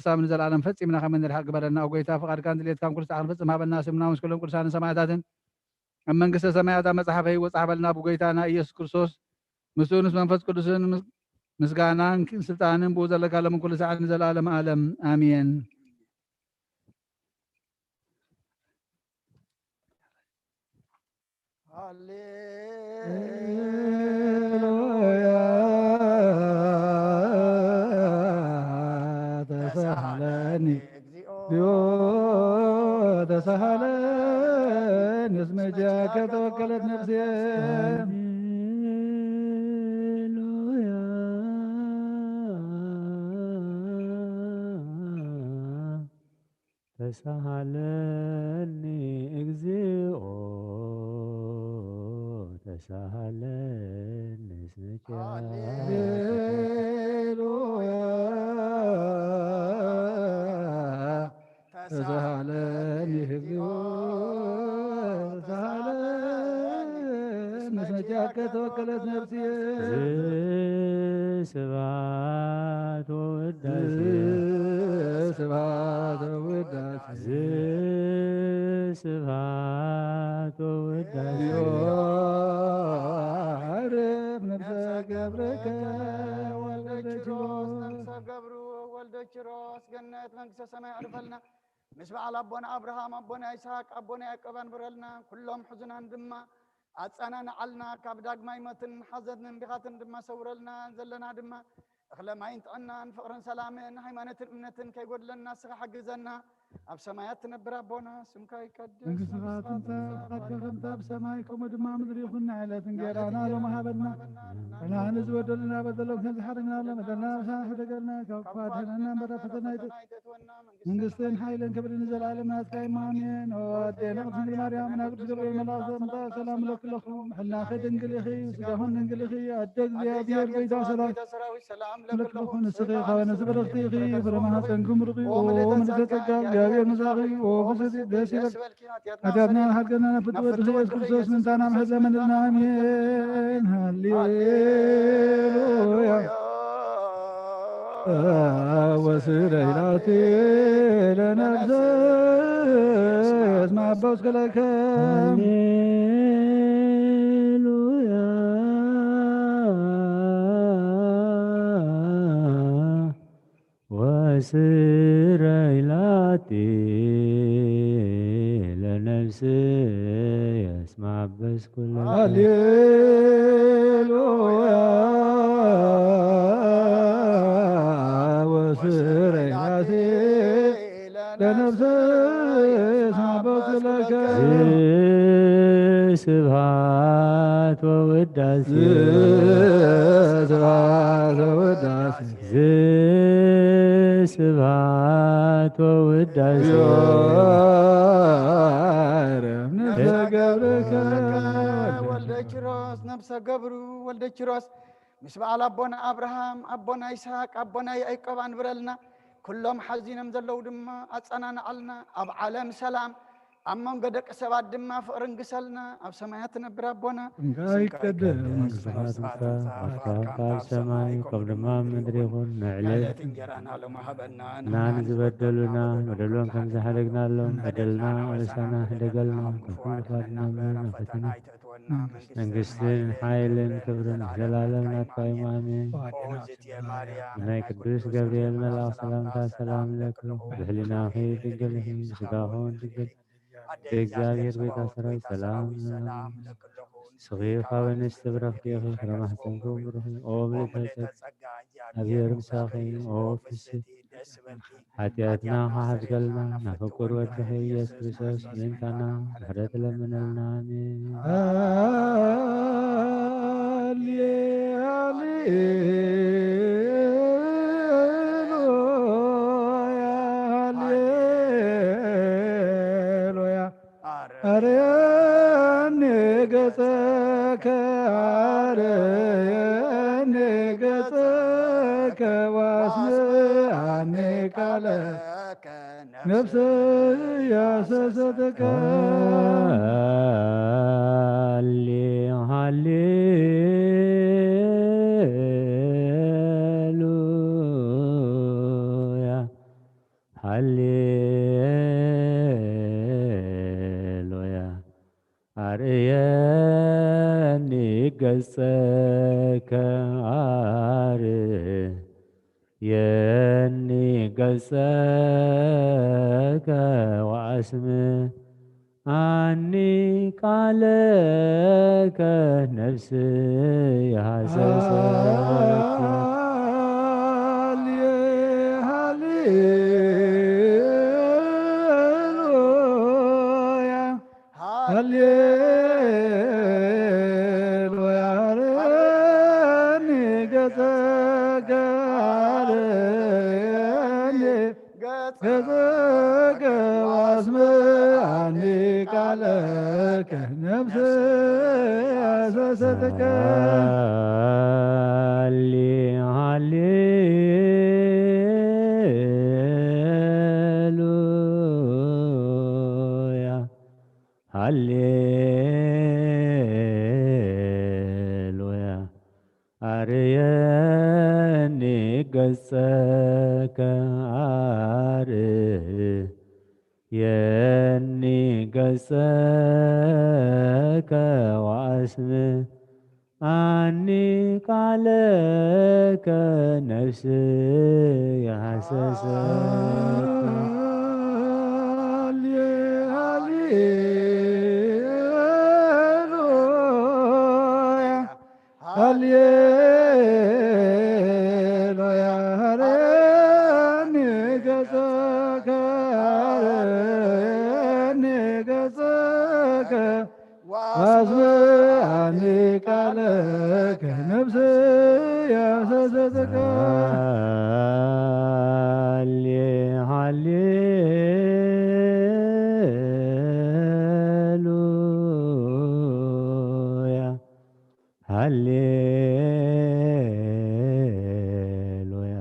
ሓሳብ ንዘለኣለም ፈጺምና ከም እንርሕቕ ግበረና። ኦ ጎይታ፣ ፍቓድካን ድሌትካን ኩሉ ሰዓት ክንፍጽም ሃበና። ስምና ምስ ኩሎም ቅዱሳንን ሰማዕታትን ኣብ መንግስተ ሰማያት ኣብ መጽሓፈ ህይወት ጸሓፈልና። ብጎይታና ኢየሱስ ክርስቶስ ምስኡን ምስ መንፈስ ቅዱስን ምስ-፣ ምስጋናን ስልጣንን ብኡ ዘለካ ሎምን ኩሉ ሰዓት ንዘለኣለም ዓለም። ኣሜን። ሃሌሉያ ተሳሃለኒ እግዚኦ ተሳሃለኒ እስመ ጃከ ተወከለት ነፍሴ። ሃሌሉያ ተሳሃለኒ እግዚኦ ተሳሃለኒ እስመ ሃሌሉያ ተሳሃለኒ እግዚኦ ተሳሃለኒ እስመ ጃከ ተወከለት ነፍስየ። ስብሐት ወውዳሴ ስብሐት ወውዳሴ ስብሐት ወውዳሴ። ዮሐርፍ ነፍሰ ገብርከ ወልደ ኪሮስ ነፍሰ ገብሩ ወልደ ኪሮስ ገነት መንግስተ ሰማይ ኣዕርፈልና። ምስ በዓል ኣቦና ኣብርሃም ኣቦና ይስሐቅ ኣቦና ያዕቆብ ኣንብረልና። ኩሎም ሕዙናን ድማ ኣጸናንዓልና። ካብ ዳግማይ ሞትን ሓዘንን ብኻትን ድማ ሰውረልና። ዘለና ድማ እኽለ ማይን ጥዕናን ፍቕርን ሰላምን ሃይማኖትን እምነትን ከይጎድለና ንስኻ ሓግዘና። ኣብ ሰማያት ትነብር ኣቦና ስምካ ይቀደስ። መንግስትኻ ትምጻእ፣ ፍቓድካ ከምቲ ኣብ ሰማይ ከምኡ ድማ ኣብ ምድሪ ይኹን። ንዕለት እንጌራና ሎሚ ሃበና። ንሕና ንዝበደሉና በደሎም ከም ዝሓረግናሎም በደልና ንስኻ ሕደገልና። ካብ ክፉኣት ኣድሕነና እምበር ኣብ ፈተና ኣይተ-፣ መንግስትን ሓይልን ክብርን ንዘለኣለም ናትካ እዩ። ኣሜን። ኦ ኣዴና ቅድስት ድንግል ማርያም፣ ናይ ቅዱስ ገብርኤል መልኣኽ ሰላምታ ሰላም እለኪ ኣለኹ። ምሕልናኺ ድንግል ኢኺ፣ ስጋኹን ድንግል ኢኺ። ኣደ እግዚኣብሔር ጎይታ ሰራዊት ሰላም እለኪ ኣለኹ። ንስኺ ካብ ኣንስቲ ብርኽቲ ኢኺ፣ ፍረ ማህፀንኪ ብሩኽ እዩ። ኦ ምልዕተ ጸጋ፣ እግዚኣብሔር ምሳኺ እዩ። ኦ ፍስሕቲ ደስ ይበል ኃጢአትና ኃጢአትና ናፍቲ ወድኺ ኢየሱስ ክርስቶስ ምንታና ምሕረት ለመንልና። ኣሜን። ሃሌሉያ። ወስረይ ላቲ ለነፍስ እስመ አበስኩ ለከ። ሃሌሉያ። ወስረይ ላቲ ለነፍስየ እስመ አበስኩ ለከ። ሃሌሉያ። ወስረይ ላቲ ለነፍስየ እስመ አበስኩ ለከ። ስብሐት ወውዳሴ። ስብሐት ወውዳሴ። ዘስብሐት ወውዳሴ። ዮሐርም ነፍሰ ገብርከ። ወልደ ኪሮስ፣ ነፍሰ ገብሩ ወልደ ኪሮስ፣ ምስ በዓል ኣቦና ኣብርሃም፣ ኣቦና ይስሐቅ፣ ኣቦና ያዕቆብ ኣንብረልና። ኩሎም ሓዚኖም ዘለዉ ድማ ኣጸናንዓልና። ኣብ ዓለም ሰላም ኣብ መንጎ ደቂ ሰባት ድማ ፍቕሪ ንግሰልና። ኣብ ሰማያት ትነብር ኣቦና፣ ስምካ ይቀደስ፣ መንግስትኻ ትምጻእ፣ ፍቓድካ ኣብ ሰማይ ከም ድማ ኣብ ምድሪ ይኹን። ንዕለት እንጀራና ሎሚ ሃበና፣ ንሕና ንዝበደሉና በደሎም ከም ዝሓደግናሎም በደልና ኣበሳና ሕደገልና፣ ካብ ኩሉ ክፋት ናብ ፈተና ኣይተእትወና፣ መንግስትን ሓይልን ክብርን ዘላለም ናትካ እዩ። ኣሜን። ናይ ቅዱስ ገብርኤል መልኣኽ ሰላምታ ሰላም ለኪ፣ ብሕሊናኺ ድንግል ኢኺ፣ ስጋኹ ድንግል። ኣደ እግዚኣብሔር ቤታ ሰራዊት ሰላም ንስኺ ካብ ኣንስቲ ብረኽቲ ኢኺ፣ ፍረ ማሕፀንኪ እውን ብሩኽ እዩ። ኦ ምልዕተ ጸጋ፣ እግዚኣብሔር ምሳኺ፣ ኦ ፍስሕቲ፣ ሓጢኣትና ክሓዝከልና፣ ናብ ፍቁር ወድኺ ኢየሱስ ክርስቶስ ምእንታና ምሕረት ለምነልና። ኣሜን። ሃሌ-፣ ሃሌሉያ፣ ሃሌሉያ። አርየኒ ገጸከ፣ አርየኒ ገጸከ፣ ወአስምዓኒ ቃለ ነፍስየ ሐሰሰትከ። ሃሌ-፣ ሃሌሉያ። ሃሌሉያ። ኣርእየኒ ገጸከ፣ ኣርእየኒ ገጸከ፣ ወኣስምዓኒ ቃለከ፣ ነፍስየ ሃሰሰት። ሃሌ-፣ ሃሌሉያ። ሃሌሉያ። ኣርእየኒ ገጸከ፣ ኣርእየኒ ገጸከ፣ ወኣስምዓኒ ቃለከ፣ ነፍስየ ሃሰሰትከ። ሃሌ-፣ ሃሌሉያ። ሃሌሉያ። ኣርእየኒ ገጸከ፣ ኣርእየኒ ገጸከ፣ ወኣስምዓኒ ቃለከ፣ ነፍስየ ሃሰሰት። ሃሌ-፣ ሃሌሉያ። ሃሌሉያ። ኣርእየኒ ገጸከ፣ ኣርእየኒ ገጸከ፣ ወኣስምዓኒ ቃለከ፣ ነፍስየ ሃሰሰትከ። ሃሌ-፣ ሃሌሉያ። ሃሌሉያ።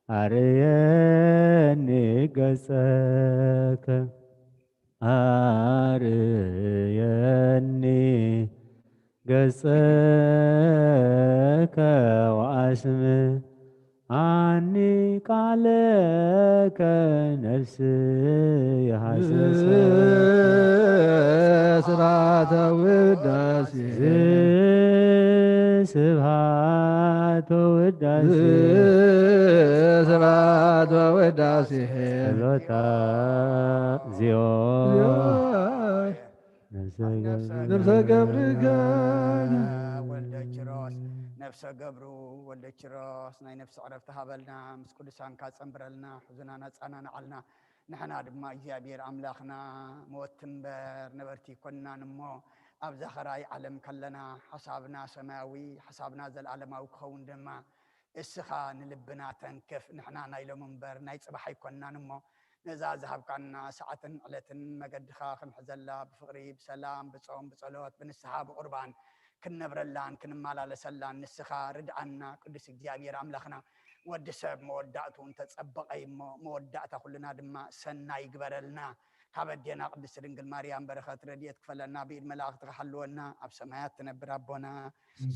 ኣርእየኒ ገጸከ፣ ኣርእየኒ ገጸከ፣ ወኣስምዓኒ ቃለከ፣ ነፍስየ ሃሰሰት። ስብሐተ ውዳሴ። ስብሐተ ውዳሴ። ስብሐተ ውዳሴ። ጸሎተ እግዚኦ። ነፍሰ ገብርከ። ወልደ ኪሮስ፣ ነፍሰ ገብሩ ወልደ ኪሮስ፣ ናይ ነፍሲ ዕረፍቲ ሃበልና፣ ምስ ቅዱሳንካ ጸንብረልና፣ ሕዙናን ኣጸናንዓልና። ንሕና ድማ እግዚኣብሔር ኣምላኽና መወቲ እምበር ነበርቲ ኣይኮንናን እሞ፣ ኣብዛ ኸራይ ዓለም ከለና ሓሳብና ሰማያዊ፣ ሓሳብና ዘለኣለማዊ ክኸውን ድማ እስኻ ንልብና ተንክፍ። ንሕና ናይ ሎሚ እምበር ናይ ጽባሕ ኣይኮንናን እሞ፣ ነዛ ዝሃብካና ሰዓትን ዕለትን መገድኻ ክንሕዘላ ብፍቕሪ፣ ብሰላም፣ ብጾም፣ ብጸሎት፣ ብንስሓ፣ ብቑርባን ክንነብረላን ክንመላለሰላን ንስኻ ርድኣና። ቅዱስ እግዚኣብሔር ኣምላኽና፣ ወዲ ሰብ መወዳእትኡ እንተጸበቐ እሞ፣ መወዳእታ ኩልና ድማ ሰናይ ይግበረልና። ካብ ኣዴና ቅድስቲ ድንግል ማርያም በረኸት ረድኤት ክፈለና፣ ብኢድ መላእኽትኻ ሓልወና። ኣብ ሰማያት ትነብር ኣቦና፣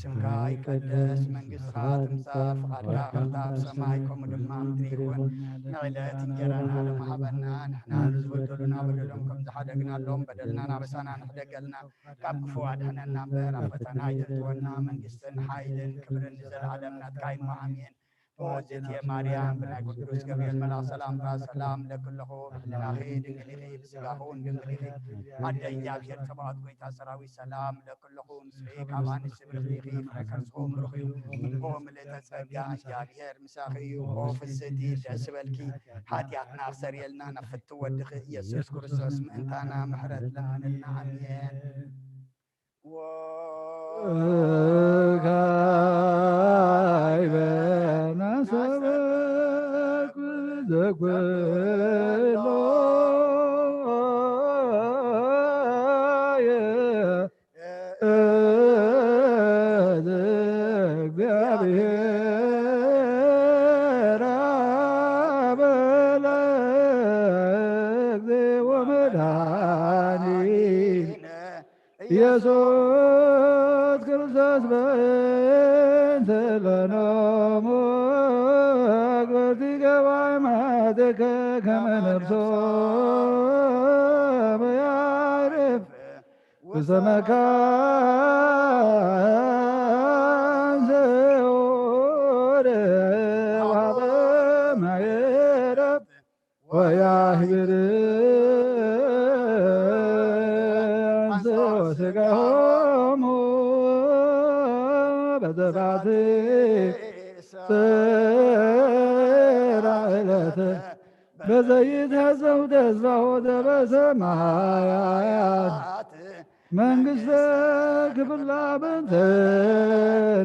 ስምካ ይቀደስ፣ መንግስትኻ ትምጻእ፣ ፍቓድካ ከምታ ኣብ ሰማይ ከምኡ ድማ ኣብ ምድሪ ይኹን። ንዕለት እንጀራና ሎሚ ሃበና፣ ንሕና ንዝበደሉና በደሎም ከም ዝሓደግናሎም በደልናን ኣበሳናን ሕደገልና፣ ካብ ክፉእ ኣድሕነና እምበር ኣብ ፈተና ኣይተእትወና፣ መንግስትን ሓይልን ክብርን ንዘለኣለም ናትካ እዩ እሞ ኣሜን። ኦ እግዝእትየ ማርያም፣ ብናይ ቅዱስ ገብርኤል መልኣኽ ሰላምታ ሰላም እለኪ ኣለኹ። ብሕልናኺ ድንግል ኢኺ፣ ብስጋኺ እውን ድንግል ኢኺ። ኣደ እግዚኣብሔር ጸባኦት፣ ጎይታ ሰራዊት፣ ሰላም እለኪ ኣለኹ። ንስኺ ካብ ኣንስቲ ብርኽቲ ኢኺ፣ ፍረ ከርስኺ እውን ብሩኽ እዩ። ኦ ምልእተ ጸጋ፣ እግዚኣብሔር ምሳኺ እዩ። ኦ ፍስህቲ፣ ደስ ይበልኪ። ሓጢኣትና ኣስተሰርየልና፣ ናብ ፍትው ወድኺ ኢየሱስ ክርስቶስ ምእንታና ምሕረት ለምንልና። ኣሜን። ወካዕበ ናሰበኩ ዘኩሎ እዝእግዚኣብሔር አበለ እግዚኦ መድኃኒነ ኢየሱስ ክርስቶስ በእንተ ለኖሙ አግበርቲ ገባይ ማቴከ ከመ ነፍሶም ያዕርፍ ውስተ መካን ስዑር ወሀበ ማዕረፍ ወያህብር አንስኦ ስጋሆሙ በዘባቲ ጽራ ዕለት በዘይትሐሰው ተስፋሁ ዘበሰማያት መንግስተ ክፍላ በንተ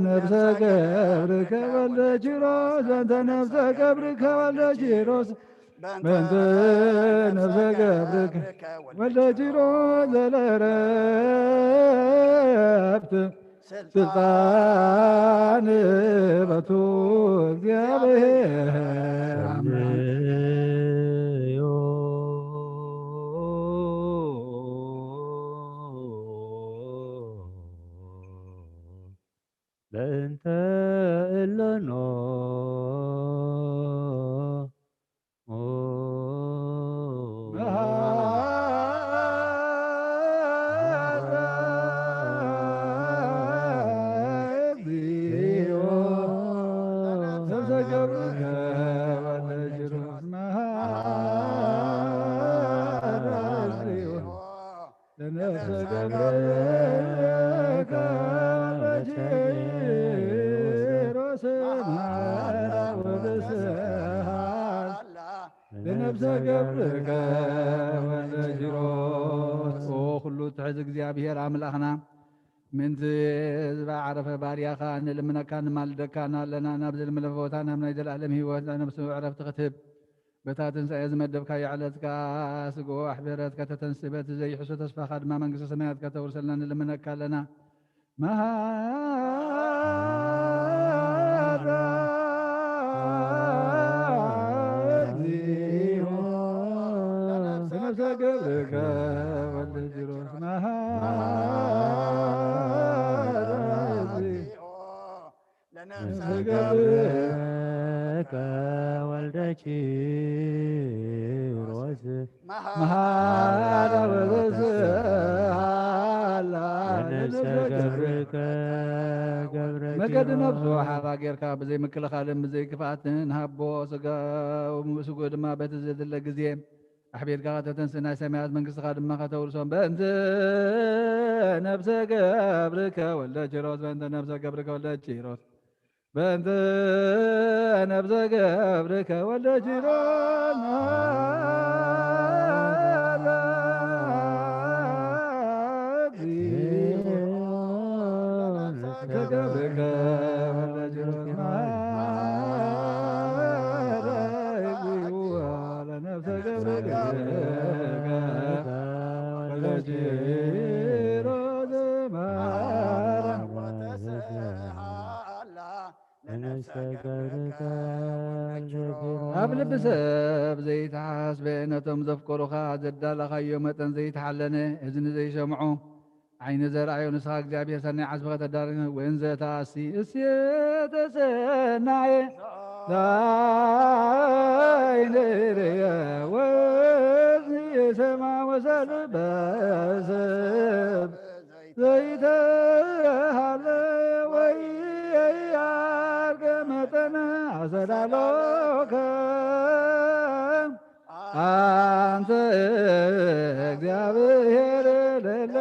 ነፍሰ ገብርከ ወልደ ኪሮስ በንተ ነፍሰ ገብርከ ወልደ ኪሮስ በንተ ነፍሰ ገብርከ ወልደ ኪሮስ ዘለረፍት ስልጣን በቱ እግዚአብሔር አምላክ ሰምዮ በእንተ እለኖ ለነፍሰ ገብርከ ለኪሮስ ማራ ወብስሃላ ለነፍሰ ገብርከ ወለኪሮስ። ኦ ኩሉ ትሕዝ እግዚኣብሔር ኣምላኽና፣ ምእንቲ ህዝባ ዓረፈ ባርያኻ ንልምነካ ንማልደካን ኣለና። ናብ ዘልምለፈ ቦታ ናብ ናይ ዘለኣለም ህይወት ነፍሱ ዕረፍቲ ክትህብ በታ ትንሳኤ ዝመደብካዮ ዕለት ከኣ ስግኡ ኣሕቢረት ከተተንስእ በቲ ዘይሕሶ ተስፋኻ ድማ መንግስተ ሰማያት ከተውርሰልና ንልምነካ ኣለና። መሃራ እግዚኦ ለነፍሰ ገብርከ ወልደ ኪሮስ መሃራ እግዚኦ ለነፍሰ ገብርከ ወልደ ኪሮስ መሃራ ወበስሃላ ለነፍሰ ገብርከ ገብረ መገዲ ነፍሱ ሓራ ጌርካ ብዘይ ምክልኻልን ብዘይ ክፍኣትን ሃቦ። ስጋኡ ስጉኡ ድማ በቲ ዘድለ ግዜ ኣሕቢርካ ከተተንስእ ናይ ሰማያት መንግስትኻ ድማ ከተውርሶም በእንተ ነፍሰ ገብርከ ወልደ ኪሮስ በእንተ ነፍሰ ገብርከ ወልደ ኪሮስ በእንተ ነፍሰ ገብርከ ወልደ ኪሮስ መሃራ እግዚኦ ለነፍሰ ገብርከ ወልደ ኪሮስ መሃራ እግዚኦ ለነፍሰ ገብርከ ወልደ ኪሮስ መሃራ ወተስሃላ ለነፍሰ ገብርከ ወልደ ኪሮስ። ኣብ ልቢ ሰብ ዘይተሓስበ ነቶም ዘፍቀሩኻ ዘዳለኻዮ መጠን ዘይተሓለነ እዝኒ ዘይሰምዑ ዓይኒ ዘርኣዮ ንስኻ እግዚኣብሔር ሰናይ ዓስቢ ከተዳርግ ወእንዘ ተኣሲ እሴተ ሰናየ ላይንርየ ወዝኒ የሰማ ወሰልበ ሰብ ዘይተሃለ ወይ ያርገ መጠነ ኣሰላሎከ አንተ እግዚአብሔር ለለ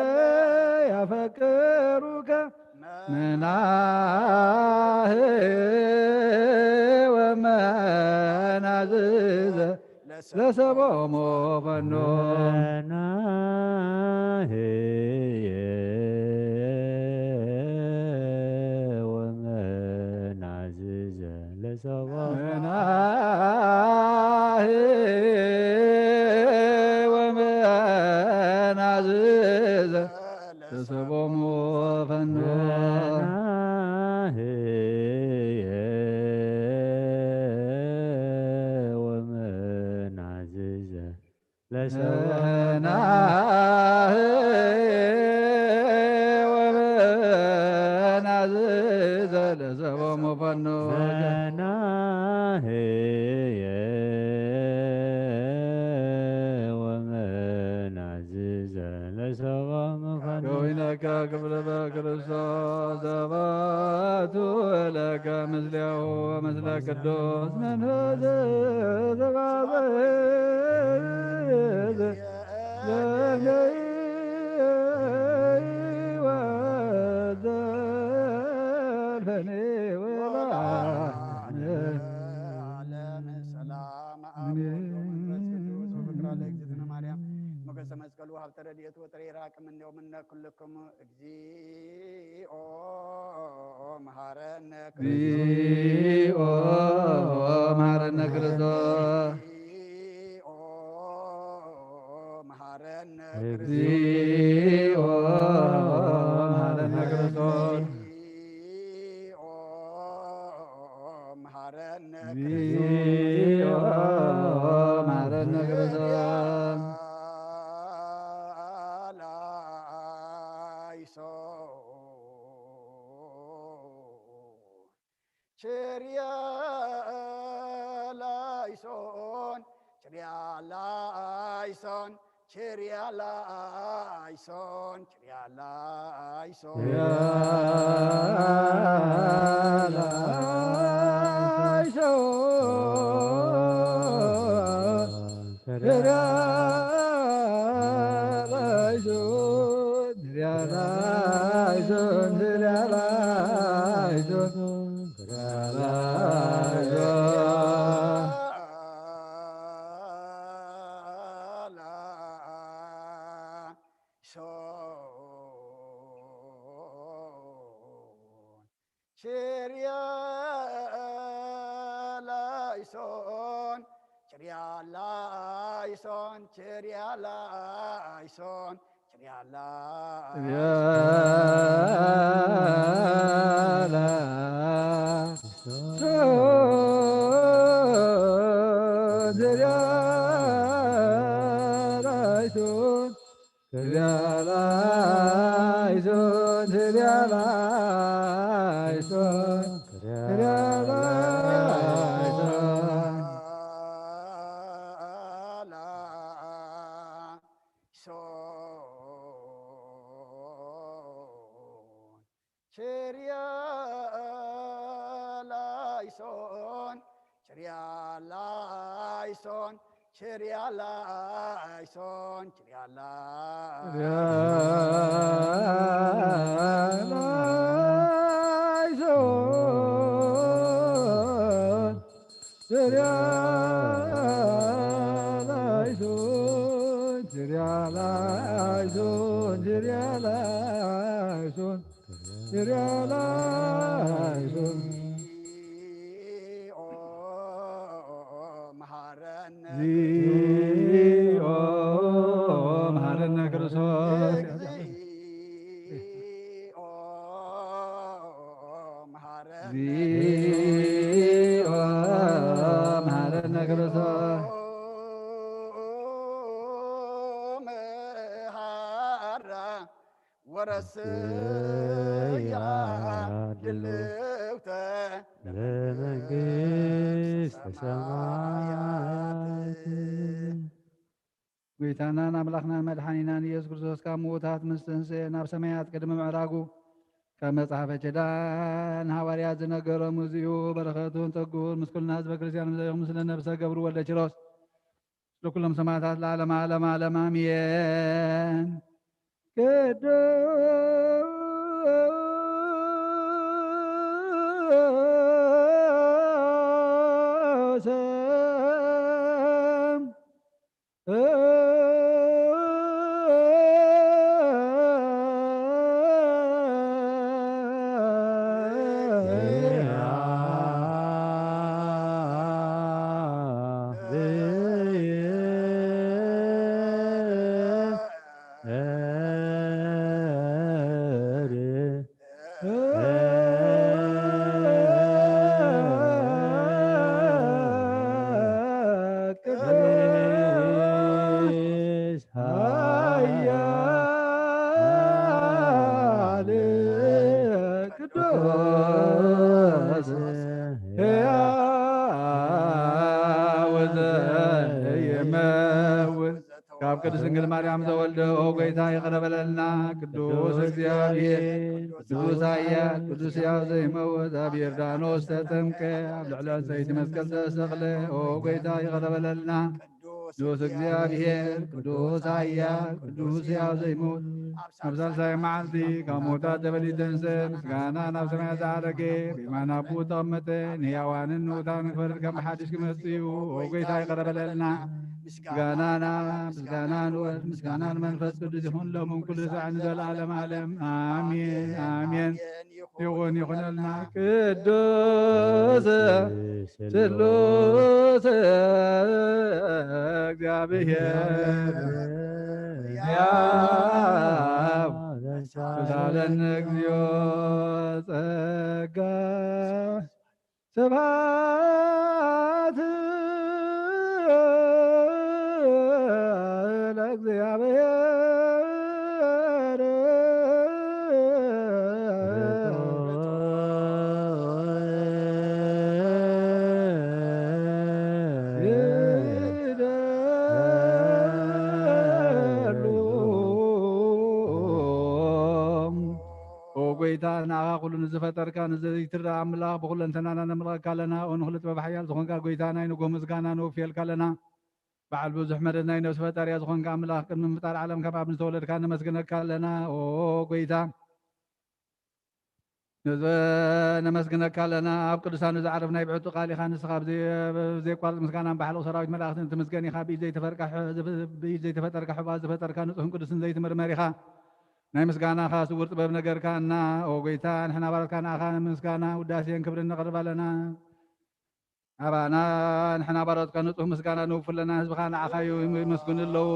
ያፈቅሩከ መናህ ወመናዝዘ ለሰቦሙ ፈኖ መናህየ ወመናዝዘ ለሰቦሙ መናህ ወመናዝዘ ለሰቦሙ ፈኖ መናህየ ወመናዝዘ ለሰቦሙ መናህ ወመናዝዘ ለሰቦሙ ፈኖ መናህየ ክብር በክርስቶስ ዘባቱ ለከ ምስሌሁ ወምስለ ቅዱስ መንፈስ ዘባቱ ለህይወት ዘልፈኔ ወላ ዓለም። ሰላም አብ ወወልድ ወመንፈስ ቅዱስ ወፍቅራ ለእግዝእትነ ማርያም ሞገሰ መስቀሉ ሀብተ ረድኤቱ ወጥሬ ይራቅ እምኔሁ እምነ ኩልክሙ። እግዚኦ መሐረነ ክርስቶስ። እግዚኦ መሐረነ ክርስቶስ። እግዚኦ መሐረነ ክርስቶስ። እግዚኦ መሐረነ ክርስቶስ። እግዚኦ መሐረነ ክርስቶስ። እግዚኦ መሐረነ ክርስቶስ። ላይሶን ችርያ ላይሶን፣ ችርያ ላይሶን፣ ችርያ ላይሶን፣ ችርያ ላይሶን። ችርያ ላይሶን፣ ችርያ ላይሶን፣ ችርያ ላይሶን፣ ችርያ ላይሶን። ችርያ ላይሶን፣ ችርያ ላይሶን፣ ችርያ ላይሶን፣ ችርያ ላይሶን። ችርያ ላይሶን፣ ችርያ ላይሶን፣ ችርያ ላይሶን፣ ችርያ ላይሶን። ችርያ ላይሶን፣ ችርያ ላይሶን፣ ችርያ ላይሶን፣ ችርያ ላይሶን። እግዚኦ መሐረነ እግዚኦ መሐረነ ክርስቶስ። እግዚኦ መሐረነ እግዚኦ መሐረነ ክርስቶስ። መሐራ ወረስያ ድልውተ ለመንግስተ ሰማያት። ጎይታናን ኣምላኽናን መድሓኒናን ኢየሱስ ክርስቶስ ካብ ምዉታት ምስ ተንስኤ ናብ ሰማያት ቅድሚ ምዕራጉ ካብ መጽሓፈ ኪዳን ሃዋርያት ዝነገሮም እዚኡ። በረኸቱን ጸግኡን ምስ ኩልና ህዝበ ክርስቲያን ምዘይኹም ምስለ ነብሰ ገብሩ ወልደ ኪሮስ ንኩሎም ሰማዕታት ለዓለመ ዓለም ዓለም ኣሜን። ቅዱስ ቅዱስ ኃያል ቅዱስ ሕያው ዘኢይመውት ካብ ቅድስት ድንግል ማርያም ዘወልደ፣ ኦ ጎይታ፣ ይቕረ በለልና። ቅዱስ እግዚኣብሔር፣ ቅዱስ ኃያል፣ ቅዱስ ሕያው ዘይመውት፣ ኣብ ዮርዳኖስ ተጠምቀ፣ ኣብ ልዕሊ ዕንጸይቲ መስቀል ተሰቕለ። ኦ ጎይታ፣ ይቕረ በለልና። ቅዱስ እግዚኣብሔር፣ ቅዱስ ኃያል፣ ቅዱስ ሕያው ዘይመውት፣ ኣብ ሳልሳይ መዓልቲ ካብ ሞታት ተበሊ ተንሰ፣ ምስጋና ናብ ሰማያት ዝዓረገ፣ ብየማን ኣቦኡ ተቐመጠ፣ ንሕያዋንን ንሙታንን ክፈርድ ከም ብሓድሽ ክመጽእ እዩ። ኦ ጎይታ፣ ይቕረ በለልና። ምስጋናና፣ ምስጋና ንወልድ፣ ምስጋና ንመንፈስ ቅዱስ ይኹን፣ ሎምን ኩሉ ሳዕ ንዘለዓለም ዓለም። ኣሜን፣ ኣሜን። ይኹን፣ ይኹነልና። ቅዱስ ስሉስ እግዚኣብሔር ያብ ተሳለነ እግዚኦ ጸጋ ስብሐት ለእግዚኣብሔር። ይደሉ። ኦ ጎይታ፣ ንኣኻ ኩሉ ንዝፈጠርካ ንዘይትረኣ ኣምላኽ ብኹለንተናና ነምልኸካ ኣለና። ኦ ንኹሉ ጥበብ ሓያል ዝኾንካ ጎይታ፣ ናይ ንጎ ምስጋና ነውፍየልካ ኣለና። በዓል ብዙሕ ምሕረት ናይ ነፍሲ ፈጣሪያ ዝኾንካ ኣምላኽ፣ ቅድሚ ምፍጣር ዓለም ካብ ኣብ ዝተወለድካ ነመስግነካ ኣለና። ኦ ጎይታ፣ ነዘ-፣ ነመስግነካ ኣለና። ኣብ ቅዱሳኑ ዝዓርፍ ናይ ብዕቱ ቃል ኢኻ። ንስኻ ብዘይ-፣ ብዘይቋርጽ ምስጋናን ባሕልቕ ሰራዊት መላእኽትን ትምስገን ኢኻ። ብኢድ ዘይተፈርካ ሕ-፣ ዝፍ-፣ ብኢድ ዘይተፈጠርካ ሕቡኣት ዝፈጠርካ ንጹሕን ቅዱስን ዘይትምርመር ኢኻ። ናይ ምስጋናኻ ስውር ጥበብ ነገርካና። ኦ ጎይታ፣ ንሕና ባሮትካ ንኣኻ ምስጋና፣ ውዳሴን ክብርን ነቕርብ ኣለና። ኣባና፣ ንሕና ባሮትካ ንጹህ ምስጋና ነውፍለና፣ ህዝብኻ ንዓኻ እዩ፣ ይመስግኑ ኣለዉ።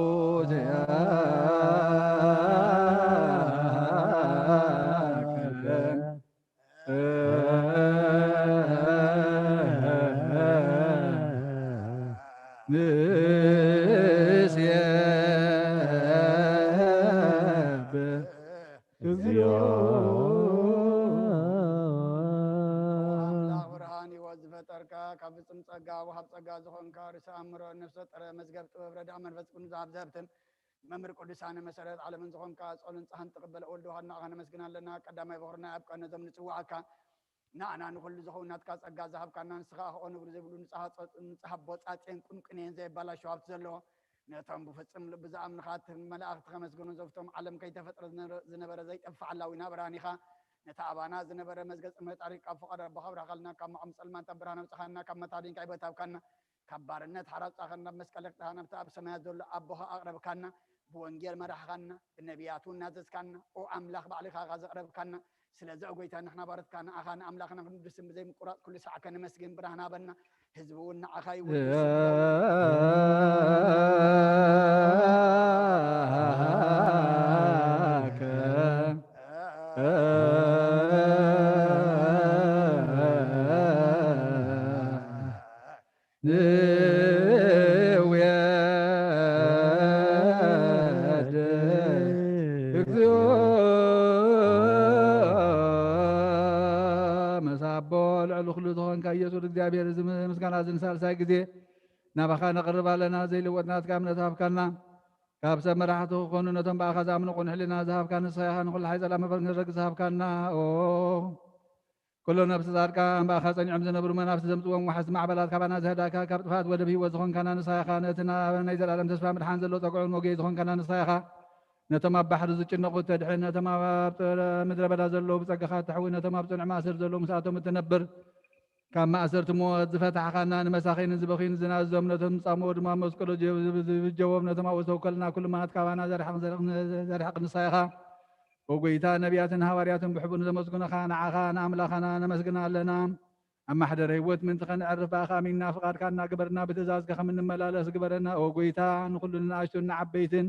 ንሴብሕ እግዚኦ። ኣምላኽ ብርሃን ህይወት ዝፈጠርካ፣ ካብ ፍጹም ጸጋ ወሃብ ጸጋ ዝኾንካ፣ ርእሲ ኣእምሮ፣ ነፍሰ ጥረ፣ መዝገብ ጥበብ፣ ረዳእ መንፈስ ቅዱስ፣ ሃብቲ ሃብትን መምህር ቅዱሳን፣ መሰረት ዓለምን ዝኾንካ፣ ጾልን ንስሓን ትቕበል ወልድ ዋህድ፣ ንዓኻ ነመስግን ኣለና። ቀዳማይ በኹርና ኣብ ቀነ ዞም ንጽውዓካ፣ ንዓና ንኹሉ ዝኸውን ናትካ ጸጋ ዝሃብካና፣ ንስኻ ክኾኑ ዘይብሉ ንጽሃ ጸ-፣ ንጽሃ ቦጻጼን ቁንቁኔን ዘየባላሹ ሃብቲ ዘለዎ፣ ነቶም ብፍጹም ልቢ ዝኣምንኻ፣ እቲ መላእኽቲ ከመስግኑ ዘፍቶም ዓለም ከይተፈጥረ ዝነ-፣ ዝነበረ ዘይጠፍእ ሓላዊና ብርሃን ኢኻ። ነቲ ኣባና ዝነበረ መዝገብ ጽልመት ኣርሒቕካ፣ ፍቓድ ኣቦኻ ኣብራኻልና፣ ካብ መዓሙቕ ጸልማት ናብ ብርሃን ኣውጻኻና፣ ካብ መታደንካ ይበታብካና፣ ካብ ባርነት ሓራ ኣውጻኻና፣ ናብ መስቀል ለክትኻ፣ ናብቲ ኣብ ሰማያት ዘሎ ኣቦኻ ኣቕረብካና፣ ብወንጌል መራሕኻና፣ ብነቢያት እውን ናዘዝካና፣ ኦ ኣምላኽ ባዕልኻ ኢኻ ዘቕረብካና። ስለዚ ኦ ጎይታ፣ ንሕና ባሮትካ ንኣኻ ንኣምላኽና ክንድስም ብዘይምቁራጽ ኩሉ ሳዕ ከነመስግን ብርሃን ሃበና። ህዝቢ እውን ንዓኻ ይውድስ። ንውየድ እግዚኦ። ምስ ኣቦ ልዕሊ ኩሉ ዝኾንካ ኢየሱስ እግዚኣብሔር፣ እዚ ምስጋና እዚ ንሳልሳይ ግዜ ናባኻ ነቕርብ ኣለና። ዘይልወጥ ናትካ እምነት ሃብካና። ካብ ሰብ መራሕቲ ክኾኑ ነቶም ብኣኻ ዝኣምኑ ቅኑዕ ሕልና ዝሃብካ ንስኻ ኢኻ። ንኹሉ ሓይጸላ መፈር ክንረግ ዝሃብካና። ኦ ኩሎም ነፍሲ ጻድቃን ብኣኻ ጸኒዖም ዝነብሩ መናፍስቲ ዘምጽዎም ዋሕስቲ ማዕበላት ካባና ዝህዳካ፣ ካብ ጥፍኣት ወደብ ህይወት ዝኾንካና ንስኻ ኢኻ። ነቲ ናብ ናይ ዘላለም ተስፋ ምድሓን ዘሎ ጸግዑን መጎይ ዝኾንካና ንስኻ ኢኻ። ነቶም ኣብ ባሕሪ ዝጭነቑ እተድሕን፣ ነቶም ኣብ ጥረ-፣ ምድረ በዳ ዘለዉ ብጸጋኻ እተሕዊ፣ ነቶም ኣብ ጽኑዕ ማእሰር ዘለዉ ምስኣቶም እትነብር፣ ካብ ማእሰርቲ ሞት ዝፈታሕኻና፣ ንመሳኺንን ዝበኽዩን ዝናዝዞም፣ ነቶም ዝጻምኡ ድማ መስቀሉ ጀ-፣ ዝብጀዎም፣ ነቶም ኣብኡ ዝተወከልና ኩሉ መዓት ካባና ዘርሕቕ፣ ዘርሕቕ፣ ዘርሕቕ ንስኻ ኢኻ። ኦ ጎይታ፣ ነቢያትን ሃዋርያትን ብሕቡእ ንዘመስግኑኻ፣ ንዓኻ ንኣምላኽና ነመስግና ኣለና። ኣብ ማሕደረ ህይወት ምእንቲ ኸነዕርፍ ብኣኻ ኣሚንና፣ ፍቓድካ እናገበርና ብትእዛዝካ ከም እንመላለስ ግበረና። ኦ ጎይታ፣ ንኹሉ ንኣሽቱን ንዓበይትን፣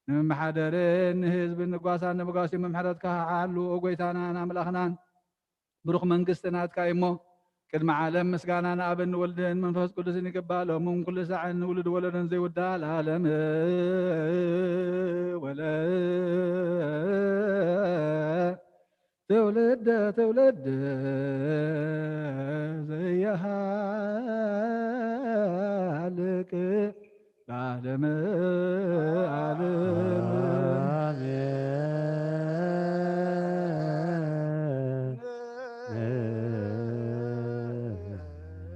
ንመመሓደርን ንህዝብን ንጓሳን ንመጓስዮምን ምሕረትካ ሓሉ። ኦ ጎይታናን ኣምላኽናን፣ ብሩኽ መንግስቲ ናትካ እዩ እሞ፣ ቅድሚ ዓለም ምስጋና ንኣብን ንወልድን መንፈስ ቅዱስን ይግባእ፣ ሎምን ኩሉ ሳዕን ንውሉድ ወለዶን ዘይውዳእ ለዓለም። ወለ ትውልደ ትውልድ ዘይሃልቅ ዓለመ ዓለም።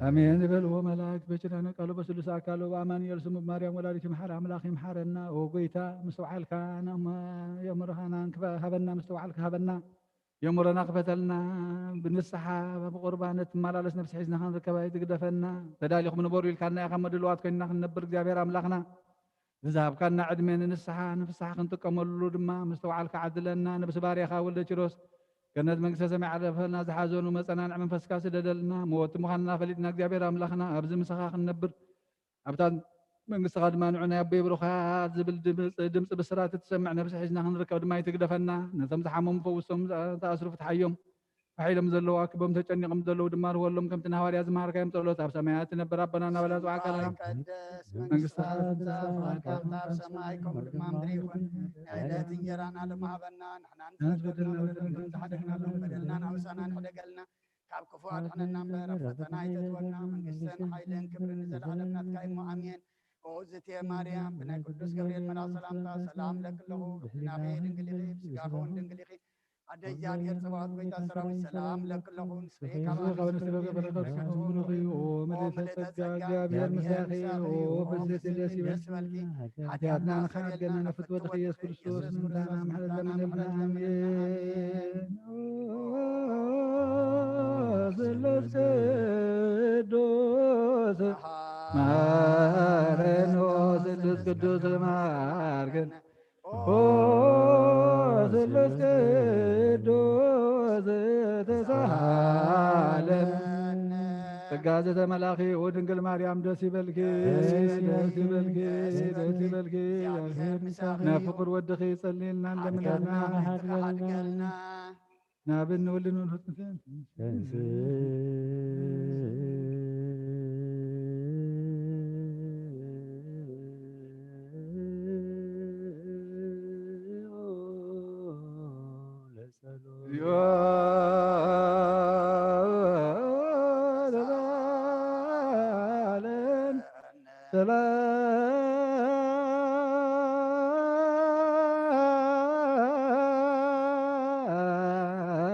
ኣሜን ዝበልዎ መላእክት በኪዳነ ቃሉ በስሉስ ኣካሉ በኣማኑኤል ስሙ ብማርያም ወላዲት ይምሓር ኣምላኽ ይምሓረና። ኦ ጎይታ ምስተውዓልካ የእምሮኻናን ክበ-፣ ሃበና፣ ምስተውዓልካ ሃበና። የእምሮና ክፈተልና። ብንስሓ ብቁርባን እትመላለስ ነፍሲ ሒዝና ክንርከባ ይትግደፈና። ተዳሊኹም ንበሩ ኢልካና ኢኻ፣ ምድልዋት ኮይንና ክንነብር እግዚኣብሔር ኣምላኽና። ንዝሃብካና ዕድመ ንንስሓ ንፍስሓ ክንጥቀመሉ ድማ ምስተውዓልካ ዓድለና። ነብሲ ባርያኻ ወልደ ኪሮስ ገነት መንግስተ ሰማይ ዓለፈልና። ዝሓዘኑ መጸናንዕ መንፈስካ ስደደልና። መወቲ ምዃንና ፈሊጥና እግዚኣብሔር ኣምላኽና ኣብዚ ምሳኻ ክንነብር ኣብታ መንግስትኻ ድማ ንዑ ናይ ኣቦይ ብሩኻት ዝብል ድምፂ፣ ድምፂ ብስራት እትሰምዕ ነብሲ ሒዝና ክንርከብ ድማ ይትግደፈና። ነቶም ዝሓመሙ ፈውሶም፣ ዝተኣስሩ ፍትሓዮም። ፋሕ ኢሎም ዘለዉ ኣክቦም፣ ተጨኒቖም ዘለዉ ድማ ርወሎም። ከምቲ ንሃዋርያ ዝመሃርካዮም ጸሎት፣ ኣብ ሰማያት ትነብር ኣቦና እናበልና ጽዋዕ ቃልና። ይትቀደስ መንግስትኻ መንግስትኻ ትምጻእ፣ ትምጻእ፣ ፍቓድካ ፍቓድካ ከም ኣብ ሰማይ ከምኡ ድማ ምድሪ ይኹን። ናይ ዕለት እንጀራና ሎሚ ሃበና፣ ንሕና ንዝበደልና በደልና ከም ዝሓደግናሎም በደልና ናውሳና ንሕደገልና፣ ካብ ክፉ ኣድሕነና እምበር ኣብ ፈተና ኣይተእትወና። መንግስትን ሓይልን ክብርን ንዘለዓለም ናትካ እሞ ኣሜን። ኦ ዝቴ ማርያም፣ ብናይ ቅዱስ ገብርኤል መልኣኽ ሰላምታ ሰላም እለኪ ኣለኹ። ብሕሊናኺ ድንግል ኢኺ፣ ብስጋኺ እውን ድንግል ኢኺ። ኣደ እግዚኣብሔር ጸባኦት ጎይታ ሰራዊት ሰላም እለኪ ኣለኹ። ንስኺ ካብ ኣንስቲ ፍሬ ዘከርኺ በረከት ስጋኺ ብሩኽ እዩ። ኦ ምልዕተ ጸጋ፣ እግዚኣብሔር ምሳኺ። ኦ ፍስሕቲ ደስ ይበልኪ። ሓጢኣትና ንኽሓድገና ንፍትወትኺ ኢየሱስ ክርስቶስ ምሕረትና ምሕረት ለመነልና። ኣሜን። ኦ ስሉስ ቅዱስ መሃረን፣ ኦ ስሉስ ቅዱስ መሃርከን፣ ኦ ስሉስ ቅዱስ ተሳሃለን። ጸጋ ዘተመላኺ ኦ ድንግል ማርያም ደስ ይበልኪ፣ ደስ ይበልኪ፣ ደስ ይበልኪ። ናብ ፍቁር ወድኺ ጸልይልና፣ ለምንልና። ሓድገልና። ናብን ወልድን መንፈስ ቅዱስ።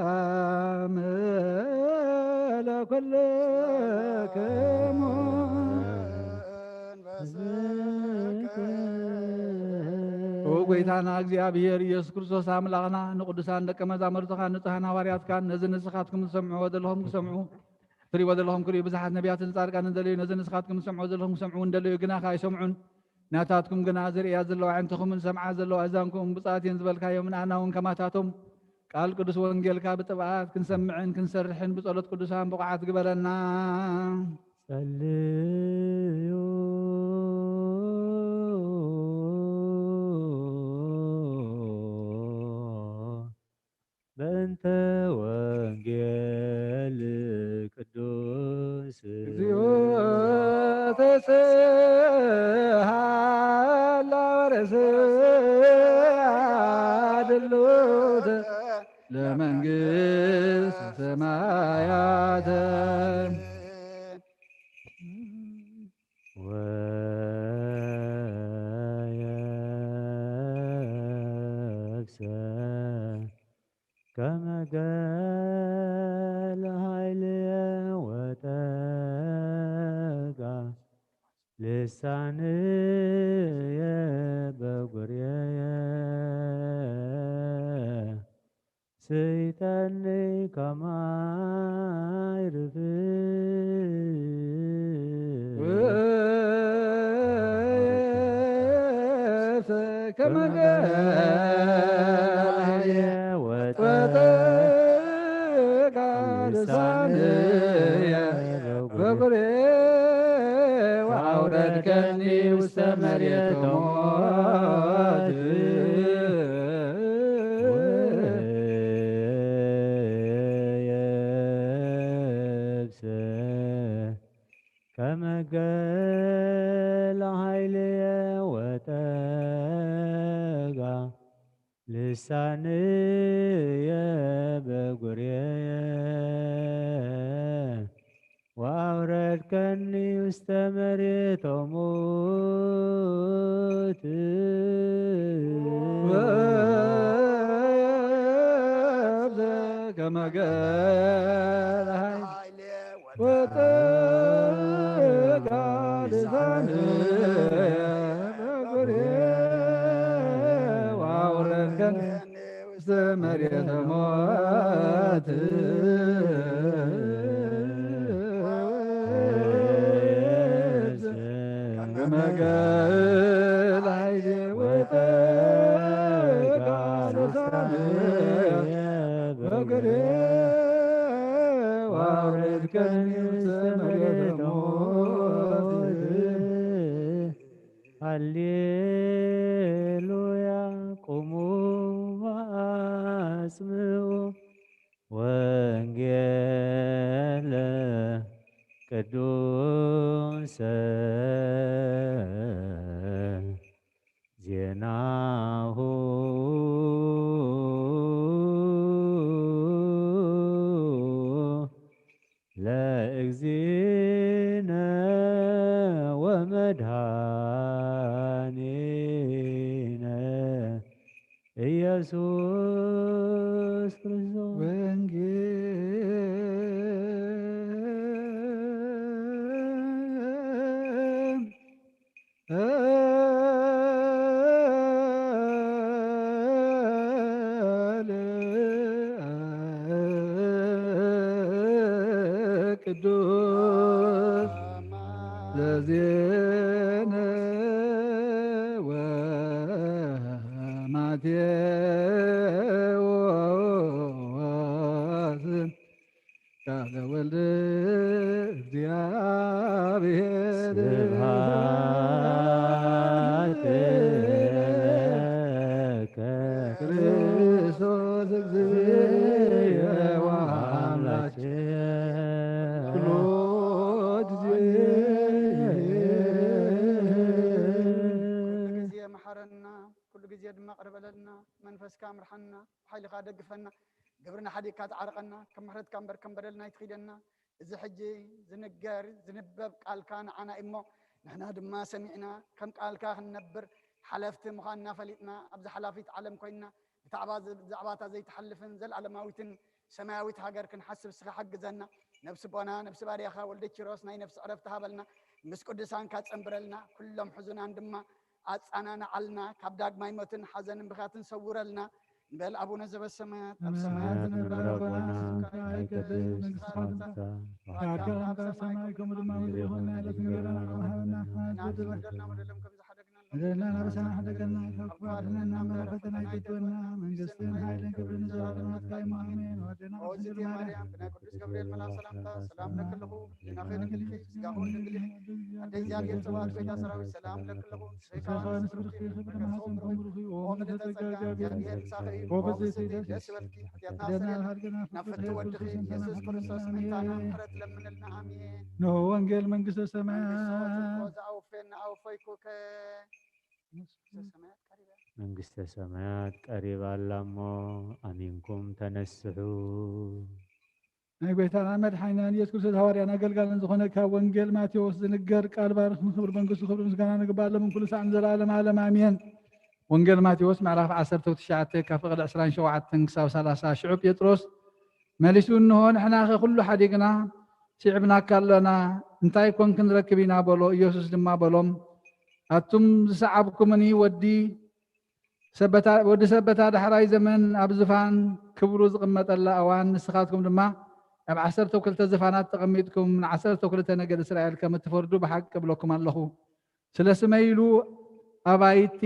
ሰላም ለኩልክሙ። ኦ ጎይታና እግዚኣብሔር ኢየሱስ ክርስቶስ ኣምላኽና፣ ንቅዱሳን ደቀ መዛሙርትኻን ንጹሃን ሃዋርያትካን ነዚ ንስኻትኩም ትሰምዕዎ ዘለኹም ክሰምዑ፣ ትሪእዎ ዘለኹም ክሪኡ፣ ብዙሓት ነቢያትን ጻድቃንን ዘለዩ፣ ነዚ ንስኻትኩም ትሰምዑ ዘለኹም ክሰምዑ እንደለዩ፣ ግና ከኣ ኣይሰምዑን። ናታትኩም ግና ዝርእያ ዘለዋ ኣዕንትኹምን ዝሰምዓ ዘለዋ ኣእዛንኩም ብጻት እየን ዝበልካዮም፣ ንኣና እውን ከማታቶም ቃል ቅዱስ ወንጌልካ ብጥብኣት ክንሰምዕን ክንሰርሕን ብጸሎት ቅዱሳን ብቑዓት ግበረና። ጸልዩ በእንተ ወንጌል ቅዱስ። እግዚኦ ተስሃላ ወረስዓ ድሉት ለመንግስት ሰማያት። ወየብሰ ከመ ገል ኃይልየ ወጠጋ ልሳንየ በጉርየ ስይጠኒ ከማይ ርፍእ። ወየብሰ ከመ ገል ኃይልየ ወጠጋ ልሳንየ በጉርየ ወአውረድከኒ ውስተ መሬት ሞት። ወየብሰ ከመ ገል ኃይልየ ወጠጋ ልሳንየ በጉርየ ወአውረ ከኒ ውስተ መሬተ ሞት። ወእብዘ ከመ ገርሃይ ወጠጋ ልሳንየ በጉሬ ወአውረድከኒ ውስተ መሬተ ሞት። ከመ ገርሃይ ወጠጋ ልሳንየ በጉሬ ወአውረድከኒ ውስተ መሬተ ሞት። ሃሌሉያ። ቁሙ ወአስምዑ ወንጌለ ቅዱሰ ዜናሁ ለእግዚእነ ወመድኃኒነ ኢየሱስ ክርስቶስ። ወንጌል ቅዱስ ዘዜነ ወማቴዎስ ቃለ ወልድ እግዚአብሔር። ስብሐት ለከ ክርስቶስ እግዚእነ ወአምላኬነ። ኩሉ ጊዜ። ኩሉ ጊዜ መሓረና፣ ኩሉ ጊዜ ድማ ቅርበለልና፣ መንፈስካ ምርሓና፣ ሓይልኻ ደግፈና፣ ግብርና ሓዲግካ ተዓርቐና፣ ከም ምሕረትካ እምበር ከም በደልና ኣይትኺደና። እዚ ሕጂ ዝንገር ዝንበብ ቃልካ ንዓና እዩ እሞ፣ ንሕና ድማ ሰሚዕና ከም ቃልካ ክንነብር ሓለፍቲ ምዃንና ፈሊጥና፣ ኣብዚ ሓላፊት ዓለም ኮይንና ብዛዕባ ዝ-፣ ብዛዕባታ ዘይትሓልፍን ዘለኣለማዊትን ሰማያዊት ሃገር ክንሓስብ እስኻ ሓግዘና። ነብሲ ቦና፣ ነብሲ ባርያኻ ወልደ ኪሮስ ናይ ነብሲ ዕረፍቲ ሃበልና። ምስ ቅዱሳንካ ጸንብረልና። ኩሎም ሕዙናን ድማ ኣጻናንዓልና። ካብ ዳግማይ ሞትን ሓዘንን ብኽያትን ሰውረልና። ንበል ኣቡነ ዘበሰማያት ኣብ ሰማያት ዝነብር ኣቦና፣ ስምካ ይቀደስ፣ መንግስትኻ ትምጻእ፣ ፍቃድካ ከም ኣብ ሰማይ ከምኡ ድማ ኣብ ምድሪ ይኹን። ዕለታዊ እንጀራና ሃበና፣ ንሕና ንበደልና በደሎም ከም ዝሓደግና በደልና ናበሳና ሓደገና፣ ካብ ክፉ ኣድሕነና፣ እምበር ፈተና ኣይተእትወና፣ መንግስትን ሓይልን ክብርን ንዘለዓለሙ ናትካ እዩ፣ ኣሜን። ወደና ቅድስት ድንግል ማርያም፣ ብናይ ቅዱስ ገብርኤል መልኣኽ ሰላምታ ሰላም ለኪ ኣለኹ፣ ሕሊናኺ ድንግል ኢኺ፣ ስጋኺ እውን ድንግል ኢኺ። ኣደ እግዚኣብሔር ጸባኦት፣ ጎይታ ሰራዊት፣ ሰላም ለኪ ኣለኹ፣ ስጋኺ ብሩኽ እዩ፣ ፍሬ ከርሥኺ እውን ብሩኽ እዩ። ኦ ምልዕተ ጸጋ፣ እግዚኣብሔር ምሳኺ እዩ። ኦ ብፅዕቲ ደስ ይበልኪ፣ ሓጢኣትና ኣስተሰርየልና፣ ናብ ፍትው ወድኺ ኢየሱስ ክርስቶስ መሕታና ምሕረት ለምንልና። ኣሜን። ንሆ ወንጌል መንግስተ ሰማያት። መንግስተ ሰማያት ቀሪባ። መንግስተ ሰማያት ቀሪባ ኣላ እሞ ኣሚንኩም ተነስሑ። ናይ ጎይታና መድሓኒናን ኢየሱስ ክርስቶስ ሃዋርያን ኣገልጋልን ዝኾነ ካብ ወንጌል ማቴዎስ ዝንገር ቃል ባርኽ። ንክብሪ መንግስቱ ክብሪ ምስጋና ንግባእ ሎምን ኩሉ ሳዕ ንዘለዓለም ዓለም ኣሜን። ወንጌል ማቴዎስ ምዕራፍ ዓሰርተ ትሽዓተ ካብ ፍቕዲ ዕስራን ሸውዓተን ክሳብ ሰላሳ። ሽዑ ጴጥሮስ መሊሱ፣ እንሆ ንሕናኸ ኩሉ ሓዲግና ስዒብናካ ኣለና፣ እንታይ ኮን ክንረክብ ኢና በሎ። ኢየሱስ ድማ በሎም፣ ኣቱም ዝሰዓብኩምኒ ወዲ ሰበታ-፣ ወዲ ሰብ በታ ዳሕራይ ዘመን ኣብ ዝፋን ክብሩ ዝቕመጠላ እዋን፣ ንስኻትኩም ድማ ኣብ ዓሰርተ ክልተ ዝፋናት ተቐሚጥኩም ንዓሰርተ ክልተ ነገድ እስራኤል ከም እትፈርዱ ብሓቂ እብለኩም ኣለኹ። ስለ ስመይ ኢሉ ኣባይቲ፣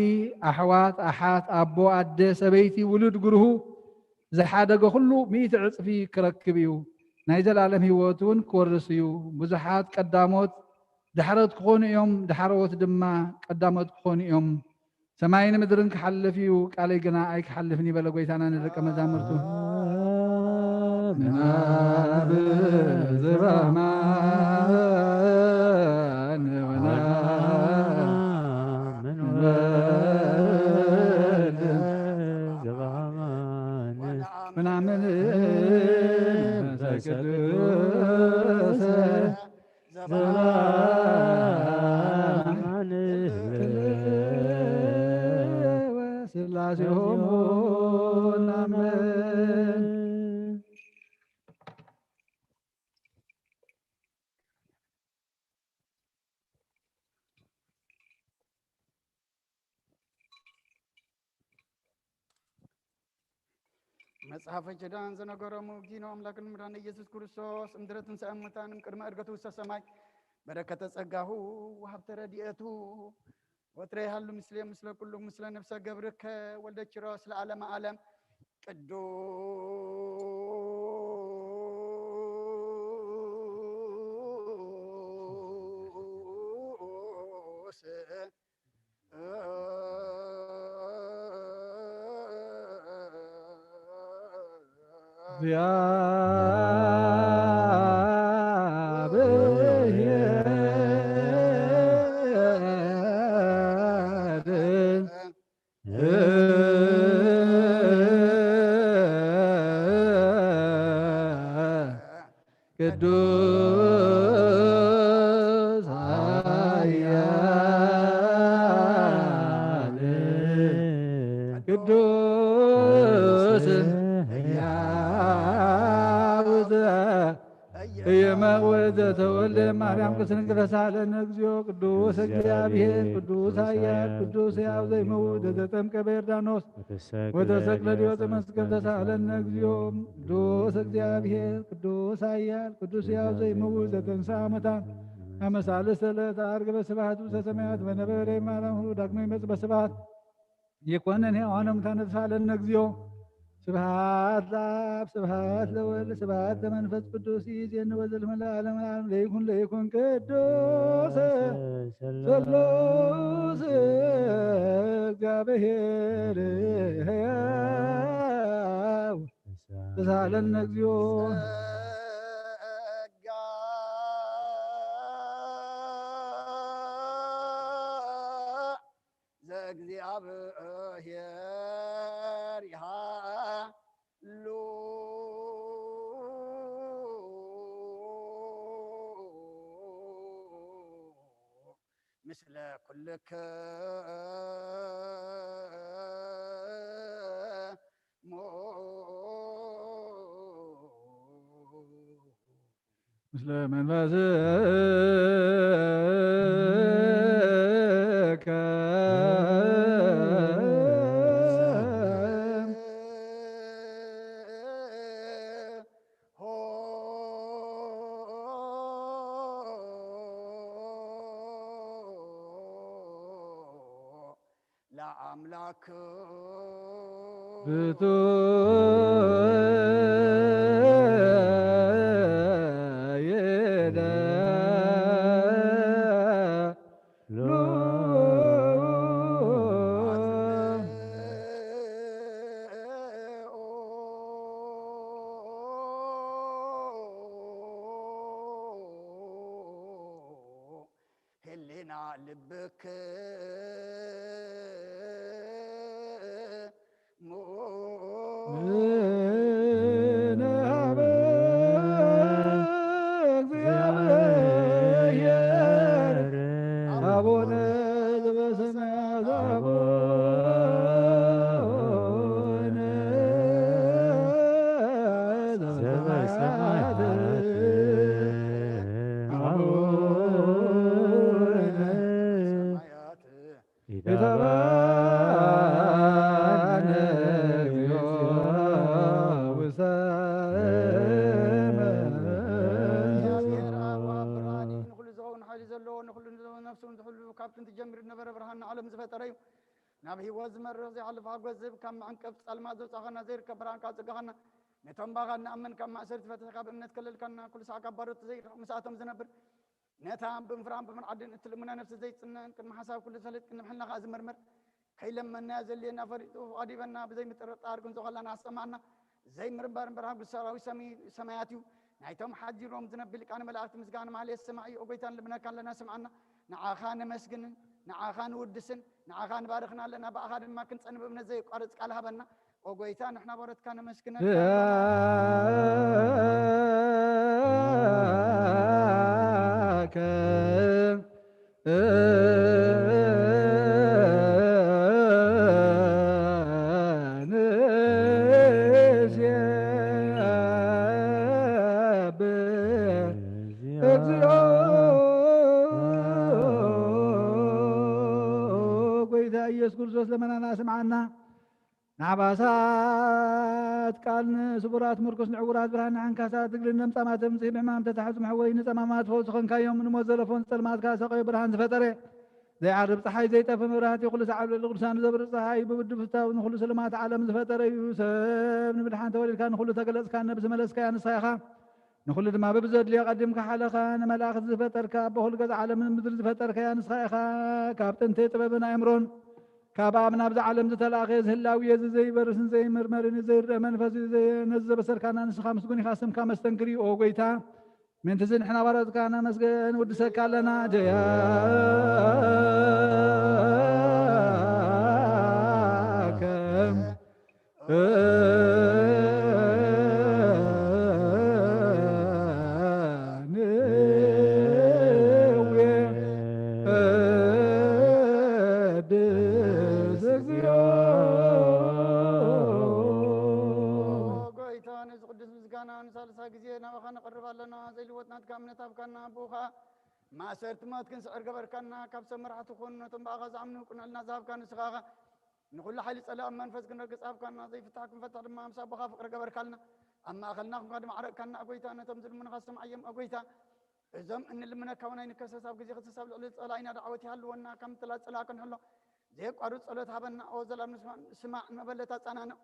ኣሕዋት፣ ኣሓት፣ ኣቦ፣ ኣደ፣ ሰበይቲ፣ ውሉድ፣ ግርሁ ዝሓደገ ኩሉ ሚእቲ ዕጽፊ ክረክብ እዩ። ናይ ዘላለም ህይወት እውን ክወርስ እዩ። ብዙሓት ቀዳሞት ዳሕሮት ክኾኑ እዮም፣ ዳሕረዎት ድማ ቀዳሞት ክኾኑ እዮም። ሰማይን ምድርን ክሓልፍ እዩ፣ ቃለይ ግና ኣይክሓልፍን እዩ በለ ጎይታና ንደቀ መዛሙርቱ። ምናብ ዝባማን ወናምን ወልድ ዘባማን ምናምን መንፈስ ቅዱስ ሥላሴሆሙ እናምን። መጽሐፈ ኪዳን ዘነገሮሙ ጊኖ ኣምላክን ምዳን ኢየሱስ ክርስቶስ እምድረ ትንሣኤ እሙታን እምቅድመ ዕርገቱ ውስተ ሰማይ በረከተ ጸጋሁ ወሀብተ ረድኤቱ ወትረ ይሃሉ ምስሌ ምስለ ኩሉ ምስለ ነፍሰ ገብርከ ወልደ ኪሮስ ለዓለመ ዓለም። ቅዱስ እግዚአብሔር ቅዱስ ኃያል ቅዱስ ሕያው ዘኢይመውት ዘተወልደ ማርያም ቅድስት ድንግል ተሳሃለነ እግዚኦ። ቅዱስ እግዚአብሔር ቅዱስ ኃያል ቅዱስ ሕያው ዘይመውት ዘተጠምቀ በዮርዳኖስ ወተሰቅለ ዲዮተ መስቀል ተሳሃለነ እግዚኦ። ቅዱስ እግዚአብሔር ቅዱስ ኃያል ቅዱስ ሕያው ዘይመውት ዘተንሳ ሙታን አመ ሣልስት ዕለት ዐርገ በስብሐት ውስተ ሰማያት ወነበረ። ማርያም ሁሉ ዳግመ ይመጽእ በስብሐት ይኮነን ሕያዋነ ሙታነ ተሳሃለነ እግዚኦ። ስብሐት ለአብ ስብሐት ለወልድ ስብሐት ለመንፈስ ቅዱስ ይእዜኒ ወዘልፈ ለዓለመ ዓለም ለይኩን ለይኩን ቅዱስ ስሉስ እግዚአብሔር ሕያው ተሳሃለነ እግዚኦ። ዘእግዚአብሔር ይሃሉ ምስለ ኩልክሙ። ምስለ መንፈስከ ለአምላክ ብቱዕ ይደሉ ህሊና ልብክሙ ንሃበ እግዚአብሔር አቡነ ዘበሰማያት አቡነ ዘበሰማያት አቡነ ኢታብአነ እግዚኦ ውስተ እግዚአብሔር አብ ወአብ ብርሃን እዩ። ንኹሉ ዝኸውን ሓይሊ ዘለዎ፣ ንኹሉ ዝኸውን ነፍሱን ዝሕሉ፣ ካብ ጥንቲ ጀሚሩ ዝነበረ፣ ብርሃን ንዓለም ዝፈጠረ እዩ። ናብ ህይወት ዝመርሕ ዘይሓልፍ ሓጎስ ዝህብ፣ ካብ መዕንቀፍቲ ጸልማት ዘውጻኻና፣ ዘይርከብ ብርሃን ካብ ጸጋኻና፣ ነቶም ባኻ እንኣምን ካብ ማእሰርቲ ፈቲሕካ፣ ብእምነት ከለልካና፣ ኩሉ ሳዕ ካብ ባሮት ዘይርሕቕ፣ ምስኣቶም ዝነብር፣ ነታ ብምፍራን ብምርዓድን እትልምና ነፍሲ ዘይጽነን፣ ቅድሚ ሓሳብ ኩሉ ዝፈልጥ፣ ቅድሚ ሕልና ከኣ ዝምርምር፣ ከይለመንናዮ ዘድልየና ፈሊጡ ፍቓዱ ይበና፣ ብዘይምጥርጣር ክንዞ ከለና ኣሰማዕና። ዘይምርምባር እምበር ሓጉስ ሰራዊት ሰሚ-፣ ሰማያት እዩ። ናይቶም ሓዲሮም ዝነቢ ሊቃነ መላእክት ምስጋና ማህሌት ስማዕ እዩ። ኦ ጎይታ ንልምነካ ኣለና ስምዓና። ንዓኻ ነመስግንን ንዓኻ ንውድስን ንዓኻ ንባርኽን ኣለና። ብኣኻ ድማ ክንጸን ብእምነት ዘየቋርጽ ቃል ሃበና። ኦ ጎይታ ንሕና ባሮትካ ነመስግነካ። ኢየሱስ ክርስቶስ ለመናና ስምዓና። ንዓባሳት ቃል ንስቡራት ምርኩስ ንዕውራት ብርሃን ንዓንካሳት እግሪ ንለምጻማት ተምጽእ ብሕማም ተታሕዙ መሕወይ ንጸማማት ፈውሲ ኾንካዮም ንሞት ዘለፎን ጸልማትካ ሰቐዩ ብርሃን ዝፈጠረ ዘይዓርብ ጸሓይ ዘይጠፍ መብራህቲ ኩሉ ሰዓብ ልዕሊ ቅዱሳን ዘብርህ ጸሓይ ብውድብ ፍታው ንኹሉ ስልማት ዓለም ዝፈጠረ እዩ። ሰብ ንምድሓን ተወሊድካ ንኹሉ ተገለጽካ ነብሲ መለስካያ ንስኻ ኢኻ። ንኹሉ ድማ በብዘድልዮ ቀዲምካ ሓለኻ ንመላእኽቲ ዝፈጠርካ ኣቦ ኩሉ ገዛ ዓለምን ምድሪ ዝፈጠርካያ ንስኻ ኢኻ። ካብ ጥንቲ ጥበብን ኣእምሮን ካብ ኣብ ናብዚ ዓለም ዝተላእኸ እዚ ህላዊ እዚ ዘይበርስን ዘይምርመርን ዘይርአ መንፈስ እዩ። ዘየ-፣ ነዚ ዘበሰርካና ንስኻ ምስጉን ኢኻ። ስምካ መስተንክር እዩ ኦ ጎይታ። ምእንቲ እዚ ንሕና ባሮትካ ነመስገን ውድሰካ ኣለና። ጀያከ ንወቅድስ እግዚኦ። ጎይታ፣ ነዚ ቅዱስ ምስጋና ንሳልሳ ግዜ ናባኻ ነቕርብ ኣለና። ዘይልወጥ ናትካ እምነት ኣብካና፣ ብኡ ኸኣ ማእሰርቲ ሞት ክንስዕር ገበርካና። ካብ ሰብ መራሕቲ ኩን፣ ነቶም ብኣኻ ዝኣምኑ ቅንዕልና ዝሃብካ ንስኻ ኢኻ። ንኹሉ ሓይሊ ጸላኢ መንፈስ ክንረግጽ ኣብካና፣ ዘይፍታሕ ክንፈትሕ ድማ ምስ ኣቦኻ ፍቕሪ ገበርካልና። ኣብ ማእከልና ኩንካ ድማ ዓረቅካና፣ ኣጎይታ፣ ነቶም ዝልምኑኻ ስምዓዮም፣ ኣጎይታ። እዞም እንልምነካ እውን ኣይንከሰስ፣ ኣብ ግዜ ክስስ ኣብ ልዕሊ ጸላኢና ዳዕወት ይሃልወና፣ ከም ትላ ጽላ ክንሕሎ፣ ዘየቋርጽ ጸሎት ሃበና፣ ኦ ዘላለም ንስማዕ፣ ንስማዕ፣ ንመበለት ኣጻናንዕ።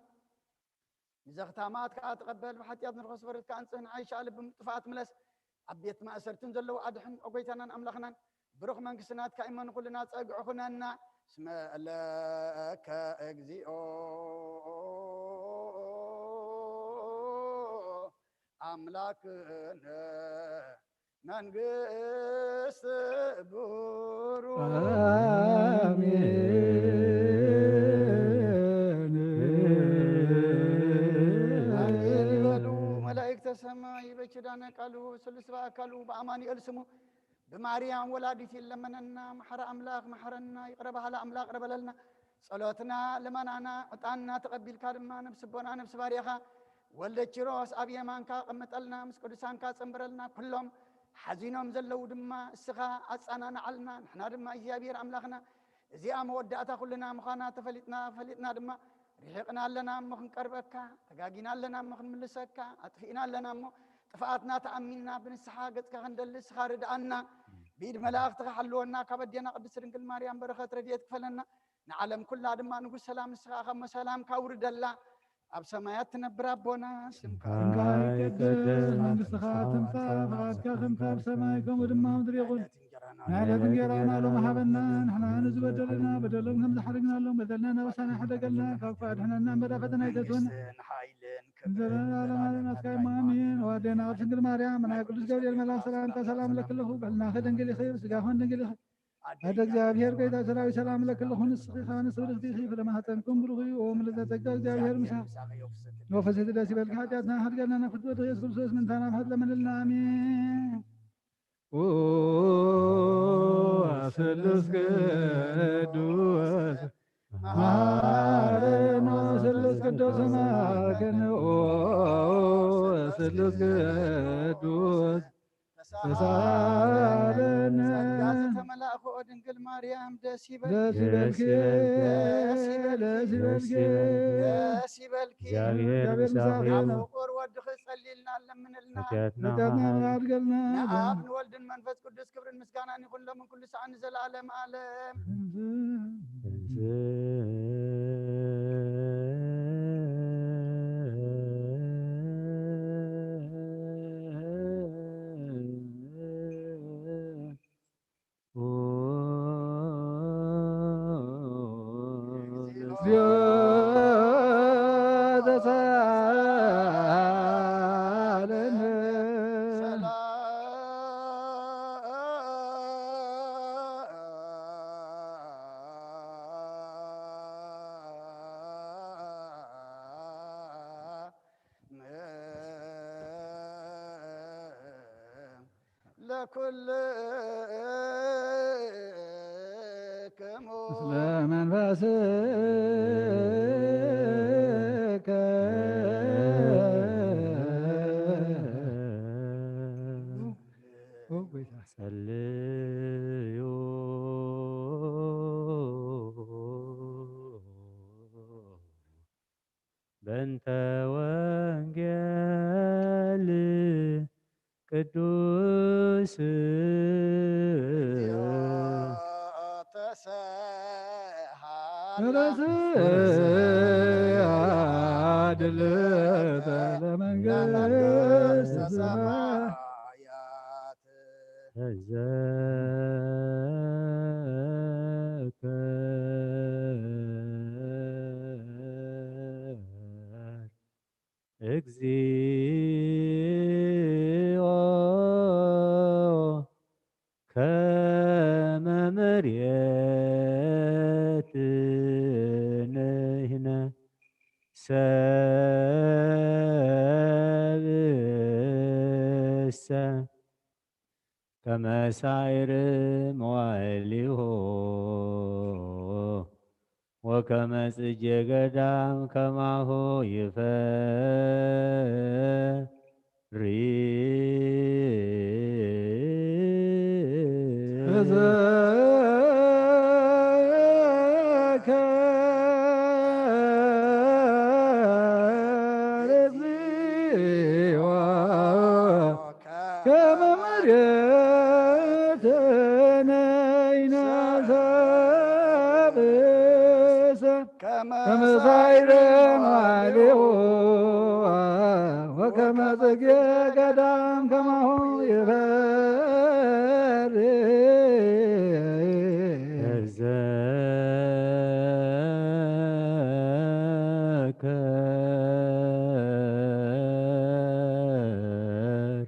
ንዘኽታማት ከኣ ተቐበል፣ ብሓጢኣት ንርኸስ በረት ከኣ ኣንጽህ፣ ንዓይሻ ልብም ጥፍኣት ምለስ፣ ኣብ ቤት ማእሰርትን ዘለዉ ኣድሕን፣ ኦ ጎይታናን ኣምላኽናን። ብሩኽ መንግስቲ ናትካ እሞ ንኹልና ጸግዒ ኩነና። እስመ ለከ እግዚኦ ኣምላክነ መንግስት ብሩክ። አሜን። አሜን ይበሉ መላእክተ ሰማይ በኪዳነ ቃሉ ስሉስ በአካሉ በአማኑኤል ስሙ ብማርያም ወላዲት ይለመነና። መሐረ ኣምላኽ መሐረና፣ ይቕረ በሃሊ ኣምላኽ ይቕረ በለልና። ጸሎትና ልመናና ዕጣንና ተቐቢልካ ድማ ነብሲ ኣቦና ነብሲ ባርያኻ ወልደ ኪሮስ ኣብ የማንካ ኣቐምጠልና፣ ምስ ቅዱሳንካ ጸንብረልና። ኩሎም ሓዚኖም ዘለዉ ድማ እስኻ ኣጸናንዓልና። ንሕና ድማ እግዚኣብሔር ኣምላኽና እዚኣ መወዳእታ ኩልና ምዃና ተፈሊጥና፣ ፈሊጥና ድማ ርሒቕና ኣለና እሞ ክንቀርበካ፣ ተጋጊና ኣለና እሞ ክንምልሰካ፣ ኣጥፊእና ኣለና እሞ ጥፍኣትና ተኣሚንና ብንስሓ ገጽካ ክንደሊ እስኻ ርድኣና። ብኢድ መላእኽትኻ ሓልወና፣ ካብ ኣዴና ቅድስት ድንግል ማርያም በረኸት ረድኤት ክፈለና። ንዓለም ኩላ ድማ ንጉስ ሰላም ንስኻ ኢኻ እሞ ሰላምካ ኣውርደላ። ኣብ ሰማያት ትነብር ኣቦና ስምካ ስምካ ይቀደስ፣ መንግስትኻ ትምጻእ፣ ፍቓድካ ከምቲ ኣብ ሰማይ ከምኡ ድማ ኣብ ምድሪ ይኹን። ንዕለት እንጀራና ሎሚ ሃበና፣ ንሕና ንዝበደሉና በደሎም ከም ዝሓረግናሎም በደልና እናበሳና ሓደገልና፣ ካብ ክፉእ ኣድሕነና እምበር ኣብ ፈተና ኣይተእትወና። መንግስትን ሓይልን ክብርን ዘለዓለመ ዓለም ናትካ እሞ ኣሜን። ኣዴና ቅድስት ድንግል ማርያም፣ ናይ ቅዱስ ገብርኤል መልኣክ ሰላምታ ሰላም እለኪ ኣለኹ፣ ብሕልናኺ ድንግል ኢኺ፣ ብስጋኺ እውን ድንግል ኢኺ። ኣደ እግዚኣብሔር ጎይታ ሰራዊት ሰላም እለኪ ኣለኹ፣ ንስኺ ኸኣ ንስብርኽቲ ኢኺ፣ ፍረ ማህፀንኩም ብሩኽ እዩ። ኦ ምልዕተ ጸጋ እግዚኣብሔር ምሳኺ። ወፈሴቲ ደስ ይበልኪ፣ ሓጢኣትና ሓድገልና ናብ ፍትወት ኢየሱስ ክርስቶስ ምእንታና ምሕረት ለምንልና። ኣሜን። ኦ ስሉስ ቅዱስ መሐረነ፣ ስሉስ ቅዱስ መሐረነ፣ ኦ ስሉስ ቅዱስ ተሳለነ። ጸጋ ዝተመላእኪ ኦ ድንግል ማርያም ደስ ይበልኪ። ደስ ይበልኪ። ደስ ይበልኪ። ደስ ይበልኪ። ደስ ይበልኪ። እግዚኣብሔር ምሳኺ። ፍቁር ወድኺ ጸልይልና ለምንልና። ኃጢአትና ኃጢአትና ይቕር በልና። ንኣብ ንወልድን መንፈስ ቅዱስ ክብርን ምስጋናን ይኹን ሎምን ኩሉ ሰዓት ንዘለዓለም ዓለም። እግዚኦ ተሳለነ። ለኩልክሙ ምስለ መንፈስከ። ኦ ጎይታ። ጸልዩ። እንተ ወንጌል ቅዱስ ርእስያ ድልተ ለመንግስተ ሰማያት ተዘከር። እግዚኦ ከመ ምሬትንህነ ሰብእሰ ከመ ሳይር መዋዕሊሁ ወከመ ጽጌ ገዳም ከማሁ ይፈሪ። ከመ ምሬትንህነ ሰብእሰ ከመ ሳይር መዋዕሊሁ ወከመ ጽጌ ገዳም ከማሁ ይፈሪ። ተዘከር።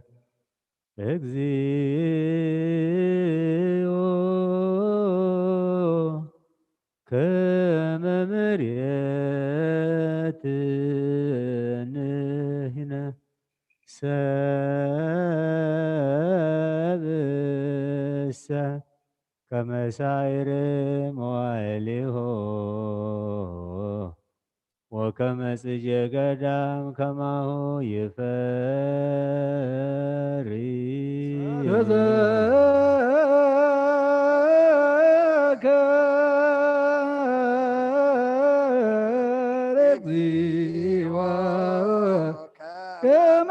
እግዚኦ ከመ ምሬትንህነ ሰብእሰ ከመ ሳይር መዋዕሊሁ ወከመ ጽጌ ገዳም ከማሁ ይፈሪ። ተዘከር እግዚኦ ከመ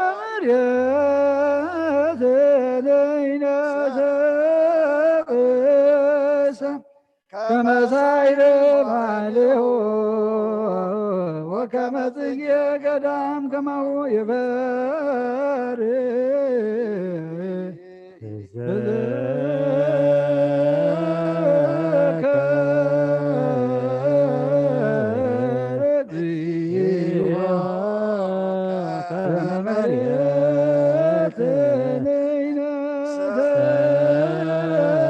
ምሬትንህነ ሰብእሰ ከመ ሳይር መዋዕሊሁ ወከመ ጽጌ ገዳም ከማሁ ይፈሪ። ተዘከር እግዚኦ ከመ ምሬትንህነ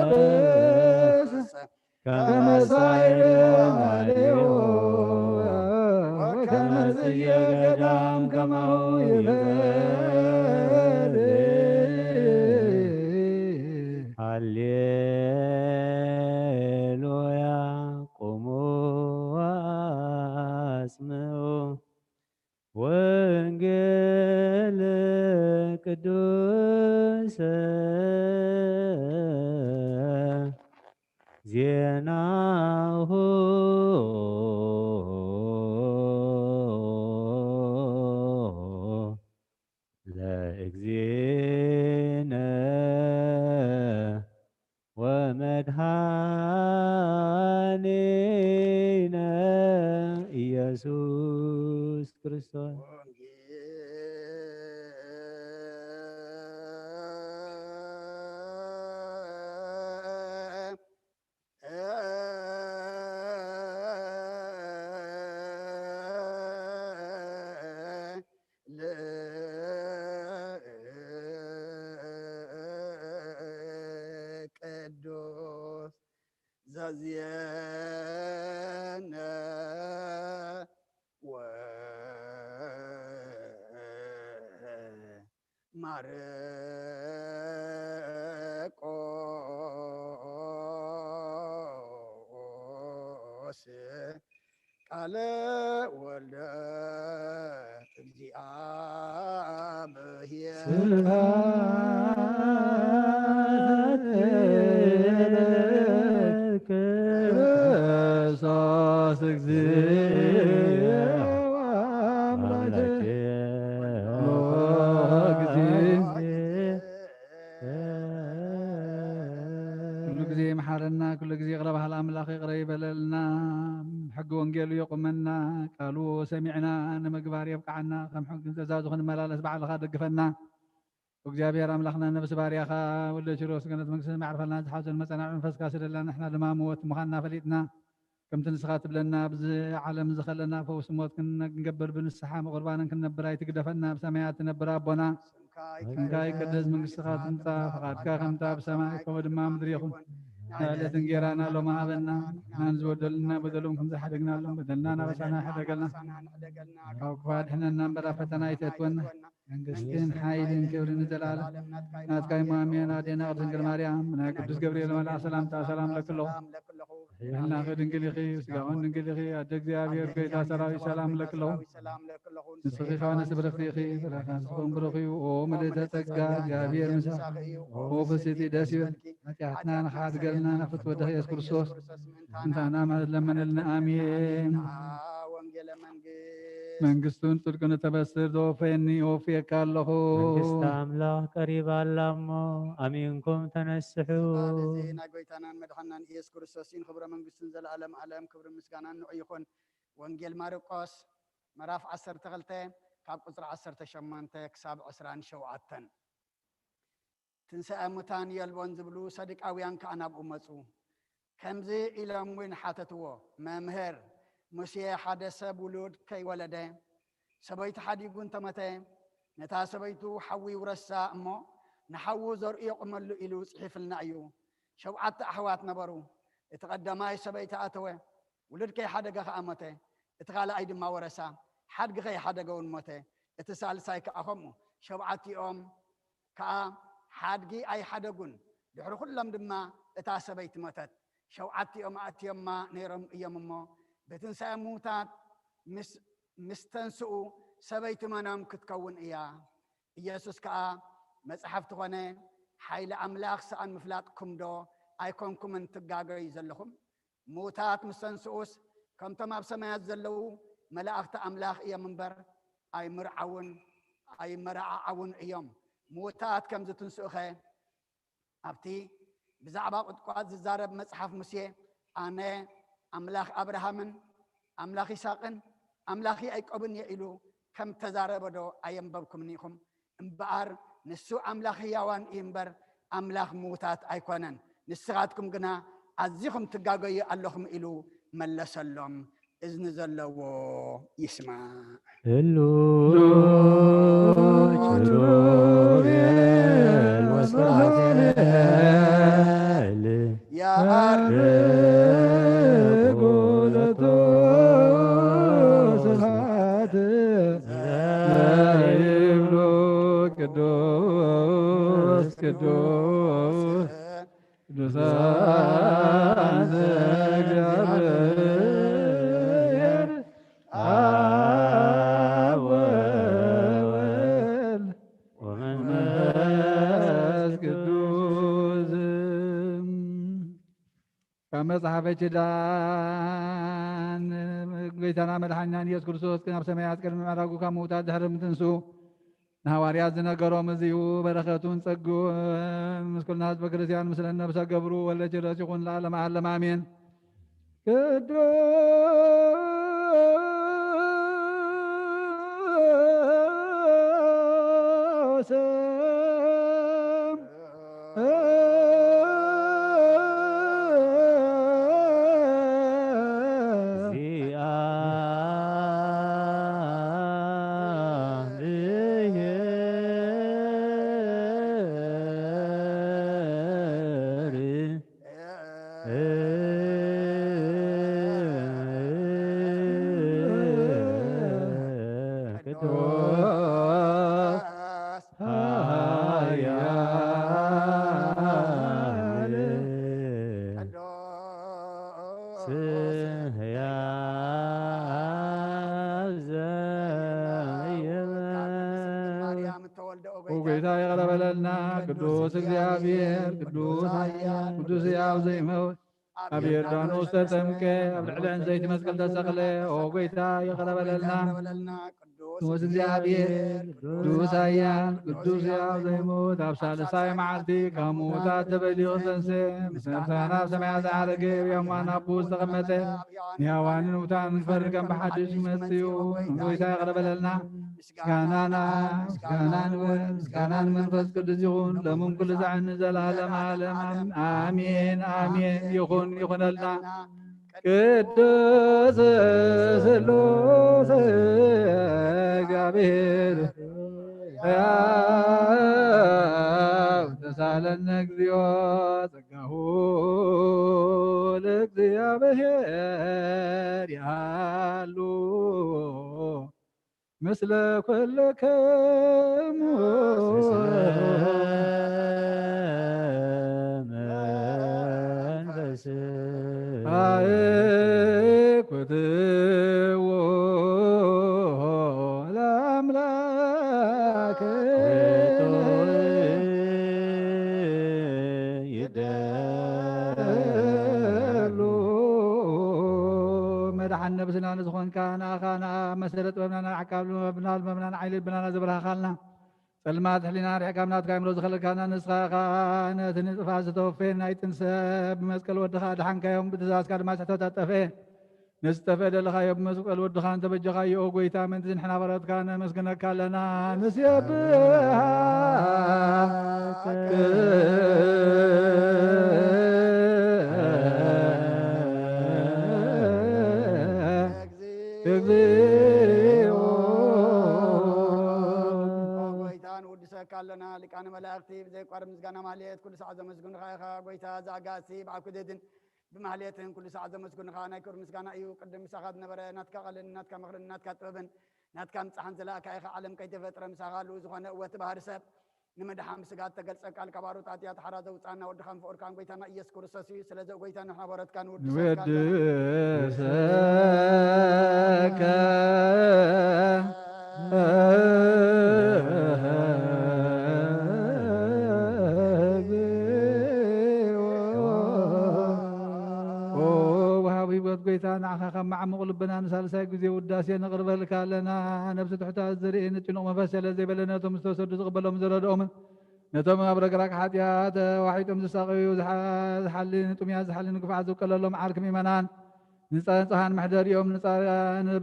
ሰብእሰ ከመ ሳይር መዋዕሊሁ ወከመ ጽጌ ገዳም ከማሁ ይፈሪ። ሃሌሉያ ቁሙ ወአጽምዑ ወንጌል ቅዱስ ዜናሁ ለእግዚእነ ወመድኃኒነ ኢየሱስ ክርስቶስ። ቅዱስ ዘዜነ ወማርቆስ ቃለ ወልደ እግዚአብሔር። ስብሐት ለከ ክርስቶስ እግዚኦ ሕጊ ወንጌሉ የቑመና፣ ቃሉ ሰሚዕና ንምግባር የብቅዓና፣ ከም ሕጊ ትእዛዙ ክንመላለስ ባዕልኻ ደግፈና። እግዚኣብሔር ኣምላኽና ነብሲ ባርያኻ ወልደ ኪሮስ ገነት መንግስቲ ማዕርፈልና ዝሓዘን መጸናዕ መንፈስካ ስደልና ንሕና ድማ ምወት ምዃንና ፈሊጥና ከምቲ ንስኻ ትብለና ኣብዚ ዓለም ዝኸለና ፈውሲ ሞት ክንገብር ብንስሓ ምቑርባንን ክንነብር ኣይትግደፈና። ብሰማያት ትነብር ኣቦና ስምካ ይቀደስ መንግስትኻ ትምጻእ ፍቓድካ ከምታ ብሰማይ ከምኡ ድማ ምድሪ ይኹን። ናዕለት እንጌራና ሎም ሃበና ንሕናን ዝበደሉና በደሎም ከም ዝሓደግናሎም በደልና ናበሳና ሕደገልና ካብ ክፉ ኣድሕነና እምበር ኣብ ፈተና ኣይተእትወና። መንግስትን ሓይልን ክብርን ንዘለዓለም ናትካ እዩ። ኣሜን። ኣዴና ቅድስት ድንግል ማርያም ናይ ቅዱስ ገብርኤል መልኣኽ ሰላምታ ሰላም ለኪ ኣለኹ። ሕልናኺ ድንግል ኢኺ፣ ስጋኹን ድንግል ኢኺ። ኣደ እግዚኣብሔር ጎይታ ሰራዊት ሰላም ለኪ ኣለኹ። ንስኺ ከዋንስ ብርኽቲ ኢኺ፣ ፍረ ከርስኺ እውን ብሩኽ እዩ። ኦ ምልእተ ጸጋ፣ እግዚኣብሔር ምሳኺ እዩ። ኦ ፍስቲ ደስ ይበልኪ። ሓጢኣትና ንኽሓድገልና ናብ ፍትወደኺ የሱስ ክርስቶስ ምእንታና ለመነልና። ኣሜን። ወንጌለ መንግስት መንግስቱን ጽድቁን እተበስር ዘወፈየኒ እወፍየካ ኣለኹ። መንግስቲ ኣምላኽ ቀሪባ ኣላ እሞ ኣሚንኩም ተነስሑ። ስልጣን እዚ ናይ ጎይታናን መድሓናን ኢየሱስ ክርስቶስ እዩ። ንኽብረ መንግስቱን ዘለኣለም ኣለም ክብርን ምስጋናን ንዑ ይኹን። ወንጌል ማርቆስ ምዕራፍ ዓሰርተ ክልተ ካብ ቁጽሪ ዓሰርተ ሸሞንተ ክሳብ ዕስራን ሸውዓተን። ትንሳኤ ሙታን የልቦን ዝብሉ ሰዱቃውያን ከኣ ናብኡ መጹ። ከምዚ ኢሎም እውን ሓተትዎ፣ መምህር፣ ሙሴ ሓደ ሰብ ውሉድ ከይወለደ ሰበይቱ ሓዲጉ እንተሞተ፣ ነታ ሰበይቱ ሓዊ ይውረሳ እሞ ንሓዉ ዘርኡ የቑመሉ ኢሉ ጽሒፍልና እዩ። ሸውዓተ ኣሕዋት ነበሩ። እቲ ቀዳማይ ሰበይቲ ኣተወ፣ ውሉድ ከይሓደገ ኸኣ ሞተ። እቲ ካልኣይ ድማ ወረሳ፣ ሓድጊ ከይሓደገ እውን ሞተ። እቲ ሳልሳይ ከኣ ከምኡ። ሸውዓቲኦም ከኣ ሓድጊ ኣይሓደጉን። ድሕሪ ኩሎም ድማ እታ ሰበይቲ ሞተት። ሸውዓቲኦም ኣእትዮማ ነይሮም እዮም እሞ፣ ብትንሳኤ ምዉታት ምስ፣ ምስ ተንስኡ ሰበይቲ መኖም ክትከውን እያ? ኢየሱስ ከኣ መጽሓፍቲ ኾነ ሓይሊ ኣምላኽ ሰኣን ምፍላጥኩም ዶ ኣይኮንኩምን ትጋገዩ ዘለኹም? ምዉታት ምስ ተንስኡስ፣ ከምቶም ኣብ ሰማያት ዘለዉ መላእኽቲ ኣምላኽ እዮም እምበር፣ ኣይምርዓውን ኣይመረዓዓውን እዮም። ምዉታት ከም ዝትንስኡኸ፣ ኣብቲ ብዛዕባ ቁጥቋጥ ዝዛረብ መጽሓፍ ሙሴ፣ ኣነ ኣምላኽ ኣብርሃምን ኣምላኽ ይስሐቅን ኣምላኽ ያዕቆብን እየ ኢሉ ከም ተዛረበ ዶ ኣየንበብኩምን ኢኹም? እምበኣር ንሱ ኣምላኽ ህያዋን እዩ እምበር፣ ኣምላኽ ምዉታት ኣይኮነን። ንስኻትኩም ግና ኣዚኹም ትጋገዩ ኣለኹም ኢሉ መለሰሎም። እዝኒ ዘለዎ ይስማዕ። ህሉ ኪሩቤል ወሱራፌል ያዕርጉ ለቶ ስብሐት ዘይብሉ ቅዱስ ቅዱስ ቅዱሳን ዘእግዚኣብሔር ኣብ ወወልድ ወመንፈስ ቅዱስ። ካብ መጽሓፈ ኪዳን ጎይታና መድሓኒናን ኢየሱስ ክርስቶስ ናብ ሰማያት ቅድሚ ምዕራጉ ካብ ምውታት ድሕሪ ምትንሱ ንሃዋርያት ዝነገሮም እዚዩ። በረኸቱን ጸግኡን ምስ ኩልና ህዝበ ክርስቲያን ምስለን ነብሰ ገብሩ ወለ ችረስ ይኹን ለዓለመ ዓለም ኣሜን። ቅዱስ ቅዱስ ኃያል ቅዱስ ሕያው ዘየመ ማርያም እተወልደ ኦ ኦ ጐይታ ይቕረ በለልና። ቅዱስ እግዚኣብሔር፣ ቅዱስ ኃያል፣ ቅዱስ ሕያው ዘይመውት ኣብ ዮርዳኖስ ተጠምቀ፣ ኣብ ልዕሊ ዕንፀይቲ መስቀል ተሰቕለ። ኦ ጐይታ ይቕረ በለልና። ቅዱስ እግዚኣብሔር፣ ቅዱስ ኃያል፣ ቅዱስ ሕያው ዘይሞት፣ ኣብ ሳልሳይ መዓልቲ ካብ ምዉታት ተፈልዩ ተንሥእ፣ ምስጋና ኣብ ሰማያት ዝዓረገ፣ ብየማን ኣቦኡ ዝተቐመጠ፣ ንሕያዋንን ንሙታንን ክፈርድ ከም ብሓድሽ ይመጽእ እዩ። ንጎይታ ይቕረ በለልና። ምስጋና ንኣብ፣ ምስጋና ንወልድ፣ ምስጋና ንመንፈስ ቅዱስ ይኹን፣ ሎምን ኩሉ ሰዓትን ንዘለዓለመ ዓለም። ኣሜን፣ ኣሜን። ይኹን፣ ይኹነልና። ቅዱስ ስሉስ እግዚኣብሔር ሕያው ተሳለነ እግዚኦ ጸጋሁ ለእግዚኣብሔር ያሉ ምስለ ኩልክሙ መንፈስ አእኩትዎ ለአምላክ ይደሉ። መድሓን ነብስና ንዝኾንካ ንኣኻ ንኣ መሰረት ጥበብና ንዓካ ብልመብና ልመብና ንዓይሊ ልብናና ዘብርሃኻልና ጸልማት ሕሊና ርሕቃ ናትካ ይምሮ ዝኸለልካና ንስኻ ኸኣ ነቲ ንጥፋት ዝተወፈየ ናይ ጥንሰ ብመስቀል ወድኻ ኣድሓንካዮም ብትእዛዝካ ድማ ስሕተት ኣጠፍኤ። ነዚ ዝጠፍአ ደለኻዮ ብመስቀል ወድኻ እንተበጀኻዮ፣ ኦ ጐይታ፣ ምእንቲ ንሕና ባሮትካ ነመስግነካ ኣለና። ንስየብሃ እግዚኦ። ኦ ጐይታ፣ ንውድሰካ ኣለና። ሊቃነ መላእኽቲ ብዘይቋርጽ ምስጋና ማህሌት ኩሉ ሰዓት ዘመስግኑኻ ኢኻ። ጐይታ፣ እዚ ኣጋእዝቲ ብዓኩ ዘይትን ብማህሌትን ኩሉ ሰዓት ዘመስግኑኻ ናይ ክብሪ ምስጋና እዩ። ቅድም ምሳኻ ዝነበረ ናትካ ቃልን ናትካ ምኽርን ናትካ ጥበብን ናትካ ምጽሓን ዝለኣካ ኢኻ። ዓለም ከይተፈጥረ ምሳኻ ኣሉ ዝኾነ እወ እቲ ባህሪ ሰብ ንምድሓን ብስጋ እተገልጸ ቃል ካብ ኣሮጣት እያ ተሓራ ዘውጻና ወድኻን ፍቑርካን ጐይታና ኢየሱስ ክርስቶስ እዩ። ስለዚ ጐይታ ንሕና ባሮትካ ንውድሰካ ንወድሰካ። ኦ ወሃቢ ህይወት ጐይታ፣ ንዓኻ ካብ መዓሙቕ ልብና ንሳልሳይ ግዜ ውዳሴ ነቕርበልካ ኣለና። ነብሲ ትሕታት ዘርኢ ንጭኑቕ መንፈስ ስለ ዘይበለ ነቶም ዝተወሰዱ ዝቕበሎም ዝረድኦምን ነቶም ኣብ ረግራግ ሓጢኣት ተዋሒጦም ዝሳቐዩ ዝሓ-፣ ዝሓሊ ንጥሙያት ዝሓሊ ንግፉዓት ዝውቀለሎም ዓርኪ ምእመናን ንጻ-፣ ንጹሃን መሕደሪኦም ንጻ-፣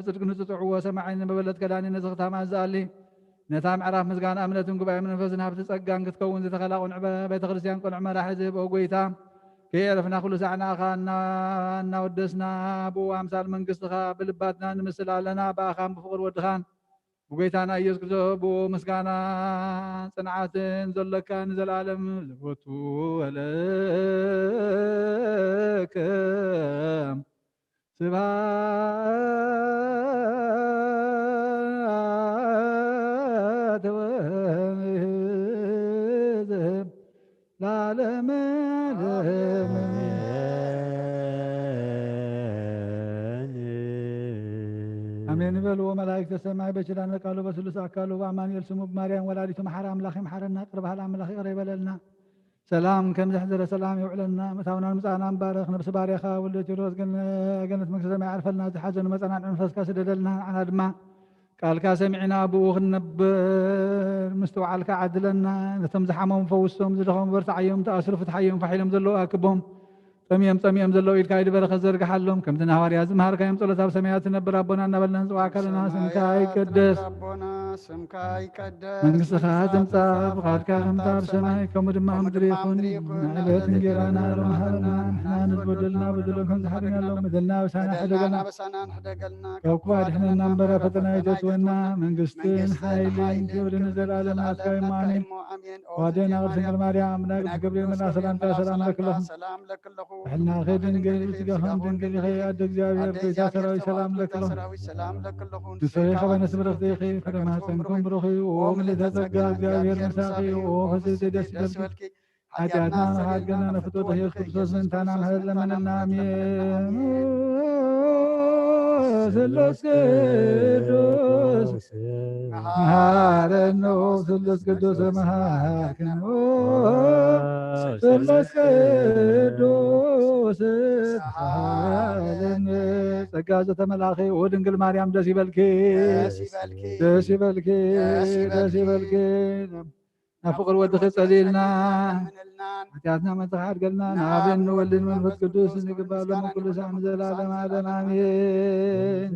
ብጽድቂ ንዝጥዕዎ ሰማዒ ንመበለት ከዳኒ ነዚ ክታማ ዝኣሊ ነታ ምዕራፍ ምስጋና እምነትን ጉባኤ መንፈስን ሃብቲ ጸጋን ክትከውን ዝተኸላ ቁንዕ በ-፣ ቤተ ክርስቲያን ቅኑዕ መራሒ ዝህብ ኦ ጐይታ፣ ከየዕረፍና ኩሉ ሳዕ ንኣኻ እና-፣ እናወደስና ብኡ ኣምሳል መንግስትኻ ብልባትና ንምስል ኣለና። ብኣኻን ብፍቕሪ ወድኻን ብጐይታና ኢየሱስ ክርስቶስ ብኡ ምስጋና ጽንዓትን ዘሎካ ንዘለዓለም ዘወቱ ወለከ ስብሐት ወእዝም ለዓለመ ዓለም። አሜን። አሜን ይበልዎ መላእክተ ሰማይ በኪዳነ ቃሉ በስሉስ አካሉ በአማኑኤል ስሙ በማርያም ወላዲቱ መሐረ አምላክ ይምሐረና። ቅርብ ሀል አምላክ ይቅረ ይበለልና። ሰላም ከም ዘሕደረ ሰላም የውዕለና። ምእታውናን ምጻእናን ባረኽ። ነብሲ ባርያኻ ወልደ ቴዎድሮስ ገን-፣ ገነት መንግስተ ሰማይ ዓርፈልና። ዝሓዘኑ መጸናንዒ መንፈስካ ስደደልና። ንዓና ድማ ቃልካ ሰሚዕና ብኡ ክንነብር ምስትውዓልካ ዓድለና። ነቶም ዝሓመሙ ፈውሶም፣ ዝደኸሙ በርትዓዮም፣ ተኣስሩ ፍትሓዮም፣ ፋሕ ኢሎም ዘለዉ ኣክቦም፣ ጠምዮም ጸሚኦም ዘለዉ ኢድካ ኢድ በረኸት ዘርግሓሎም። ከምቲ ንሃዋርያት ዝመሃርካዮም ጸሎት ኣብ ሰማያት ትነብር ኣቦና እናበልና ንጽዋዕካ ኣለና። ስምካ ይቀደስ። ስምካ ይቀደስ። መንግስትኻ ትምጻእ። ፍቓድካ ከምታ ኣብ ሰማይ ከምኡ ድማ ኣብ ምድሪ ይኹን። ንዕለት እንጌራና ሎም ሃበና። ንሕና ንዝበደሉና በደሎም ከም ዝሓደግናሎም በደልና ኣበሳና ሕደገልና። ኣበሳና ሕደገልና። ካብ ክፉ ኣድሕነና እምበር ኣብ ፈተና ኣይተእትወና። መንግስትን ሓይልን ክብርን ንዘለኣለም ናትካ እዩ። ኣሜን። ኦ ኣዴና ቅድስት ድንግል ማርያም፣ ኣምላክ ብገብርኤል መልኣክ ሰላምታ ሰላም ለኪ ኣለኹ። ሰላም ለኪ ኣለኹ። ብሕልናኺ ድንግል፣ ብስጋኺ ድንግል ኢኺ። ኣደ እግዚኣብሔር፣ ኣደ እግዚኣብሔር፣ ጐይታ ሰራዊት ሰላም ለኪ ኣለኹ። ሰራዊት ሰላም ለኪ ኣለኹ። ንስኺ ከበነ ስብርኽቲ ኢኺ፣ ፍረ ማህፀንኩም ብሩኽ እዩ። ኦ ምልዕተ ጸጋ፣ እግዚኣብሔር ምሳኺ እዩ። ኦ ፍስሕቲ ደስ ይበልኪ። ሓጢኣትና ምሕረት ገና ነፍቶ ኢየሱስ ክርስቶስ ምእንታና ምሕረት ለመነና። ኣሜን። ስሉስ ቅዱስ መሃረኖ፣ ስሉስ ቅዱስ መሃረኖ፣ ስሉስ ቅዱስ መሃረኖ። ጸጋ ዘተመላኺ ኦ ድንግል ማርያም ደስ ይበልኪ፣ ደስ ይበልኪ፣ ደስ ይበልኪ። ናብ ፍቕሪ ወድኺ ጸልይልና፣ ሓጢኣትና መተኻ ሓድገልና። ንኣብን ንወልድን መንፈስ ቅዱስ ንግባእ ሎሚ ኩሉ ሳዕ ንዘለዓለም ዓለም ኣሜን።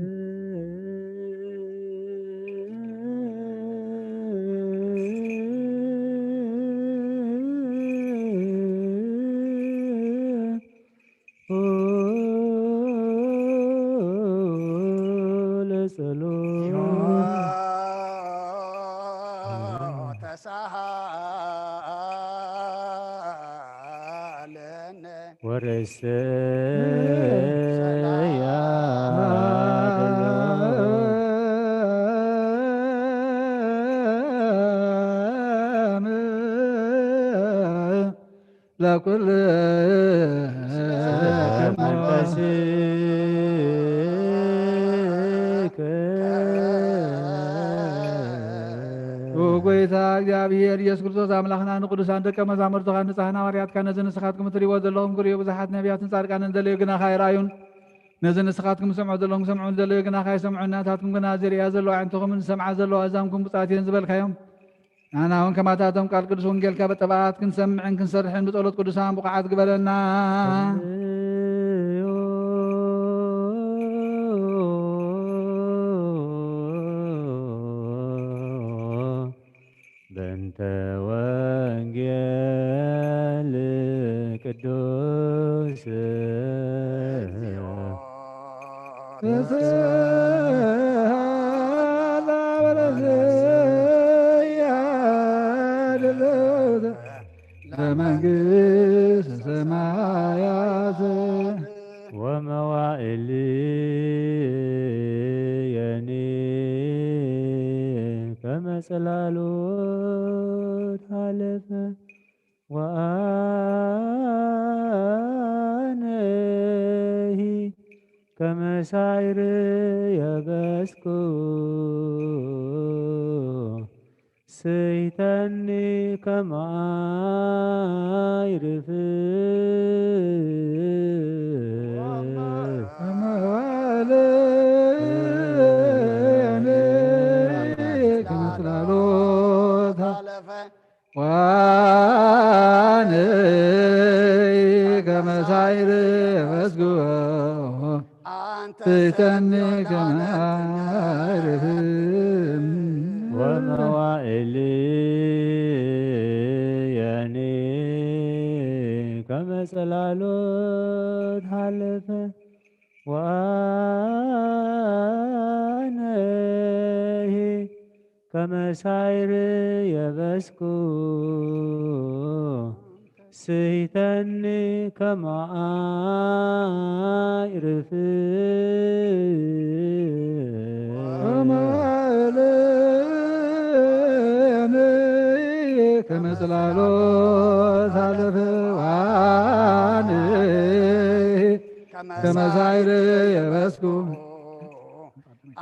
ለኩልክሙ። ጎይታ እግዚኣብሔር ኢየሱስ ክርስቶስ ኣምላኽና ንቅዱሳን ደቀ መዛሙርትኻ ንጻሕን ሃዋርያትካ ነዚ ንስኻትኩም እትርእይዎ ዘለኹም ክርእዩ ብዙሓት ነቢያትን ጻድቃንን ዘለዩ ግናኻ ኣይረኣዩን። ነዚ ንስኻትኩም ዝሰምዑ ዘለኹም ክሰምዑ ዘለዩ ግናኻ ኣይሰምዑን። ናታትኩም ግና ዝርእያ ዘለዋ ኣዕንትኹምን ዝሰምዓ ዘለዋ ኣዛንኩም ብጻት እየን ዝበልካዮም። ንሕና እውን ከማታቶም ቃል ቅዱስ ወንጌልካ ብጥብዓት ክንሰምዕን ክንሰርሕን ብጸሎት ቅዱሳን ብቑዓት ግበረና። በእንተ ወንጌል ቅዱስ ለመንግስተ ሰማያት ወመዋዕልየኒ ከመ ጽላሎት ሀለፈ ወአነሂ ከመ ሳይር የበስኩ ስሕተኒ ከመ ኣይርፍ ከመ ጽላሎት ወአነሂ ከመ ሳይር የበስኩ ስሕተኒ ከመ ኣይርፍ ወመዋዕልየኒ ከመ ጽላሎት ሀለፈ ወአነሂ ከመ ሳይር የበስኩ ስሕተኒ ከመ ኣይርፍ ከመ ጽላሎት ሀለፈ ወአነሂ ከመ ሳይር የበስኩ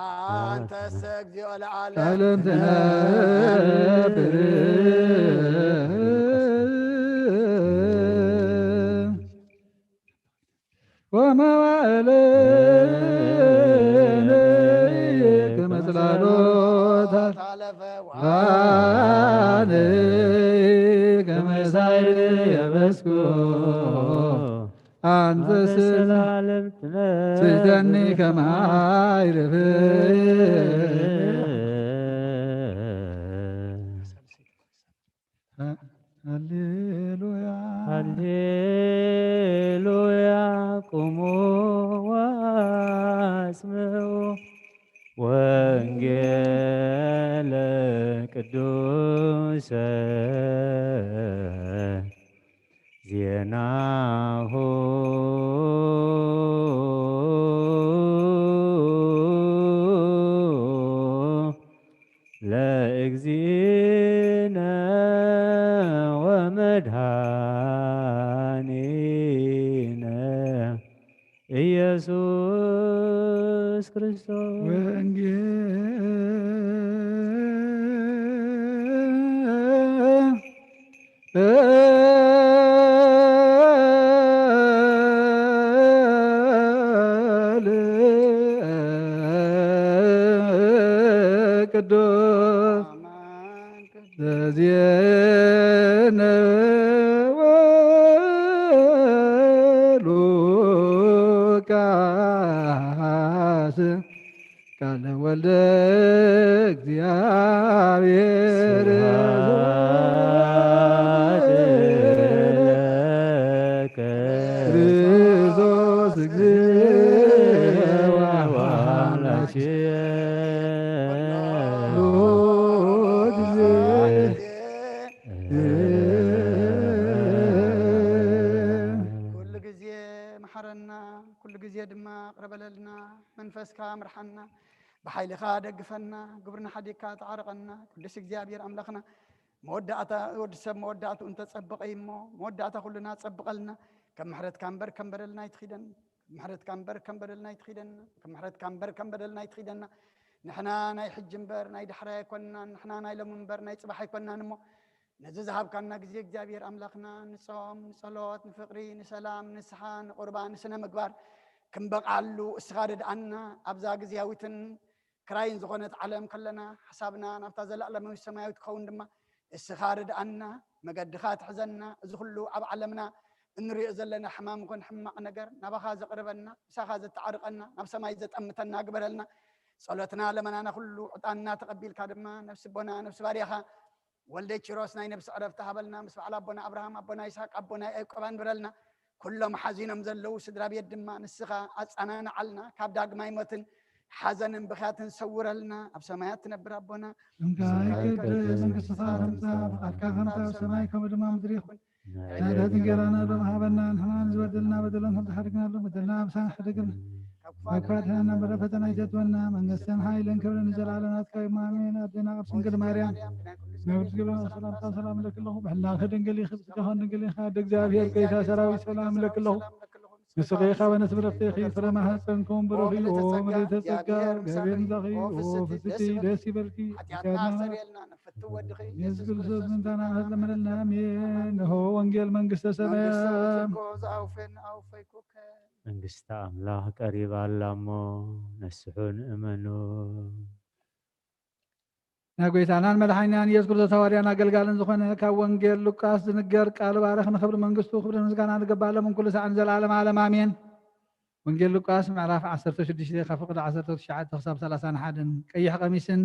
አንተሰ እግዚኦ ለዓለም ለዓለም ትነብር። ወመዋዕልነ ከመ ጽላሎት ሀለፈ ወአነሂ ከመ ሳይር የበስኩ አንተሰ ለዓለም ትነብር። ስሕተኒ ከመ ኣይርፍ። ሃሌሉያ። ሃሌሉያ። ቁሙ ወአስምዑ ወንጌለ ቅዱሰ ዜናሁ ለእግዚእነ ወመድኃኒነ ኢየሱስ ክርስቶስ። ወንጌል ቅዱስ ዘዜነ ወሉቃስ ቃለ ወልደ እግዚአብሔር። ስብሐት ለከ ክርስቶስ እግዚእ ወአምላክ ኩሉ ጊዜ። ኩሉ ጊዜ መሐረና፣ ኩሉ ጊዜ ድማ ቅረበለልና። መንፈስካ ምርሓና፣ ብሓይልኻ ደግፈና፣ ግብርና ሓዲግካ ተዓርቐና። ቅዱስ እግዚኣብሔር ኣምላኽና፣ መወዳእታ ወዲ ሰብ መወዳእትኡ እንተጸብቐ እዩ እሞ፣ መወዳእታ ኩልና ጸብቐልና። ከም ምሕረትካ እምበር ከም በደልና ኣይትኺደን። ከም ምሕረትካ እምበር ከም በደልና ኣይትኺደና። ከም ምሕረትካ እምበር ከም በደልና ኣይትኺደና። ንሕና ናይ ሕጂ እምበር ናይ ዳሕራይ ኣይኮንናን። ንሕና ናይ ሎሚ እምበር ናይ ጽባሕ ኣይኮንናን እሞ፣ ነዚ ዝሃብካና ግዜ እግዚኣብሔር ኣምላኽና ንጾም፣ ንጸሎት፣ ንፍቕሪ፣ ንሰላም፣ ንስሓ፣ ንቑርባን፣ ንስነ ምግባር ክንበቕዓሉ እስኻ ርድኣና። ኣብዛ ግዜያዊትን ክራይን ዝኾነት ዓለም ከለና፣ ሓሳብና ናብታ ዘለኣለማዊት ሰማያዊት ክኸውን ድማ እስኻ ርድኣና፣ መገድኻ ትሕዘና። እዚ ኩሉ ኣብ ዓለምና እንሪኦ ዘለና ሕማም ይኹን ሕማቕ ነገር ናባኻ ዘቕርበና፣ ምሳኻ ዘተዓርቐና፣ ናብ ሰማይ ዘጠምተና ግበረልና። ጸሎትና ለመናና ኩሉ ዕጣንና ተቐቢልካ ድማ ነፍሲ ኣቦና፣ ነፍሲ ባርያኻ ወልደ ኪሮስ ናይ ነብሲ ዕረፍቲ ሃበልና። ምስ በዓል ኣቦና ኣብርሃም፣ ኣቦና ይስሐቅ፣ ኣቦና ያዕቆብ ኣንብረልና። ኩሎም ሓዚኖም ዘለዉ ስድራ ቤት ድማ ንስኻ ኣጸናንዓልና። ካብ ዳግማይ ሞትን ሓዘንን ብኽያትን ሰውረልና። ኣብ ሰማያት ትነብር ኣቦና፣ ስምካ ይቀደስ፣ መንግስትኻ ትምጻእ፣ ፍቓድካ ከምታ ኣብ ሰማይ ከምኡ ድማ ኣብ ምድሪ ይኹን። ዕለት እንጀራና ሎም ሃበና፣ ንሕና ንዝበደልና በደሎም ከም ዝሓደግናሎም በደልና ኣምሳና ሓደግና። ካብ ክፉ ኣድሕነና፣ እምበር ፈተና ኣይተእትወና። መንግስትን ሓይልን ክብርን ንዘለኣለም ናትካ እዩ፣ ኣሜን። ኣዴና ቅድስት ድንግል ማርያም፣ ነብርትግሎ ሰላምታ ሰላም እለኪ ኣለኹ። ብሕላኺ ድንግል ኢኺ፣ ብስጋኺ ድንግል ኢኺ። ኣደ እግዚኣብሔር፣ ጌታ ሰራዊት፣ ሰላም እለኪ ኣለኹ። ንስኺ ኻበ ነስብረፍቴኺ ፍረ ማህፀንኩም ብሩኽ እዩ። ኦ ምልዕተ ጸጋ፣ እግዚኣብሔር ምሳኺ፣ ኦ ፍስሕቲ ደስ ይበልኪ። ሓጢኣትና ኣስተሰርየልና፣ ንፍትው ወድኺ ኢየሱስ ክርስቶስ ምንታና ለምንልና። ኣሜን። ንሆ ወንጌል መንግስተ ሰማያት። ዝኣውፈን ኣውፈይኩከ። መንግስቲ ኣምላኽ ቀሪባ ኣላ እሞ ነስሑን እመኑ። ናይ ጐይታናን መድሓኒናን ኢየሱስ ክርስቶስ ሃዋርያን ኣገልጋልን ዝኾነ ካብ ወንጌል ሉቃስ ዝንገር ቃል ባርኽ። ንኽብሪ መንግስቱ ክብርን ምስጋናን ዝገባእ ሎምን ኩሉ ሳዕን ንዘለዓለመ ዓለም ኣሜን። ወንጌል ሉቃስ ምዕራፍ ዓሰርተ ሽዱሽተ ካብ ፍቕዲ ዓሰርተ ትሽዓተ ክሳብ ሰላሳን ሓደን። ቀይሕ ቀሚስን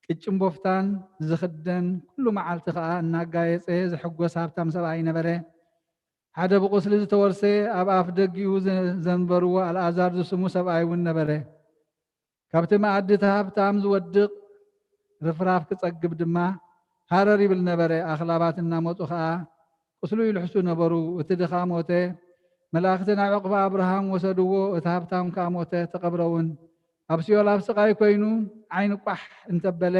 ቅጭን ቦፍታን ዝኽደን፣ ኩሉ መዓልቲ ኸኣ እናጋየጸ ዝሕጎስ ሃብታም ሰብኣይ ነበረ። ሓደ ብቑስሊ ዝተወርሰ፣ ኣብ ኣፍ ደጊኡ ዘ-፣ ዘንበርዎ ኣልኣዛር ዝስሙ ሰብኣይ እውን ነበረ። ካብቲ መኣዲ እቲ ሃብታም ዝወድቕ ርፍራፍ ክጸግብ ድማ ሃረር ይብል ነበረ። ኣኽላባት እናመጹ ኸኣ ቁስሉ ይልሕሱ ነበሩ። እቲ ድኻ ሞተ። መላእኽቲ ናብ ዕቕባ ኣብርሃም ወሰድዎ፣ እቲ ሃብታም ከኣ ሞተ፣ ተቐብረ እውን። ኣብ ሲኦል ኣብ ስቓይ ኮይኑ ዓይኒ ቋሕ እንተበለ፣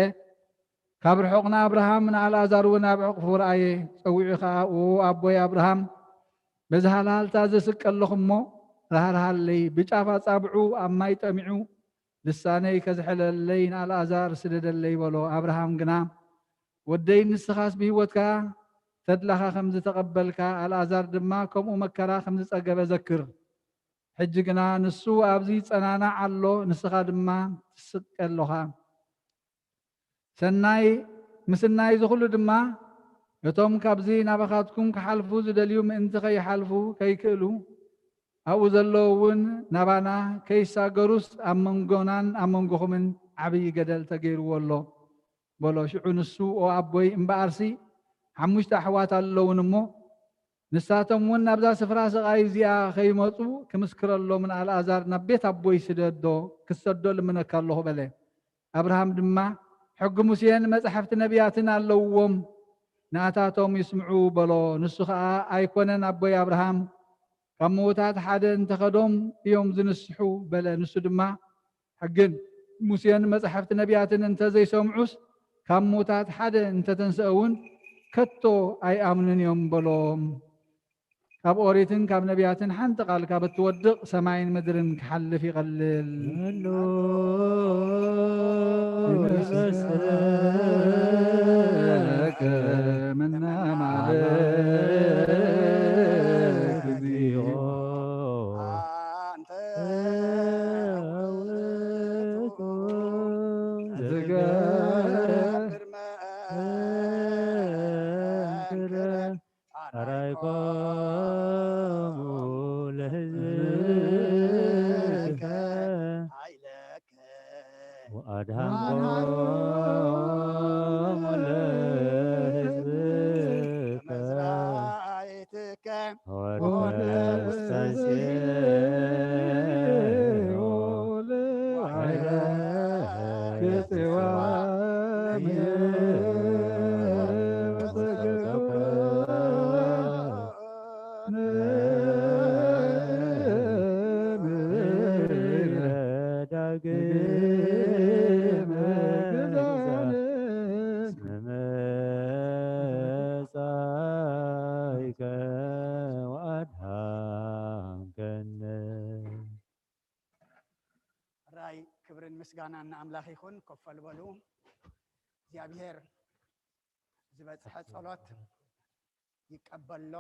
ካብ ርሑቕ ንኣብርሃም ንኣልኣዛር እውን ኣብ ዕቕፉ ረኣየ። ጸዊዑ ኸኣ፣ "ኦ ኣቦይ ኣብርሃም፣ በዚ ሃልሃልታ ዝስቀ ኣለኹ እሞ፣ ራህርሃለይ፣ ብጫፍ ኣጻብዑ ኣብ ማይ ጠሚዑ ልሳነይ ከዝሕለለይ ንኣልኣዛር ስደደለይ" በሎ። ኣብርሃም ግና፣ "ወደይ፣ ንስኻስ ብህይወትካ ተድላኻ ከም ዝተቐበልካ፣ ኣልኣዛር ድማ ከምኡ መከራ ከም ዝጸገበ ዘክር። ሕጂ ግና ንሱ ኣብዚ ይጸናናዕ ኣሎ፣ ንስኻ ድማ ትስቀ ኣሎኻ። ሰናይ ምስናይ እዚ ኹሉ ድማ፣ ነቶም ካብዚ ናባኻትኩም ክሓልፉ ዝደልዩ ምእንቲ ከይሓልፉ፣ ከይክእሉ፣ ኣብኡ ዘለዉ እውን ናባና ከይሳገሩስ፣ ኣብ መንጎናን ኣብ መንጎኹምን ዓብዪ ገደል ተገይርዎ ኣሎ" በሎ። ሽዑ ንሱ፣ "ኦ ኣቦይ፣ እምበኣርሲ ሓሙሽተ ኣሕዋት ኣለውን እሞ፣ ንሳቶም እውን ናብዛ ስፍራ ስቓይ እዚኣ ከይመጹ ክምስክረሎም ንኣልኣዛር ናብ ቤት ኣቦይ ስደዶ፣ ክሰዶ ልምነካ ኣለኹ" በለ። ኣብርሃም ድማ፣ "ሕጊ ሙሴን መጻሕፍቲ ነቢያትን ኣለውዎም፣ ንኣታቶም ይስምዑ" በሎ። ንሱ ኸኣ፣ "ኣይኮነን ኣቦይ ኣብርሃም፣ ካብ ምዉታት ሓደ እንተኸዶም እዮም ዝንስሑ" በለ። ንሱ ድማ፣ "ሕግን ሙሴን መጻሕፍቲ ነቢያትን እንተ ዘይሰምዑስ፣ ካብ ምዉታት ሓደ እንተ ተንስአ እውን ከቶ ኣይኣምኑን እዮም" በሎም። ካብ ኦሪትን ካብ ነቢያትን ሓንቲ ቃል ካብ እትወድቕ ሰማይን ምድርን ክሓልፍ ይቐልል። አራይኮሙ ለህዝብከ ወአድኃንኮሙ ለህዝብከ ወደ ውስተ ሲኦል ራይ ክብርን ምስጋናን ንኣምላኽ ይኹን። ኮፍ በሉ። እግዚኣብሔር ዝበጽሐ ጸሎት ይቀበሎ፣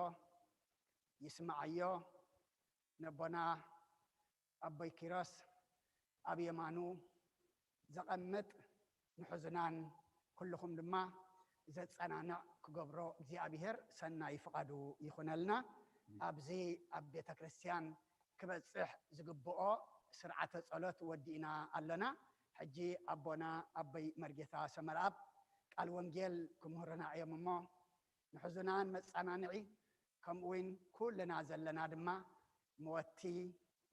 ይስማዓዮ። ነቦና ኣቦይ ኪሮስ ኣብ የማኑ ዘቐምጥ ንሕዙናን ኩልኹም ድማ ዘጸናንዕ ክገብሮ እግዚኣብሔር ሰናይ ፍቓዱ ይኹነልና። ኣብዚ ኣብ ቤተ ክርስቲያን ክበጽሕ ዝግብኦ ስርዓተ ጸሎት ወዲእና ኣለና። ሕጂ ኣቦና ኣቦይ መርጌታ ሰመርኣብ ቃል ወንጌል ክምህሩና እዮም እሞ ንሕዙናን መጸናንዒ ከምኡ እውን ኩልና ዘለና ድማ መወቲ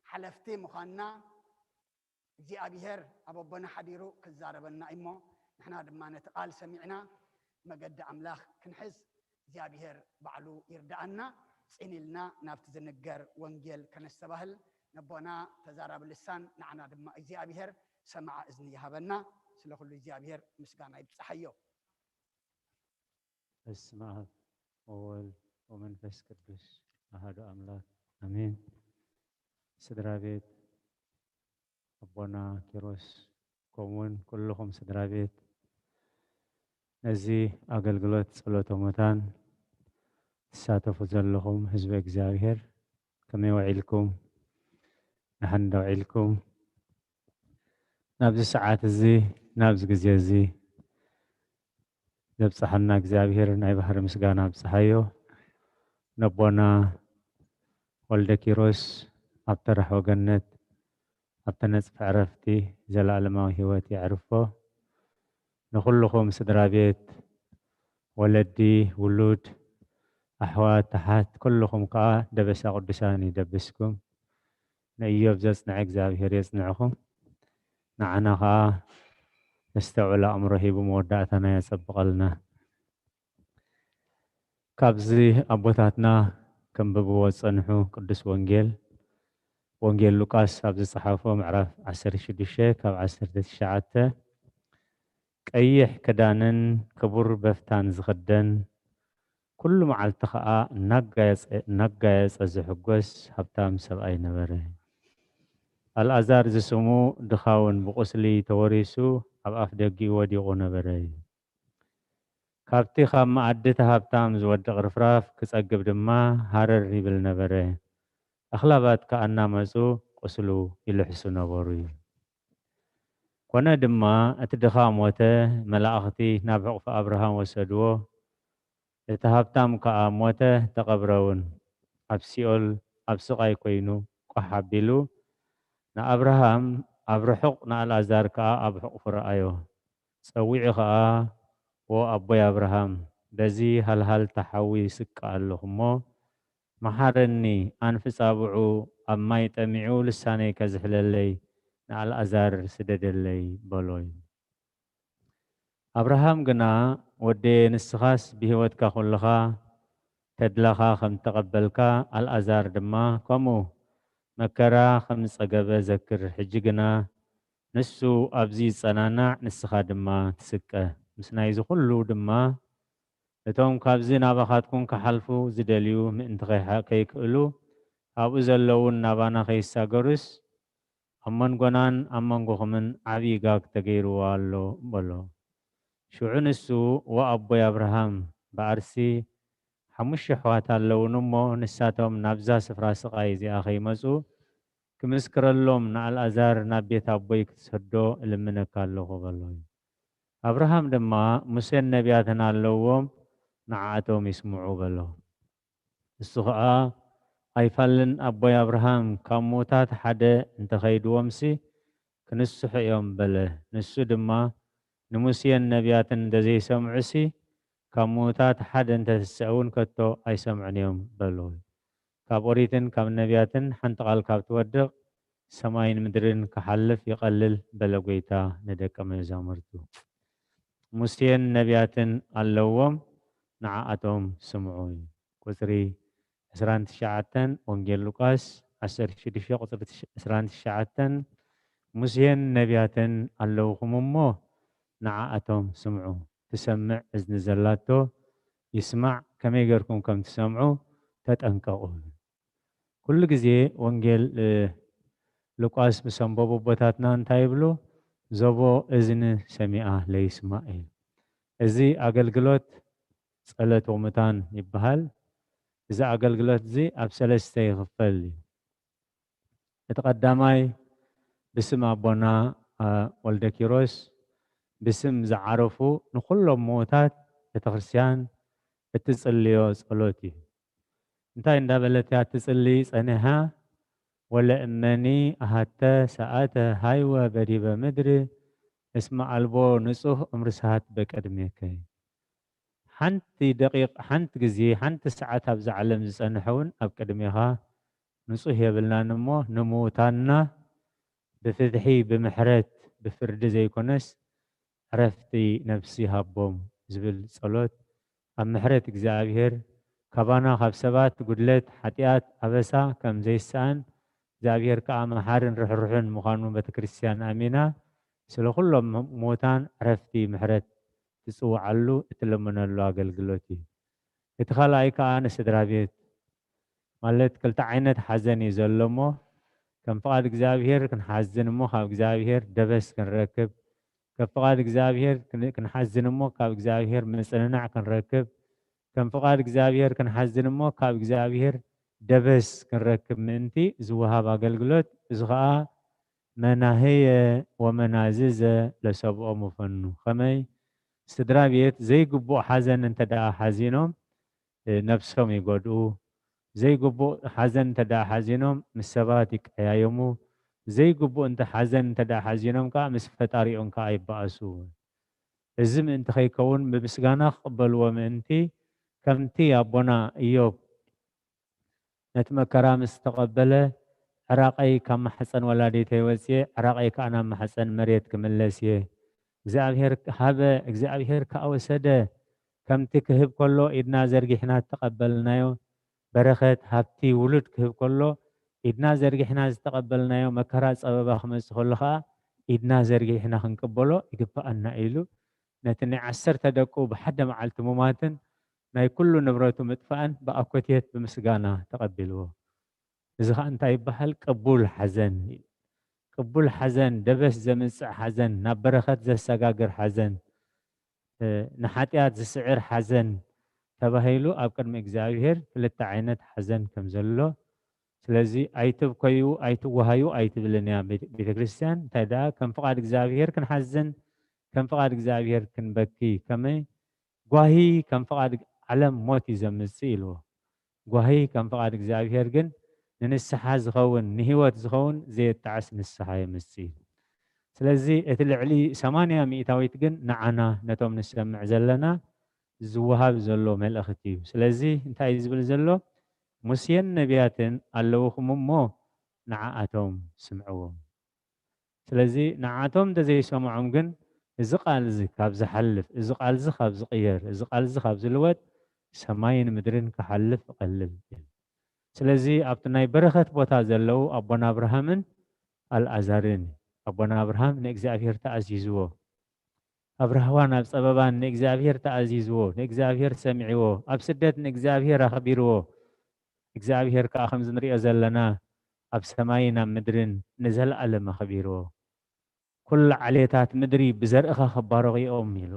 ሓለፍቲ ምዃንና እግዚኣብሔር ኣብ ኣቦና ሓዲሩ ክዛረበና እሞ ንሕና ድማ ነቲ ቃል ሰሚዕና መገዲ ኣምላኽ ክንሕዝ እግዚኣብሔር ባዕሉ ይርዳኣና። ጽን ኢልና ናብቲ ዝንገር ወንጌል ከነስተባህል ነቦና ተዛራቢ ልሳን ንዓና ድማ እግዚኣብሔር ሰማዓ እዝኒ ይሃበና። ስለ ኩሉ እግዚኣብሔር ምስጋና ይብጽሓዮ። በስመ አብ ወወልድ ወመንፈስ ቅዱስ አሐዱ አምላክ አሜን። ስድራ ቤት ኣቦና ኪሮስ ከምኡውን ኩልኹም ስድራ ቤት ነዚ ኣገልግሎት ጸሎተ ሙታን ትሳተፉ ዘለኹም ህዝበ እግዚኣብሔር ከመይ ውዒልኩም? ደሓን ዶ ውዒልኩም? ናብዚ ሰዓት እዚ ናብዚ ግዜ እዚ ዘብጽሓና እግዚኣብሔር ናይ ባህሪ ምስጋና ኣብጽሓዮ። ነቦና ወልደ ኪሮስ ኣብቲ ራሕወ ገነት ኣብቲ ነጽፊ ዕረፍቲ ዘለኣለማዊ ህይወት የዕርፎ። ንኹልኹም ስድራ ቤት፣ ወለዲ፣ ውሉድ፣ ኣሕዋት፣ ኣሓት፣ ኩልኹም ከኣ ደበሳ ቅዱሳን ይደብስኩም። ንእዮብ ዘጽንዐ እግዚኣብሔር የጽንዕኹም። ንዓና ከኣ ዘስተውዕል ኣእምሮ ሂቡ መወዳእታና የጸብቐልና። ካብዚ ኣቦታትና ከንብብዎ ዝጸንሑ ቅዱስ ወንጌል፣ ወንጌል ሉቃስ ኣብ ዝጸሓፎ ምዕራፍ ዓሰርተ ሽዱሽተ ካብ ዓሰርተ ትሽዓተ፣ ቀይሕ ክዳንን ክቡር በፍታን ዝኽደን፣ ኩሉ መዓልቲ ኸኣ እናጋየጸ እናጋየጸ ዝሕጎስ ሃብታም ሰብኣይ ነበረ። ኣልኣዛር ዝስሙ ድኻ እውን ብቑስሊ ተወሪሱ ኣብ ኣፍ ደጊኡ ወዲቑ ነበረ። ካብቲ ካብ መኣዲ እቲ ሃብታም ዝወድቕ ርፍራፍ ክጸግብ ድማ ሃረር ይብል ነበረ። ኣኽላባት ከኣ እናመጹ ቁስሉ ይልሕሱ ነበሩ እዩ። ኮነ ድማ እቲ ድኻ ሞተ፣ መላእኽቲ ናብ ሕቑፊ ኣብርሃም ወሰድዎ። እቲ ሃብታም ከኣ ሞተ፣ ተቐብረ እውን። ኣብ ሲኦል ኣብ ስቓይ ኮይኑ ቋሕ ኣቢሉ ንኣብርሃም ኣብ ርሑቕ ንኣልኣዛር ከኣ ኣብ ሕቑፉ ረኣዮ። ጸዊዑ ኸኣ፣ "ዎ ኣቦይ ኣብርሃም፣ በዚ ሃልሃልታ ሓዊ ይስቀ ኣለኹ እሞ፣ መሓረኒ፣ ኣንፊ ጻብዑ ኣብ ማይ ጠሚዑ ልሳነይ ከዝሕለለይ ንኣልኣዛር ስደደለይ" በሎ። ኣብርሃም ግና፣ "ወደየ፣ ንስኻስ ብህይወትካ ኹልኻ ተድላኻ ከም እተቐበልካ፣ ኣልኣዛር ድማ ከምኡ መከራ ከም ዝጸገበ ዘክር። ሕጂ ግና ንሱ ኣብዚ ይጸናናዕ፣ ንስኻ ድማ ትስቀ። ምስ ናይዚ ኹሉ ድማ እቶም ካብዚ ናባኻትኩም ክሓልፉ ዝደልዩ ምእንቲ ከይሓ-፣ ከይክእሉ፣ ኣብኡ ዘለውን ናባና ከይሳገሩስ፣ ኣብ መንጎናን ኣብ መንጎኹምን ዓብዪ ጋግ ተገይርዎ ኣሎ በሎ። ሽዑ ንሱ፣ "ወኣቦይ ኣብርሃም፣ በኣርሲ ሓሙሽተ ኣሕዋት ኣለውኒ እሞ፣ ንሳቶም ናብዛ ስፍራ ስቓይ እዚኣ ከይመጹ፣ ክምስክረሎም ንኣልኣዛር ናብ ቤት ኣቦይ ክትሰዶ እልምነካ ኣለኹ" በሎ። ኣብርሃም ድማ፣ "ሙሴን ነቢያትን ኣለውዎም፣ ንዓኣቶም ይስምዑ" በሎ። እሱ ኸኣ፣ "ኣይፋልን ኣቦይ ኣብርሃም፣ ካብ ምዉታት ሓደ እንተኸይድዎምሲ፣ ክንስሑ እዮም" በለ። ንሱ ድማ፣ "ንሙሴን ነቢያትን እንተዘይሰምዑሲ፣ ካብ ምዉታት ሓደ እንተትስዐ እውን ከቶ ኣይሰምዑን እዮም" በሎ። ካብ ኦሪትን ካብ ነቢያትን ሓንቲ ቃል ካብ ትወድቕ፣ ሰማይን ምድርን ክሓልፍ ይቐልል በለ ጐይታ ንደቀ መዛሙርቱ። "ሙሴን ነቢያትን ኣለዎም፣ ንዓኣቶም ስምዑ" እዩ። ቁጽሪ ዕስራን ትሽዓተን፣ ወንጌል ሉቃስ ዓሰርተ ሽዱሽተ ቁጽሪ ዕስራን ትሽዓተን፣ "ሙሴን ነቢያትን ኣለውኹም እሞ፣ ንዓኣቶም ስምዑ። ትሰምዕ እዝኒ ዘላቶ ይስማዕ፣ ከመይ ጌርኩም ከም ትሰምዑ ተጠንቀቑ" ይብል። ኩሉ ግዜ ወንጌል፣ እ፣ ሉቃስ ምስ ኣንበቡ ኣቦታትና እንታይ ይብሉ? "ዘቦ እዝኒ ሰሚኣ ለይስማዕ" እዩ። እዚ ኣገልግሎት ጸሎተ ምዉታን ይበሃል። እዚ ኣገልግሎት እዚ ኣብ ሰለስተ ይኽፈል እዩ። እቲ ቀዳማይ ብስም ኣቦና፣ አ፣ ወልደ ኪሮስ፣ ብስም ዝዓረፉ ንኹሎም ምዉታት ቤተክርስትያን እትጽልዮ ጸሎት እዩ። እንታይ እንዳበለት እያ እትጽሊ ጸኒሓ? "ወለእመኒ ኣሃተ ሰኣተ ሃይወ በዲበ ምድሪ፣ እስመ ኣልቦ ንጹህ እምርስሃት በቀድሜከ" ሓንቲ ደቂቕ፣ ሓንቲ ግዜ፣ ሓንቲ ሰዓት ኣብዛ ዓለም ዝጸንሐ እውን ኣብ ቅድሜኻ ንጹህ የብልናን እሞ፣ ንምዉታንና ብፍትሒ፣ ብምሕረት፣ ብፍርዲ ዘይኮነስ፣ ዕረፍቲ ነፍሲ ሃቦም ዝብል ጸሎት፣ ኣብ ምሕረት እግዚኣብሔር፣ ካባና ካብ ሰባት ጉድለት፣ ሓጢኣት፣ ኣበሳ ከም ዘይሰኣን፣ እግዚኣብሔር ከኣ መሓርን ርሕሩሕን ምዃኑ ቤተክርስትያን ኣሚና፣ ስለ ኩሎም ምዉታን ዕረፍቲ፣ ምሕረት ትጽውዓሉ፣ እትልምነሉ ኣገልግሎት እዩ። እቲ ካልኣይ ከኣ ንስድራ ቤት፣ ማለት ክልተ ዓይነት ሓዘን እዩ ዘሎ እሞ፣ ከም ፍቓድ እግዚኣብሔር ክንሓዝን እሞ፣ ካብ እግዚኣብሔር ደበስ ክንረክብ፣ ከም ፍቓድ እግዚኣብሔር ክን-፣ ክንሓዝን እሞ፣ ካብ እግዚኣብሔር ምጽንናዕ ክንረክብ፣ ከም ፍቓድ እግዚኣብሔር ክንሓዝን እሞ፣ ካብ እግዚኣብሔር ደበስ ክንረክብ ምእንቲ ዝወሃብ ኣገልግሎት፣ እዚ ኸኣ መናህየ ወመናዝዘ ለሰብኦም ወፈኑ። ከመይ? ስድራ ቤት ዘይግቡእ ሓዘን እንተ ደኣ ሓዚኖም፣ እ፣ ነብሶም ይጎድኡ። ዘይግቡእ ሓዘን እንተ ደኣ ሓዚኖም፣ ምስ ሰባት ይቀያየሙ። ዘይግቡእ እንተ ሓዘን እንተ ደኣ ሓዚኖም ከኣ፣ ምስ ፈጣሪኦም ከኣ ይበኣሱ። እዚ ምእንቲ ከይከውን፣ ብምስጋና ክቕበልዎ ምእንቲ፣ ከምቲ ኣቦና ኢዮብ ነቲ መከራ ምስ ተቐበለ፣ "ዕራቐይ ካብ ማሕጸን ወላዲተይ ወጽየ፣ ዕራቐይ ከኣ ናብ ማሕጸን መሬት ክምለስ እየ። እግዚኣብሔር ሃበ፣ እግዚኣብሔር ከኣ ወሰደ፣ ከምቲ ክህብ ከሎ ኢድና ዘርጊሕና ዝተቐበልናዮ በረኸት፣ ሃብቲ፣ ውሉድ ክህብ ከሎ ኢድና ዘርጊሕና ዝተቐበልናዮ መከራ፣ ጸበባ ክመጽእ ከሎ ከኣ ኢድና ዘርጊሕና ክንቅበሎ ይግብኣና" ኢሉ፣ ነቲ ናይ ዓሰርተ ደቁ ብሓደ መዓልቲ ሙማትን ናይ ኩሉ ንብረቱ ምጥፋእን ብኣኮቴት ብምስጋና ተቐቢልዎ። እዚ ኸኣ እንታይ ይበሃል? ቅቡል ሓዘን እዩ። ቅቡል ሓዘን፣ ደበስ ዘምጽእ ሓዘን፣ ናብ በረኸት ዘሰጋግር ሓዘን፣ እ፣ ንሓጢኣት ዝስዕር ሓዘን ተባሂሉ ኣብ ቅድሚ እግዚኣብሔር ክልተ ዓይነት ሓዘን ከም ዘሎ፣ ስለዚ ኣይትብከዩ፣ ኣይትወሃዩ ኣይትብልን እያ ቤተ-፣ ቤተ ክርስቲያን። እንታይ ደኣ ከም ፍቓድ እግዚኣብሔር ክንሓዝን፣ ከም ፍቓድ እግዚኣብሔር ክንበኪ፣ ከመይ ጓሂ ከም ፍቓድ ዓለም ሞት እዩ ዘምጽእ ኢልዎ። ጓሂ ከም ፍቓድ እግዚኣብሔር ግን ንንስሓ ዝኸውን፣ ንህይወት ዝኸውን ዘየጣዕስ ንስሓ የምጽእ እዩ። ስለዚ እቲ ልዕሊ ሰማንያ ሚእታዊት ግን ንዓና ነቶም ንሰምዕ ዘለና ዝወሃብ ዘሎ መልእኽቲ እዩ። ስለዚ እንታይ እዩ ዝብል ዘሎ? "ሙሴን ነቢያትን ኣለውኹም እሞ ንዓኣቶም ስምዕዎም።" ስለዚ ንዓቶም እንተዘይሰምዖም ግን እዚ ቃል እዚ ካብ ዝሓልፍ፣ እዚ ቃል እዚ ካብ ዝቕየር፣ እዚ ቃል እዚ ካብ ዝልወጥ ሰማይን ምድርን ክሓልፍ እቐልል እዩ። ስለዚ ኣብቲ ናይ በረኸት ቦታ ዘለዉ ኣቦና ኣብርሃምን ኣልኣዛርን፣ ኣቦና ኣብርሃም ንእግዚኣብሔር ተኣዚዝዎ፣ ኣብ ራህዋን ኣብ ጸበባን ንእግዚኣብሔር ተኣዚዝዎ፣ ንእግዚኣብሔር ሰሚዕዎ፣ ኣብ ስደት ንእግዚኣብሔር ኣኽቢርዎ። እግዚኣብሔር ከኣ ከምዚ ንሪኦ ዘለና ኣብ ሰማይን ኣብ ምድርን ንዘለኣለም ኣኽቢርዎ። ኩሉ ዓሌታት ምድሪ ብዘርእኻ ክባረኹ እዮም ኢሉ።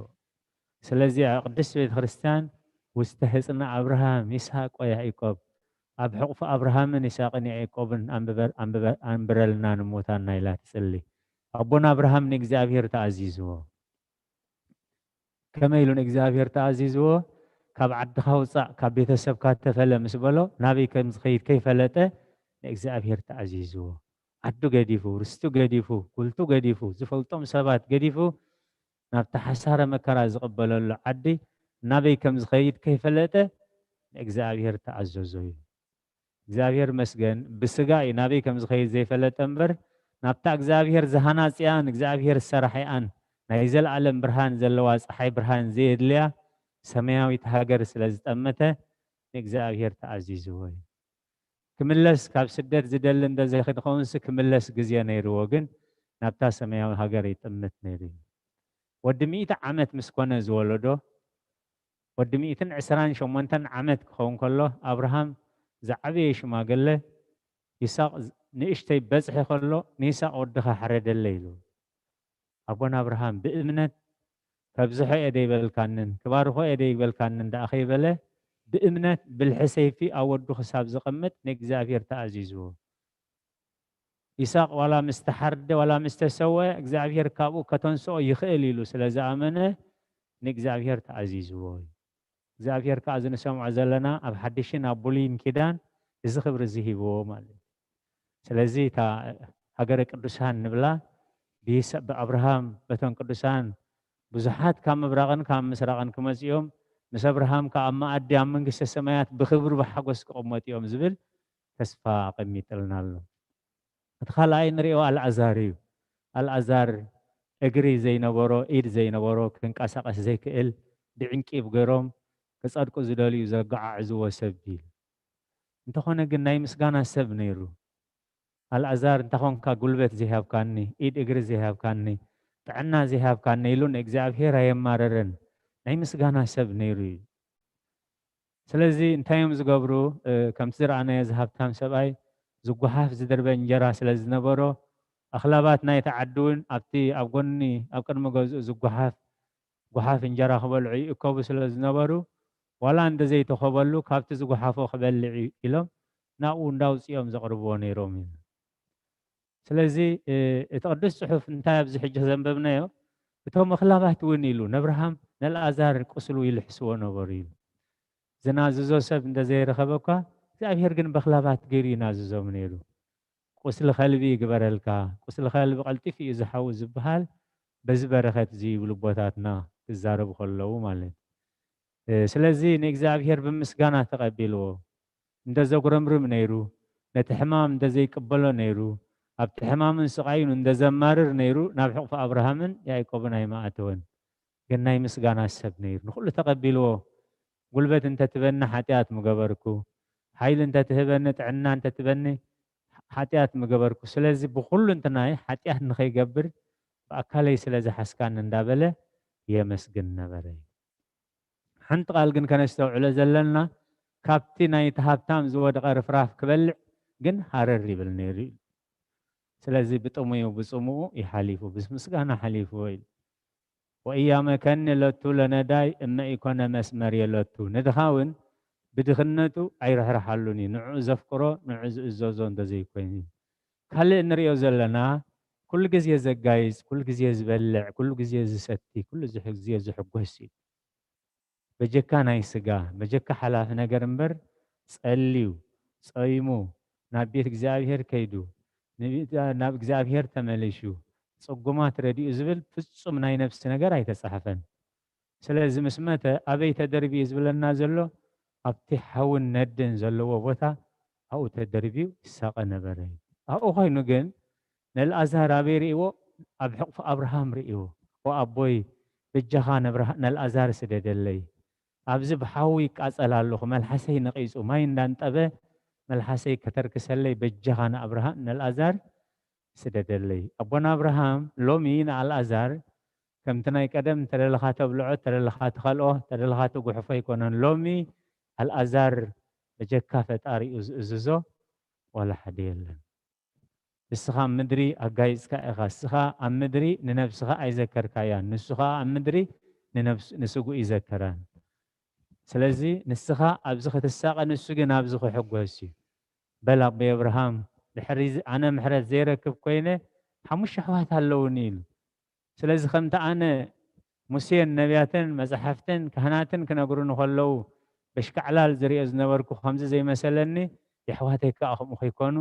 ስለዚ ኣብ ቅድስት ቤተ ክርስቲያን ውስተ ህጽና ኣብርሃም፣ ይስሐቅ ወያዕቆብ፣ ኣብ ሕቑፊ ኣብርሃምን ይስሐቅን ያዕቆብን ኣንብበር-፣ ኣንብበ-፣ ኣንብረልና ንሙታንና ኢላ ትጽሊ። ኣቦና ኣብርሃም ንእግዚኣብሔር ተኣዚዝዎ። ከመይ ኢሉ ንእግዚኣብሔር ተኣዚዝዎ? ካብ ዓድኻ ውጻእ፣ ካብ ቤተሰብካ ተፈለ ምስ በሎ፣ ናበይ ከም ዝኸይድ ከይፈለጠ ንእግዚኣብሔር ተኣዚዝዎ። ዓዱ ገዲፉ፣ ርስቱ ገዲፉ፣ ጉልቱ ገዲፉ፣ ዝፈልጦም ሰባት ገዲፉ፣ ናብቲ ሓሳረ መከራ ዝቕበለሉ ዓዲ ናበይ ከም ዝኸይድ ከይፈለጠ ንእግዚኣብሔር ተኣዘዞ እዩ። እግዚኣብሔር መስገን፣ ብስጋ እዩ ናበይ ከም ዝኸይድ ዘይፈለጠ እምበር፣ ናብታ እግዚኣብሔር ዝሃናጽያን እግዚኣብሔር ዝሰራሕያን ናይ ዘለኣለም ብርሃን ዘለዋ ጸሓይ ብርሃን ዘየድልያ ሰማያዊት ሃገር ስለ ዝጠመተ ንእግዚኣብሔር ተኣዚዝዎ እዩ። ክምለስ፣ ካብ ስደት ዝደሊ እንተ ዘይክኸውንሲ ክምለስ ግዜ ነይርዎ፣ ግን ናብታ ሰማያዊ ሃገር ይጥምት ነይሩ እዩ። ወዲ ሚእቲ ዓመት ምስ ኮነ ዝወለዶ፣ ወዲ ሚእትን ዕስራን ሸሞንተን ዓመት ክኸውን ከሎ፣ ኣብርሃም ዝዓበየ ሽማግለ፣ ይስሐቅ ዝ-፣ ንእሽተይ በጽሒ ከሎ፣ "ንይስሐቅ ወድኻ ሕረደለይ" ኢሉ። ኣቦና ኣብርሃም ብእምነት፣ "ከብዝሖ እየ ደይበልካንን፣ ክባርኾ እየ ደይበልካንን" ደኣ ከይበለ፣ ብእምነት ብልሒ ሰይፊ ኣብ ወዱ ክሳብ ዘቐምጥ ንእግዚኣብሔር ተኣዚዝዎ። ይስሐቅ ዋላ ምስ ተሓርደ፣ ዋላ ምስ ተሰውአ፣ እግዚኣብሔር ካብኡ ከተንስኦ ይኽእል ኢሉ ስለ ዝኣመነ፣ ንእግዚኣብሔር ተኣዚዝዎ እዩ። እግዚኣብሔር ከኣ እዚ ንሰምዖ ዘለና ኣብ ሓድሽን ኣብ ብሉይን ኪዳን እዚ ክብሪ እዚ ሂብዎ ማለት እዩ። ስለዚ እታ ሃገረ ቅዱሳን ንብላ ብይስ-፣ ብኣብርሃም በቶም ቅዱሳን ብዙሓት ካብ ምብራቕን ካብ ምስራቕን ክመጹ እዮም፣ ምስ ኣብርሃም ከኣ ኣብ መኣዲ ኣብ መንግስተ ሰማያት ብኽብሪ ብሓጎስ ክቕመጡ እዮም ዝብል ተስፋ ኣቐሚጥልና ኣሎ። እቲ ካልኣይ ንሪኦ ኣልኣዛር እዩ። ኣልኣዛር እግሪ ዘይነበሮ፣ ኢድ ዘይነበሮ፣ ክንቀሳቐስ ዘይክእል፣ ብዕንቂብ ገይሮም ክጸድቁ ዝደልዩ ዘገዓዕዝዎ ሰብ እዩ። እንተኾነ ግን ናይ ምስጋና ሰብ ነይሩ። ኣልኣዛር፣ "እንተ ኾንካ ጉልበት ዘይሃብካኒ፣ ኢድ እግሪ ዘይሃብካኒ፣ ጥዕና ዘይሃብካኒ" ኢሉ ንእግዚኣብሔር ኣየማረረን። ናይ ምስጋና ሰብ ነይሩ እዩ። ስለዚ እንታይ እዮም ዝገብሩ? እ፣ ከምቲ ዝረኣናዮ እዚ ሃብታም ሰብኣይ ዝጓሓፍ ዝደርበ እንጀራ ስለ ዝነበሮ፣ ኣኽላባት ናይቲ ዓዲ እውን ኣብቲ ኣብ ጎኒ ኣብ ቅድሚ ገዝኡ ዝጓሓፍ ጓሓፍ እንጀራ ክበልዑ ይእከቡ ስለ ዝነበሩ፣ ዋላ እንተዘይተኾበሉ ካብቲ ዝጓሓፎ ክበልዕ እዩ ኢሎም ናብኡ እንዳውፅኦም ዘቕርብዎ ነይሮም እዩ። ስለዚ፣ እ፣ እቲ ቅዱስ ጽሑፍ እንታይ ኣብዚ ሕጂ ዘንበብናዮ፣ እቶም ኣኽላባት እውን ኢሉ ነብርሃም ነልኣዛር ቁስሉ ይልሕስዎ ነበሩ ኢሉ። ዝናዝዞ ሰብ እንተዘይረኸበ እኳ፣ እግዚኣብሔር ግን በኽላባት ገይሩ ይናዝዞም ነይሩ። ቁስሊ ከልቢ ይግበረልካ፣ ቁስሊ ከልቢ ቀልጢፉ እዩ ዝሓዊ ዝበሃል በዚ በረኸት እዚ ይብሉ ኣቦታትና ክዛረቡ ከለዉ ማለት። እ፣ ስለዚ ንእግዚኣብሔር ብምስጋና ተቐቢልዎ። እንደ ዘጉረምርም ነይሩ፣ ነቲ ሕማም እንደ ዘይቅበሎ ነይሩ፣ ኣብቲ ሕማምን ስቓዩን እንደ ዘማርር ነይሩ፣ ናብ ሕቑፊ ኣብርሃምን ያዕቆብን ኣይመኣተወን። ግን ናይ ምስጋና ሰብ ነይሩ፣ ንኹሉ ተቐቢልዎ። ጉልበት እንተ ትበኒ ሓጢኣት ምገበርኩ፣ ሓይሊ እንተ ትህበኒ፣ ጥዕና እንተ ትበኒ ሓጢኣት ምገበርኩ። ስለዚ ብኹሉ እንትናይ ሓጢኣት ንኸይገብር ብኣካለይ ስለ ዝሓዝካኒ እንዳበለ የመስግን ነበረ። ሓንቲ ቃል ግን ከነስተውዕሎ ዘለና፣ ካብቲ ናይቲ ሃብታም ዝወደቐ ርፍራፍ ክበልዕ ግን ሃረር ይብል ነይሩ እዩ። ስለዚ ብጥሙዩ ብጽሙኡ እዩ ሓሊፉ፣ ምስ ምስጋና ሓሊፉዎ ኢሉ። "ወኢያመከኒ ሎቱ ለነዳይ እመ ኢኮነ መስመርየ ሎቱ"፣ ንድኻ እውን ብድኽነቱ ኣይርሕርሓሉን እዩ፣ ንዕኡ ዘፍቅሮ፣ ንዕኡ ዝእዘዞ እንተዘይኮይኑ። ካልእ እንሪኦ ዘለና፣ ኩሉ ግዜ ዘጋይጽ፣ ኩሉ ግዜ ዝበልዕ፣ ኩሉ ግዜ ዝሰቲ፣ ኩሉ ዝሕ-፣ ግዜ ዝሕጎስ እዩ። በጀካ ናይ ስጋ፣ በጀካ ሓላፊ ነገር እምበር፣ ጸልዩ፣ ጸይሙ፣ ናብ ቤት እግዚኣብሔር ከይዱ፣ ንብ-፣ ናብ እግዚኣብሔር ተመሊሹ፣ ጽጉማት ረዲኡ ዝብል ፍጹም ናይ ነፍሲ ነገር ኣይተጻሕፈን። ስለዚ ምስ መተ ኣበይ ተደርብዩ ዝብለና ዘሎ፣ ኣብቲ ሓውን ነድን ዘለዎ ቦታ ኣብኡ ተደርብዩ ይሳቐ ነበረ። ኣብኡ ኮይኑ ግን ነልኣዛር ኣበይ ርእይዎ? ኣብ ሕቑፊ ኣብርሃም ርእይዎ። "ኦ ኣቦይ፣ በጃኻ ነብርሃ-፣ ነልኣዛር ስደደለይ። ኣብዚ ብሓዊ ይቃጸል ኣለኹ፣ መልሓሰይ ነቒጹ፣ ማይ እንዳንጠበ መልሓሰይ ከተርክሰለይ፣ በጃኻ ንኣብርሃ-፣ ነልኣዛር ስደደለይ።" ኣቦና ኣብርሃም ሎሚ ንኣልኣዛር ከምቲ ናይ ቀደም ተደለኻ ተብልዖ፣ ተደለኻ ትኸልኦ፣ ተደለኻ ትጉሕፎ ኣይኮነን። ሎሚ ኣልኣዛር በጀካ ፈጣሪኡ ዝእዝዞ ዋላ ሓደ የለን። ንስኻ ኣብ ምድሪ ኣጋይጽካ ኢኻ። ንስኻ ኣብ ምድሪ ንነብስኻ ኣይዘከርካያን፣ ንሱ ኸኣ ኣብ ምድሪ ንነብስ-፣ ንስጉኡ ይዘከራን። ስለዚ ንስኻ ኣብዚ ክትሳቐ፣ ንሱ ግን ኣብዚ ክሕጎስ እዩ። በል ኣቦይ ኣብርሃም፣ ድሕሪ እዚ ኣነ ምሕረት ዘይረክብ ኮይነ፣ ሓሙሽተ ኣሕዋት ኣለውኒ ኢሉ። ስለዚ ከምቲ ኣነ ሙሴን ነቢያትን መጻሕፍትን ካህናትን ክነግሩኒ ከለዉ በሽካዕላል ዝርእዮ ዝነበርኩ ከምዚ ዘይመሰለኒ፣ የሕዋተይ ከኣ ከምኡ ከይኮኑ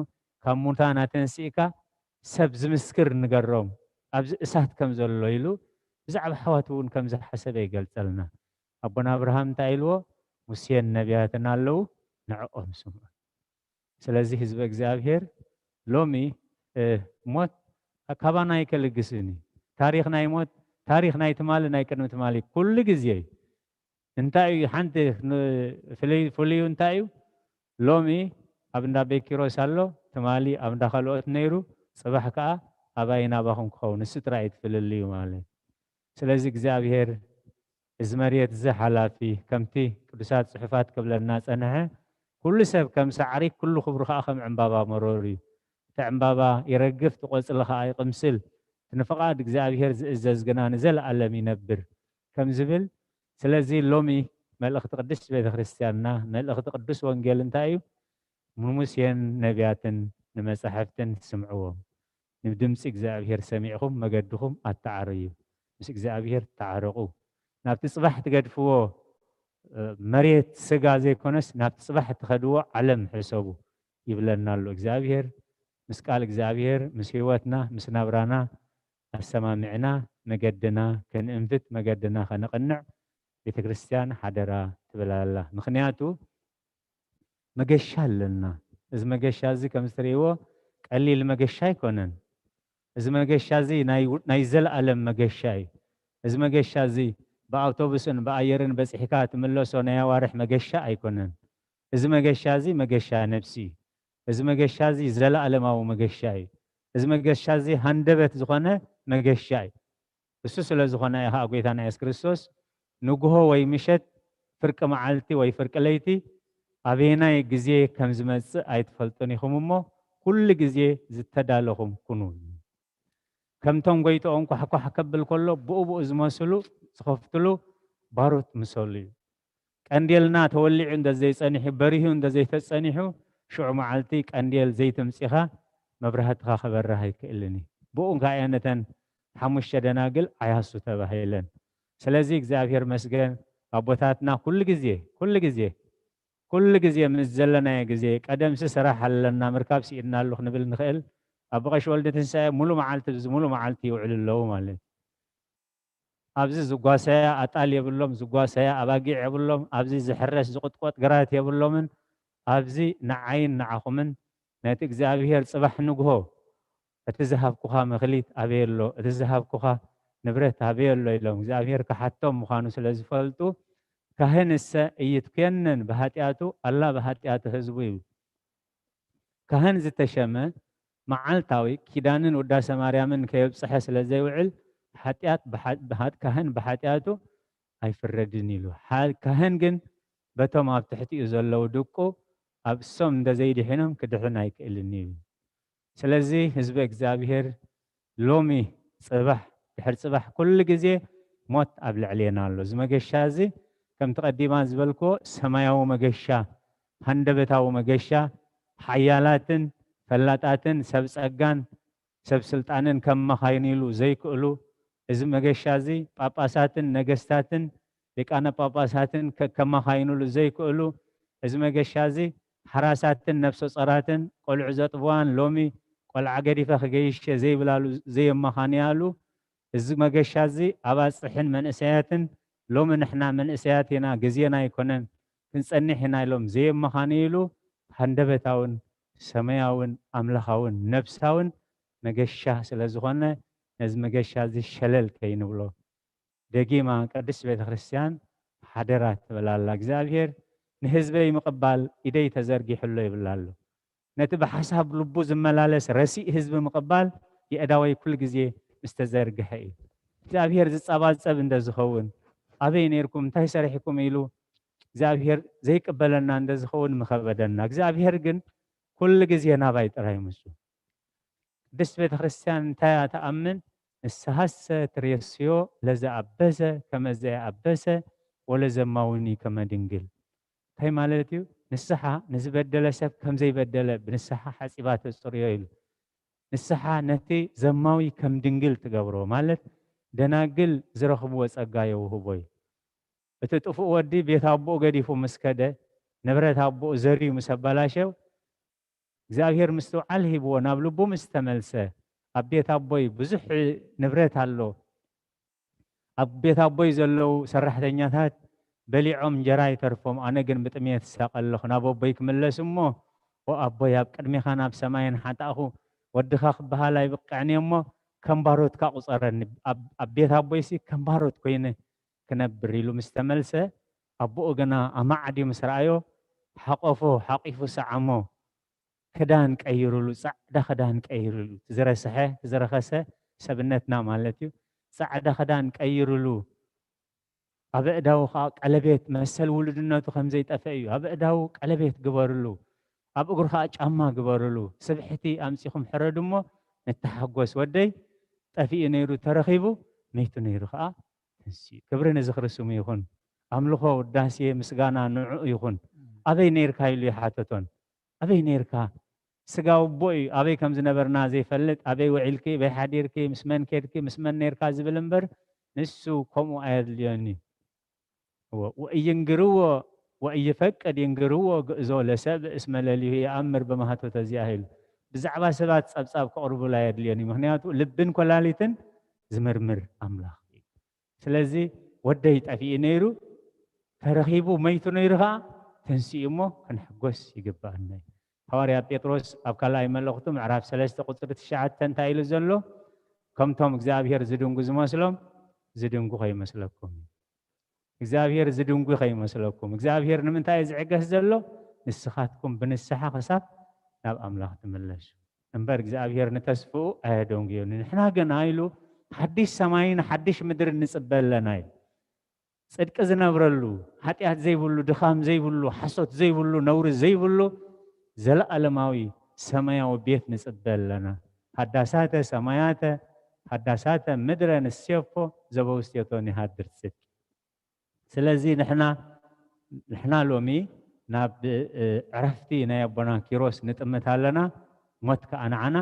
ካብ ሙታን ኣተንሲእካ ሰብ ዝምስክር ንገሮም ኣብዚ እሳት ከም ዘሎ ኢሉ ብዛዕባ ኣሕዋቱ እውን ከም ዝሓሰበ ይገልጸልና። ኣቦና ኣብርሃም እንታይ ኢልዎ? ሙሴን ነቢያትን ኣለዉ፣ ንዕኦም ስምዑ። ስለዚ ህዝቢ እግዚኣብሔር ሎሚ፣ እ፣ ሞት ካባና ኣይከልግስን እዩ። ታሪኽ ናይ ሞት፣ ታሪኽ ናይ ትማሊ ናይ ቅድሚ ትማሊ ኩሉ ግዜ እዩ። እንታይ እዩ ሓንቲ ን-፣ ፍልይ-፣ ፍልዩ እንታይ እዩ? ሎሚ ኣብ እንዳ ቤኪሮስ ኣሎ፣ ትማሊ ኣብ እንዳ ካልኦት ነይሩ፣ ጽባሕ ከኣ ኣባይን ኣባኹም ክኸውን። ንሱ ጥራይ እዩ እቲ ፍልልዩ ማለት። ስለዚ እግዚኣብሔር እዚ መሬት እዚ ሓላፊ፣ ከምቲ ቅዱሳት ጽሑፋት ክብለና ጸንሐ፣ ኩሉ ሰብ ከም ሳዕሪ፣ ኩሉ ክብሩ ከኣ ከም ዕምባባ መሮር እዩ። እቲ ዕምባባ ይረግፍ፣ እቲ ቆጽሊ ከኣ ይቕምስል፣ እቲ ንፍቓድ እግዚኣብሔር ዝእዘዝ ግና ንዘለኣለም ይነብር ከም ዝብል። ስለዚ ሎሚ መልእኽቲ ቅድስት ቤተ ክርስቲያንና፣ መልእኽቲ ቅዱስ ወንጌል እንታይ እዩ? ንሙሴን ነቢያትን ንመጻሕፍትን ስምዕዎም። ንድምፂ እግዚኣብሔር ሰሚዕኹም መገድኹም ኣተዓርዩ። ምስ እግዚኣብሔር ተዓረቑ። ናብቲ ጽባሕ ትገድፍዎ፣ እ፣ መሬት ስጋ ዘይኮነስ ናብቲ ጽባሕ እትኸድዎ ዓለም ሕሰቡ ይብለና ኣሎ እግዚኣብሔር። ምስ ቃል እግዚኣብሔር፣ ምስ ህይወትና፣ ምስ ናብራና ኣሰማሚዕና መገድና ከንእንፍት፣ መገድና ከነቕንዕ ቤተ ክርስቲያን ሓደራ ትብል ኣላ። ምኽንያቱ መገሻ ኣለና። እዚ መገሻ እዚ ከም እትርእይዎ ቀሊል መገሻ ኣይኮነን። እዚ መገሻ እዚ ናይ፣ ናይ ዘለኣለም መገሻ እዩ። እዚ መገሻ እዚ ብኣውቶቡስን ብኣየርን በጺሕካ ትምለሶ ናይ ኣዋርሕ መገሻ ኣይኮነን። እዚ መገሻ እዚ መገሻ ነፍሲ እዩ። እዚ መገሻ እዚ ዘለኣለማዊ መገሻ እዩ። እዚ መገሻ እዚ ሃንደበት ዝኾነ መገሻ እዩ። እሱ ስለ ዝኾነ እዩ ኸዓ ጐይታና የሱስ ክርስቶስ፣ "ንግሆ ወይ ምሸት፣ ፍርቂ መዓልቲ ወይ ፍርቂ ለይቲ፣ ኣበየናይ ግዜ ከም ዝመጽእ ኣይትፈልጡን ኢኹም እሞ፣ ኩሉ ግዜ ዝተዳለኹም ኩኑ." ከምቶም ጐይትኦም ኳሕኳሕ ከብል ከሎ፣ ብኡ ብኡ ዝመስሉ ዝኸፍትሉ ባሮት ምሰሉ እዩ። ቀንዴልና ተወሊዑ እንተ ዘይጸኒሑ፣ በሪሁ እንተ ዘይተጸኒሑ፣ ሽዑ መዓልቲ ቀንዴል ዘይተምጺኻ መብራህትኻ ክበርህ ኣይክእልን እዩ። ብኡ ከኣ እየን ነተን ሓሙሽተ ደናግል ዓያሱ ተባሂለን። ስለዚ እግዚኣብሔር መስገን፣ ኣቦታትና ኩሉ ግዜ፣ ኩሉ ግዜ፣ ኩሉ ግዜ ምስ ዘለናዮ ግዜ፣ ቀደምሲ ስራሕ ኣለና፣ ምርካብ ስኢንናሉ ክንብል ንኽእል። ኣቦ ቀሺ ወልደ ትንሳኤ ሙሉ መዓልቲ፣ ሙሉ መዓልቲ ይውዕሉ ኣለዉ ማለት እዩ። ኣብዚ ዝጓሰያ ኣጣል የብሎም፣ ዝጓሰያ ኣባጊዕ የብሎም። ኣብዚ ዝሕረስ ዝቕጥቆጥ ግራት የብሎምን። ኣብዚ ንዓይን ንዓኹምን ነቲ እግዚኣብሔር ጽባሕ ንግሆ፣ "እቲ ዝሃብኩኻ መኽሊት ኣበይ ኣሎ? እቲ ዝሃብኩኻ ንብረት ኣበይ ኣሎ?" ኢሎም እግዚኣብሔር ክሓቶም ምዃኑ ስለ ዝፈልጡ፣ "ካህንሰ ኢይትኮነን በኃጢአቱ፣ አላ በኃጢአተ ሕዝቡ" ይብል። ካህን ዝተሸመ መዓልታዊ ኪዳንን ውዳሴ ማርያምን ከየብጽሐ ስለ ዘይውዕል፣ ሓጢኣት ብሓ-፣ ብሓ-፣ ካህን ብሓጢኣቱ ኣይፍረድን ኢሉ። ሓ-፣ ካህን ግን በቶም ኣብ ትሕቲኡ ዘለዉ ድቁ ኣብ እሶም እንተ ዘይድሒኖም ክድሕን ኣይክእልን እዩ። ስለዚ ህዝቢ እግዚኣብሔር ሎሚ፣ ጽባሕ፣ ድሕሪ ጽባሕ ኩሉ ግዜ ሞት ኣብ ልዕሌና ኣሎ። እዚ መገሻ እዚ ከምቲ ቀዲማ ዝበልክዎ ሰማያዊ መገሻ፣ ሃንደበታዊ መገሻ፣ ሓያላትን ፈላጣትን ሰብ ጸጋን ሰብ ስልጣንን ከመኻይኑሉ ዘይክእሉ፣ እዚ መገሻ እዚ ጳጳሳትን ነገስታትን ሊቃነ ጳጳሳትን ከ-፣ ከመኻይኑሉ ዘይክእሉ፣ እዚ መገሻ እዚ ሓራሳትን ነፍሰ ጾራትን ቆልዑ ዘጥብዋን ሎሚ ቆልዓ ገዲፈ ክገይሽ እየ ዘይብላሉ፣ ዘየመኻንያሉ፣ እዚ መገሻ እዚ ኣባጽሕን መንእሰያትን ሎሚ ንሕና መንእሰያት ኢና፣ ግዜና ኣይኮነን፣ ክንጸንሕ ኢና ኢሎም ዘየመኻንይሉ፣ ሃንደበታውን ሰማያውን ኣምላኻውን ነፍሳውን መገሻ ስለ ዝኾነ፣ ነዚ መገሻ እዚ ሸለል ከይንብሎ። ደጊማ ቅድስት ቤተ ክርስቲያን ሓደራ ትብል ኣላ። እግዚኣብሔር ንህዝበይ ምቕባል ኢደይ ተዘርጊሑ ኣሎ ይብል ኣሎ። ነቲ ብሓሳብ ልቡ ዝመላለስ ረሲእ ህዝቢ ምቕባል የእዳወይ ኩሉ ግዜ ምስ ተዘርግሐ እዩ። እግዚኣብሔር ዝጸባጸብ እንተ ዝኸውን፣ ኣበይ ነይርኩም፣ እንታይ ሰሪሕኩም ኢሉ እግዚኣብሔር ዘይቅበለና እንተ ዝኸውን ምኸበደና። እግዚኣብሔር ግን ኩሉ ግዜ ናባይ ጥራይ ምጹ። ቅድስት ቤተ ክርስቲያን እንታይ እያ ትኣምን? ንስሓሰ ትሬስዮ ለዘ ኣበሰ ከመ ዘየኣበሰ ወለዘማውኒ ከመ ድንግል። እንታይ ማለት እዩ? ንስሓ ንዝበደለ ሰብ ከም ዘይበደለ ብንስሓ ሓጺባ ተጽርዮ ኢሉ። ንስሓ ነቲ ዘማዊ ከም ድንግል ትገብሮ፣ ማለት ደናግል ዝረኽብዎ ጸጋ የውህቦ እዩ። እቲ ጥፉእ ወዲ ቤት ኣቦኡ ገዲፉ ምስ ከደ፣ ንብረት ኣቦኡ ዘርዩ ምስ ኣበላሸው፣ እግዚኣብሔር ምስትውዓል ሂብዎ ናብ ልቡ ምስ ተመልሰ፣ ኣብ ቤት ኣቦይ ብዙሕ ንብረት ኣሎ፣ ኣብ ቤት ኣቦይ ዘለዉ ሰራሕተኛታት በሊዖም እንጀራ ይተርፎም፣ ኣነ ግን ብጥሜት እሳቐ ኣለኹ። ናብ ኣቦይ ክምለስ እሞ፣ "ኦ ኣቦይ፣ ኣብ ቅድሜኻ ናብ ሰማይን ሓጣእኹ፣ ወድኻ ክበሃል ኣይብቅዕን እየ እሞ፣ ከም ባሮትካ ቁጸረኒ። ኣብ፣ ኣብ ቤት ኣቦይሲ ከም ባሮት ኮይነ ክነብር" ኢሉ ምስ ተመልሰ፣ ኣቦኡ ግና ኣማዕድዩ ምስ ረኣዮ፣ ሓቆፎ፣ ሓቂፉ ሰዓሞ። ክዳን ቀይሩሉ፣ ጻዕዳ ክዳን ቀይሩሉ። እቲ ዝረስሐ፣ እቲ ዝረኸሰ ሰብነትና ማለት እዩ። ጻዕዳ ክዳን ቀይሩሉ። ኣብ ኣእዳዉ ኸኣ ቀለቤት፣ መሰል ውሉድነቱ ከም ዘይጠፍአ እዩ። ኣብ ኣእዳዉ ቀለቤት ግበሩሉ፣ ኣብ እግሩ ኸኣ ጫማ ግበሩሉ። ስብሕቲ ኣምጺኹም ሕረዱ እሞ ንተሓጎስ። ወደይ ጠፊኡ ነይሩ፣ ተረኺቡ፣ መይቱ ነይሩ ኸኣ ተንሲኡ። ክብሪ ንዝኽሪ ስሙ ይኹን። ኣምልኾ፣ ውዳሴ፣ ምስጋና ንዕኡ ይኹን። ኣበይ ነይርካ ኢሉ ይሓተቶን። ኣበይ ነይርካ? ስጋ ኣቦ እዩ። ኣበይ ከም ዝነበርና ዘይፈልጥ፣ ኣበይ ውዒልኪ፣ ኣበይ ሓዲርኪ፣ ምስ መን ኬድኪ፣ ምስ መን ነይርካ ዝብል እምበር፣ ንሱ ከምኡ ኣየድልዮን እዩ። እወ፣ ወእይንግርዎ ወእይፈቅድ ይንግርዎ ግእዞ ለሰብእ እስመ ለሊሁ ይኣምር በማህቶተ ዚኣሂሉ። ብዛዕባ ሰባት ጸብጻብ ከቕርቡላ ኣየድልዮን እዩ። ምኽንያቱ ልብን ኮላሊትን ዝምርምር ኣምላኽ እዩ። ስለዚ ወደይ ጠፊኡ ነይሩ፣ ተረኺቡ መይቱ ነይሩ ኸኣ ተንሲኡ እሞ ክንሕጎስ ይግብኣና እዩ። ሃዋርያ ጴጥሮስ ኣብ ካልኣይ መልእኽቱ ምዕራፍ ሰለስተ ቁጽሪ ትሽዓተ እንታይ ኢሉ ዘሎ? ከምቶም እግዚኣብሔር ዝድንጉ ዝመስሎም ዝድንጉ ከይመስለኩም እዩ። እግዚኣብሔር ዝድንጉ ከይመስለኩም። እግዚኣብሔር ንምንታይ እዩ ዝዕገስ ዘሎ? ንስኻትኩም ብንስሓ ክሳብ ናብ ኣምላኽ ትምለሱ። እምበር እግዚኣብሔር ንተስፍኡ ኣየደንጉዮን። ንሕና ግና ኢሉ ሓድሽ ሰማይን ሓድሽ ምድርን ንጽበ ኣለና ኢሉ። ጽድቂ ዝነብረሉ፣ ሓጢኣት ዘይብሉ፣ ድኻም ዘይብሉ፣ ሓሶት ዘይብሉ፣ ነውሪ ዘይብሉ፣ ዘለኣለማዊ ሰማያዊ ቤት ንጽበ ኣለና። ሃዳሳተ ሰማያተ፣ ሃዳሳተ ምድረ ንሴፎ፣ ዘበውስቴቶን ይሃድር ጽድቅ። ስለዚ ንሕና፣ ንሕና ሎሚ ናብ፣ እ፣ ዕረፍቲ ናይ ኣቦና ኪሮስ ንጥምት ኣለና። ሞት ከኣ ንዓና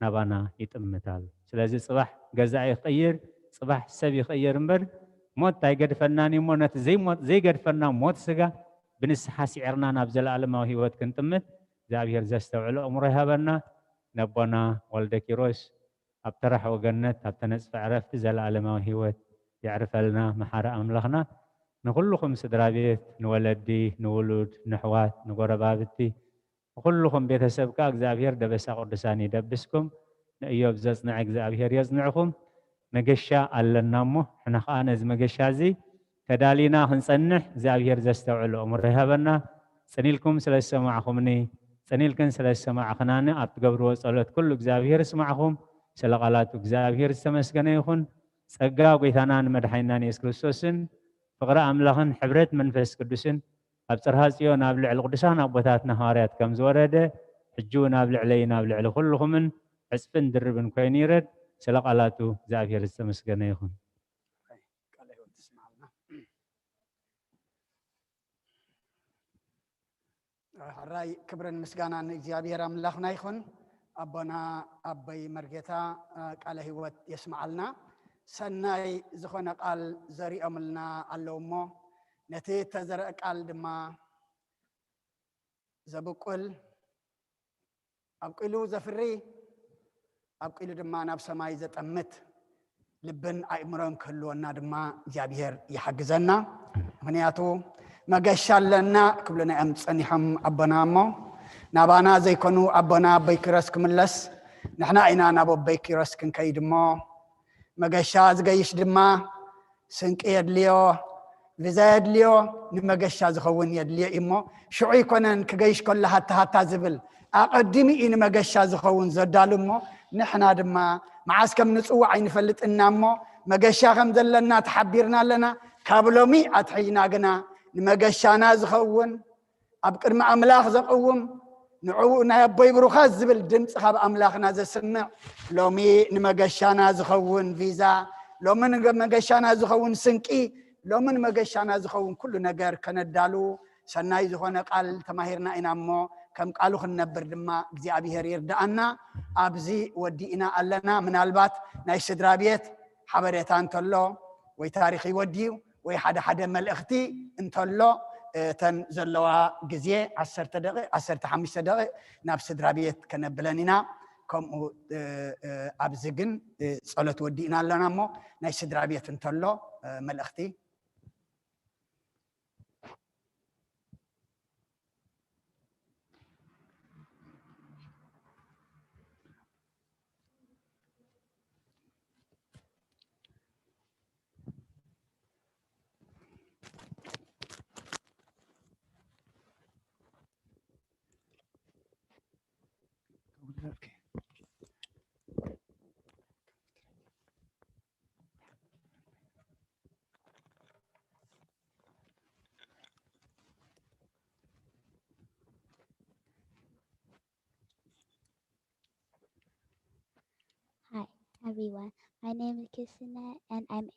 ናባና ይጥምት ኣሎ። ስለዚ ጽባሕ ገዛኢ ክቕይር፣ ጽባሕ ሰብ ይቕየር እምበር፣ ሞት ኣይገድፈናን እዩ እሞ፣ ነቲ ዘይሞት፣ ዘይገድፈና ሞት ስጋ ብንስሓ ስዒርና ናብ ዘለኣለማዊ ህይወት ክንጥምት እግዚኣብሔር ዘስተውዕል ኣእምሮ ይሃበና። ነቦና ወልደ ኪሮስ ኣብ ተራሕወ ገነት፣ ኣብ ተነጽፈ ዕረፍቲ ዘለኣለማዊ ህይወት የዕርፈልና መሓሪ ኣምላኽና። ንኹልኹም ስድራ ቤት፣ ንወለዲ፣ ንውሉድ፣ ንሕዋት፣ ንጎረባብቲ፣ ንኹልኹም ቤተሰብ ከኣ እግዚኣብሔር ደበሳ ቅዱሳን ይደብስኩም። ንእዮብ ዘጽንዐ እግዚኣብሔር የጽንዕኹም። መገሻ ኣለና እሞ፣ ንሕና ከኣ ነዚ መገሻ እዚ ተዳሊና ክንጸንሕ እግዚኣብሔር ዘስተውዕል ኣእምሮ ይሃበና። ጽን ኢልኩም ስለ ዝሰማዕኹምኒ፣ ጽን ኢልክን ስለ ዝሰማዕኽናኒ፣ ኣብ ትገብርዎ ጸሎት ኩሉ እግዚኣብሔር ይስማዕኹም። ስለ ቃላቱ እግዚኣብሔር ዝተመስገነ ይኹን። ጸጋ ጐይታናን መድሓኒናን የሱስ ክርስቶስን ፍቕሪ ኣምላኽን ሕብረት መንፈስ ቅዱስን ኣብ ጽርሃ ጽዮን ኣብ ልዕሊ ቅዱሳን ኣቦታትና ሃዋርያት ከም ዝወረደ፣ ሕጂ እውን ኣብ ልዕለይን ኣብ ልዕሊ ኩልኹምን ዕጽፍን ድርብን ኮይኑ ይረድ። ስለ ቃላቱ እግዚኣብሔር ዝተመስገነ ይኹን። ቃለ ሕይወት ትስምዓልና። ሕራይ ክብርን ምስጋናን ንእግዚኣብሔር ኣምላኽና ይኹን። ኣቦና ኣቦይ መርጌታ፣ እ፣ ቃለ ሕይወት የስምዓልና። ሰናይ ዝኾነ ቃል ዘሪኦምልና ኣለዉ እሞ፣ ነቲ እተዘርአ ቃል ድማ ዘብቁል፣ ኣብቂሉ ዘፍሪ፣ ኣብቂሉ ድማ ናብ ሰማይ ዘጠምት ልብን ኣእምሮን ክህልወና ድማ እግዚኣብሔር ይሓግዘና። ምኽንያቱ መገሻ ኣለና ክብሉና እዮም ጸኒሖም ኣቦና እሞ፣ ናባና ዘይኮኑ ኣቦና ኣቦይ ኪሮስ ክምለስ፣ ንሕና ኢና ናብ ኣቦይ ኪሮስ ክንከይድ እሞ፣ መገሻ ዝገይሽ ድማ ስንቂ የድልዮ፣ ቪዛ የድልዮ፣ ንመገሻ ዝኸውን የድልዮ እዩ እሞ፣ ሽዑ ኣይኮነን ክገይሽ ከሎ ሃታ ሃታ ዝብል፣ ኣቐዲሙ እዩ ንመገሻ ዝኸውን ዘዳሉ እሞ፣ ንሕና ድማ መዓስ ከም ንጽዋዕ ኣይንፈልጥን ኢና እሞ፣ መገሻ ከም ዘለና ተሓቢርና ኣለና። ካብ ሎሚ ኣትሒዝና ግና ንመገሻና ዝኸውን፣ ኣብ ቅድሚ ኣምላኽ ዘቕውም፣ ንዕኡ ናይ ኣቦይ ብሩኻት ዝብል ድምፂ ካብ ኣምላኽና ዘስምዕ፣ ሎሚ ንመገሻና ዝኸውን ቪዛ፣ ሎሚ ንመገሻና ዝኸውን ስንቂ፣ ሎሚ ንመገሻና ዝኸውን ኩሉ ነገር ከነዳሉ ሰናይ ዝኾነ ቃል ተማሂርና ኢና እሞ፣ ከም ቃሉ ክንነብር ድማ እግዚኣብሔር ይርድኣና። ኣብዚ ወዲእና ኣለና። ምናልባት ናይ ስድራ ቤት ሓበሬታ እንተሎ፣ ወይ ታሪኽ ይወድዩ፣ ወይ ሓደ ሓደ መልእኽቲ እንተሎ፣ እተን ዘለዋ ግዜ ዓሰርተ ደቂቕ፣ ዓሰርተ ሓሙሽተ ደቂቕ ናብ ስድራ ቤት ከነብለን ኢና። ከምኡ፣ እ፣ እ፣ ኣብዚ ግን፣ እ፣ ጸሎት ወዲእና ኣለና እሞ፣ ናይ ስድራ ቤት እንተሎ፣ እ፣ መልእኽቲ። Hi, everyone. My name is Kisina, and I'm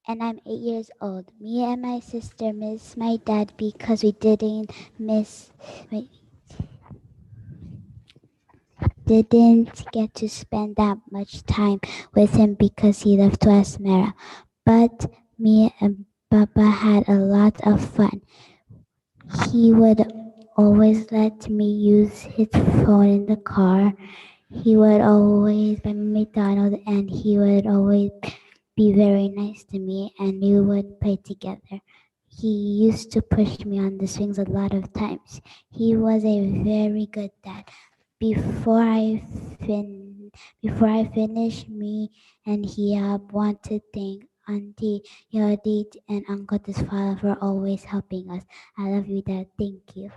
and I'm eight years old. Me and my sister miss my dad because we didn't miss we didn't get to spend that much time with him because he left to Asmara. But me and Papa had a lot of fun. He would always let me use his phone in the car. He would always buy me McDonald's, and he would always be very nice to me, and we would play together. He used to push me on the swings a lot of times. He was a very good dad. Before I fin before I finish, me and Hiab want to thank Auntie Yodit and Uncle Tisfala for always helping us. I love you, Dad. Thank you.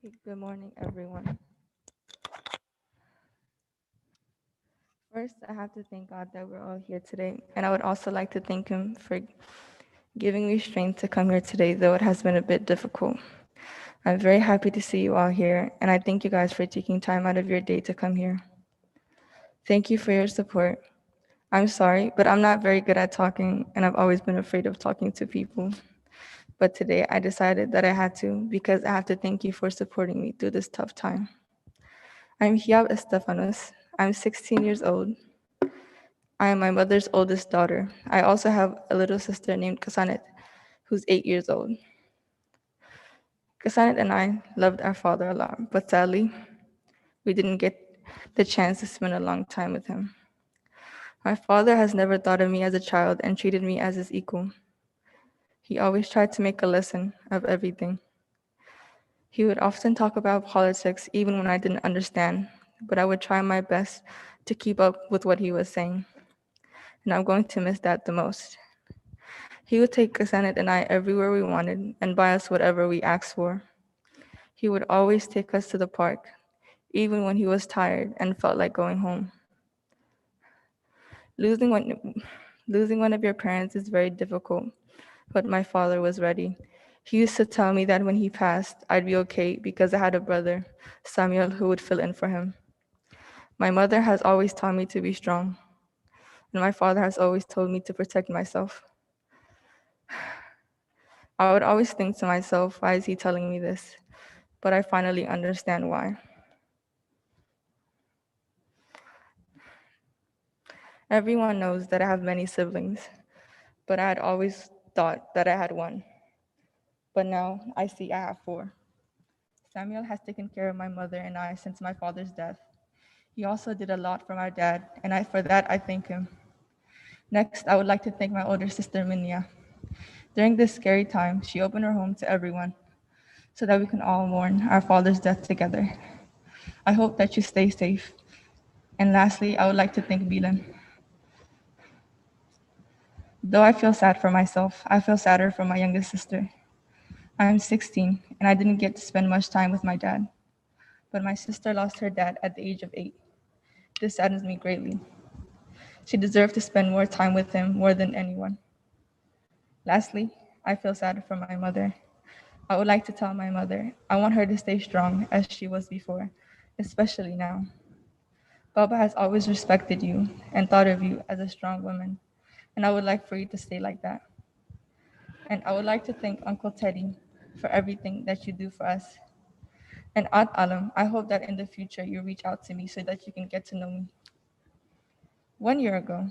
Okay, good morning, everyone. First, I have to thank God that we're all here today, and I would also like to thank Him for giving me strength to come here today, though it has been a bit difficult. I'm very happy to see you all here, and I thank you guys for taking time out of your day to come here. Thank you for your support. I'm sorry, but I'm not very good at talking, and I've always been afraid of talking to people. But today I decided that I had to because I have to thank you for supporting me through this tough time. I'm Hiab Estefanos. I'm sixteen years old. I am my mother's oldest daughter. I also have a little sister named Kasanet, who's eight years old. Kasanet and I loved our father a lot, but sadly, we didn't get the chance to spend a long time with him. My father has never thought of me as a child and treated me as his equal. He always tried to make a lesson of everything. He would often talk about politics even when I didn't understand, but I would try my best to keep up with what he was saying. And I'm going to miss that the most. He would take Kasanet and I everywhere we wanted and buy us whatever we asked for. He would always take us to the park, even when he was tired and felt like going home. Losing one, losing one of your parents is very difficult, but my father was ready. He used to tell me that when he passed, I'd be okay because I had a brother, Samuel, who would fill in for him. My mother has always taught me to be strong, and my father has always told me to protect myself. I would always think to myself, "Why is he telling me this?" But I finally understand why. Everyone knows that I have many siblings, but I had always thought that I had one. But now I see I have four. Samuel has taken care of my mother and I since my father's death. He also did a lot for my dad, and I, for that I thank him. Next, I would like to thank my older sister, Minya. During this scary time, she opened her home to everyone. so that we can all mourn our father's death together. I hope that you stay safe. And lastly, I would like to thank Bilen. Though I feel sad for myself, I feel sadder for my youngest sister. I am sixteen, and I didn't get to spend much time with my dad. But my sister lost her dad at the age of eight. This saddens me greatly. She deserved to spend more time with him more than anyone. Lastly, I feel sad for my mother. I would like to tell my mother I want her to stay strong as she was before, especially now. Baba has always respected you and thought of you as a strong woman, and I would like for you to stay like that. And I would like to thank Uncle Teddy for everything that you do for us. And Aunt Alam, I hope that in the future you reach out to me so that you can get to know me. One year ago,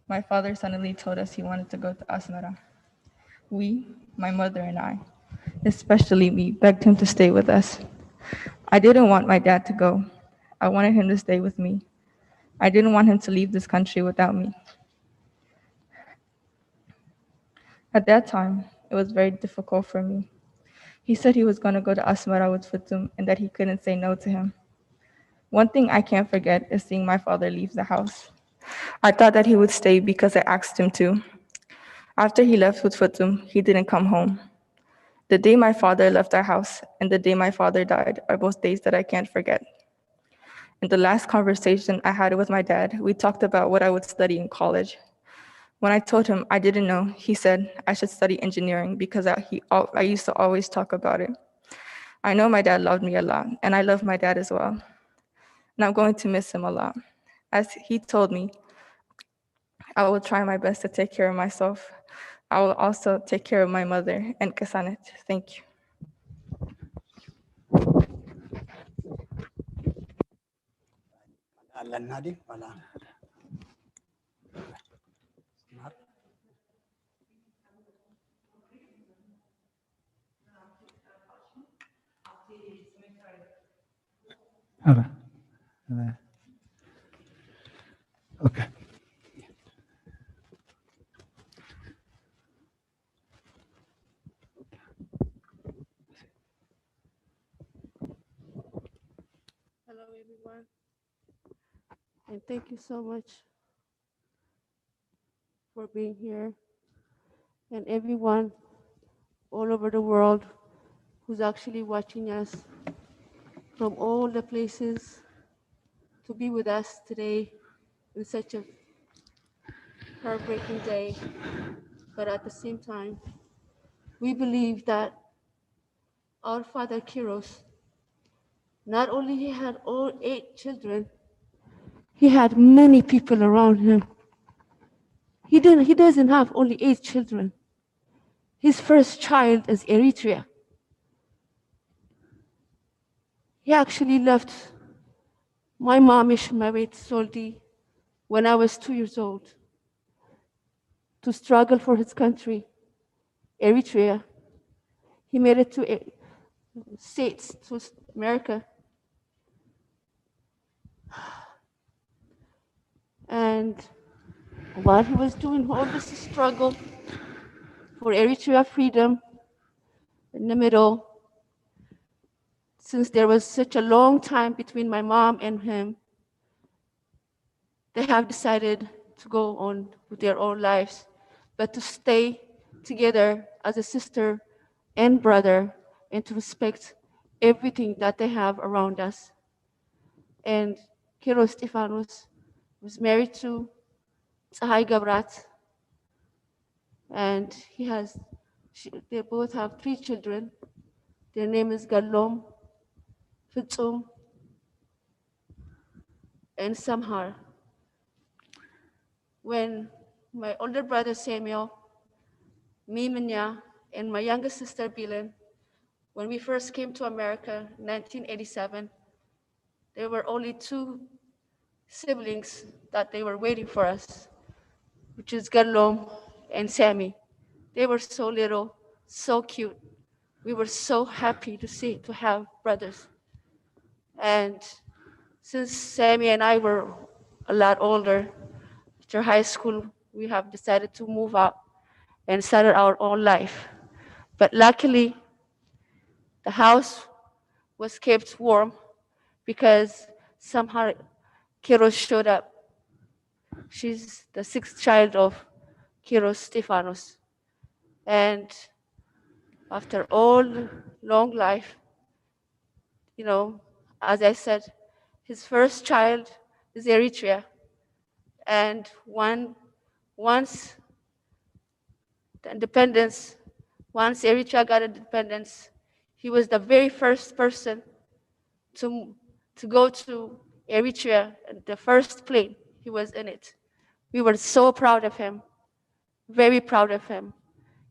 my father suddenly told us he wanted to go to Asmara. We, my mother and I, especially me, begged him to stay with us. I didn't want my dad to go. I wanted him to stay with me. I didn't want him to leave this country without me. At that time, it was very difficult for me. He said he was going to go to Asmara with Futum and that he couldn't say no to him. One thing I can't forget is seeing my father leave the house. I thought that he would stay because I asked him to. After he left with Futum, he didn't come home. The day my father left our house and the day my father died are both days that I can't forget. In the last conversation I had with my dad, we talked about what I would study in college. When I told him I didn't know, he said I should study engineering because I, he, al- I used to always talk about it. I know my dad loved me a lot, and I love my dad as well. And I'm going to miss him a lot. As he told me, I will try my best to take care of myself. I will also take care of my mother and Kasanet. Thank you. ኣለና ድዩ? ዋላ ኧረ፣ ኧረ። ኦኬ። Hello, everyone, and thank you so much for being here, and everyone all over the world who's actually watching us from all the places to be with us today in such a heartbreaking day. But at the same time, we believe that our father Kiros, not only he had all eight children, he had many people around him. He didn't, he doesn't have only eight children. His first child is Eritrea. He actually left my mom, Ishmael Soldi, when I was two years old to struggle for his country, Eritrea. He made it to a- States, to s- America. And while he was doing all this struggle for Eritrea freedom, in the middle, since there was such a long time between my mom and him, they have decided to go on with their own lives, but to stay together as a sister and brother and to respect everything that they have around us. And Kiro Stefanos was married to Tsahai Gabrat, and he has, she, they both have three children. Their name is Galom, Fitsum, and Samhar. When my older brother Samuel, me, Minya, and my younger sister Bilen, when we first came to America in nineteen eighty-seven, there were only two siblings that they were waiting for us, which is Galom and Sammy. They were so little, so cute. We were so happy to see, to have brothers. And since Sammy and I were a lot older, after high school, we have decided to move out and start our own life. But luckily, The house was kept warm because somehow Kiros showed up. She's the sixth child of Kiros Stephanos. And after all long life, you know, as I said, his first child is Eritrea. And one, once the independence, once Eritrea got independence, he was the very first person to, to go to Eritrea, the first plane, he was in it. We were so proud of him, very proud of him.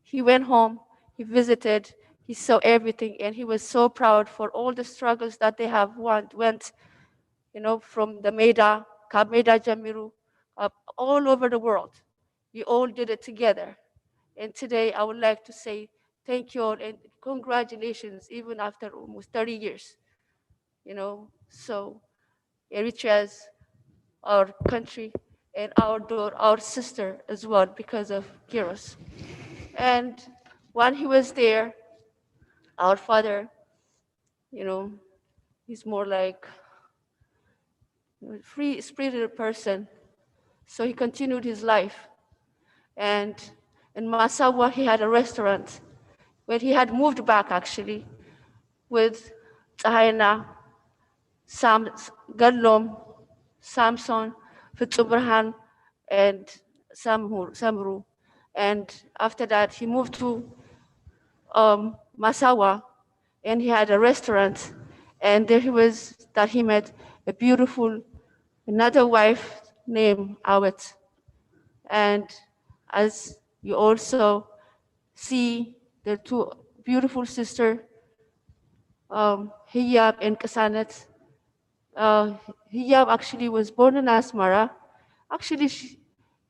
He went home, he visited, he saw everything, and he was so proud for all the struggles that they have went, went, you know, from the ሜዳ፣ ካብ ሜዳ ጀሚሩ, uh, all over the world. We all did it together. And today I would like to say thank you all and congratulations, even after almost thirty years. You know, so Eritrea's our country and our daughter, our sister as well because of Kiros. And while he was there, our father, you know, he's more like a free spirited person. So he continued his life. And in Masawa, he had a restaurant where he had moved back actually with Tsahayna, Sam, Gallom, Samson, Fitsubirhan, and Samhur, Samru. And after that, he moved to um, Masawa, and he had a restaurant. And there he was, that he met a beautiful, another wife named Awet. And as you also see, the two beautiful sister, um, Hiyab and Kasanet. Uh, Hiyab actually was born in Asmara. Actually, she,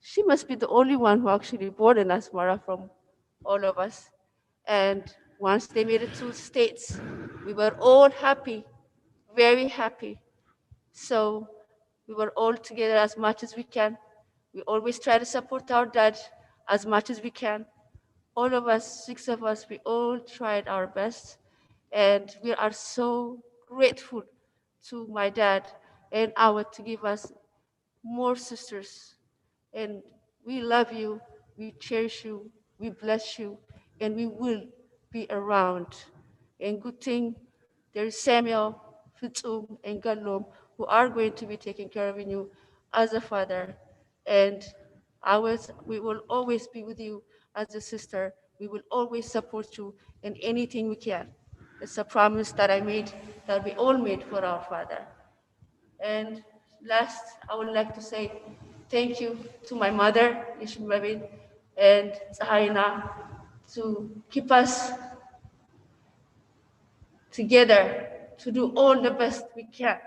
she must be the only one who actually born in Asmara from all of us. And once they made it to States, we were all happy, very happy. So we were all together as much as we can. We always try to support our dad as much as we can. All of us, six of us, we all tried our best. And we are so grateful to my dad and our to give us more sisters. And we love you, we cherish you, we bless you, and we will be around. And good thing there's Samuel, Fitsum, and Gallom who are going to be taking care of you as a father. And ours, we will always be with you as a sister. We will always support you in anything we can. It's a promise that I made, that we all made for our father. And last, I would like to say thank you to my mother, Yeshimabin, and Tsahayna to keep us together to do all the best we can,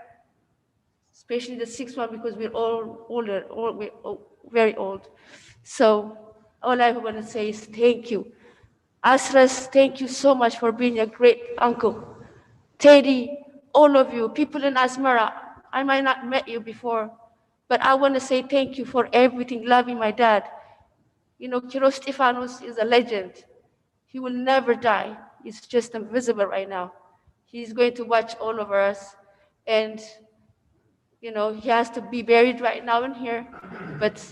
especially the sixth one, because we're all older, all, we're all very old. So all I want to say is thank you. Asras, thank you so much for being a great uncle. Teddy, all of you, people in Asmara, I might not met you before, but I want to say thank you for everything, loving my dad. You know, Kiros Stefanos is a legend. He will never die. He's just invisible right now. He's going to watch all of us. And, you know, he has to be buried right now in here. But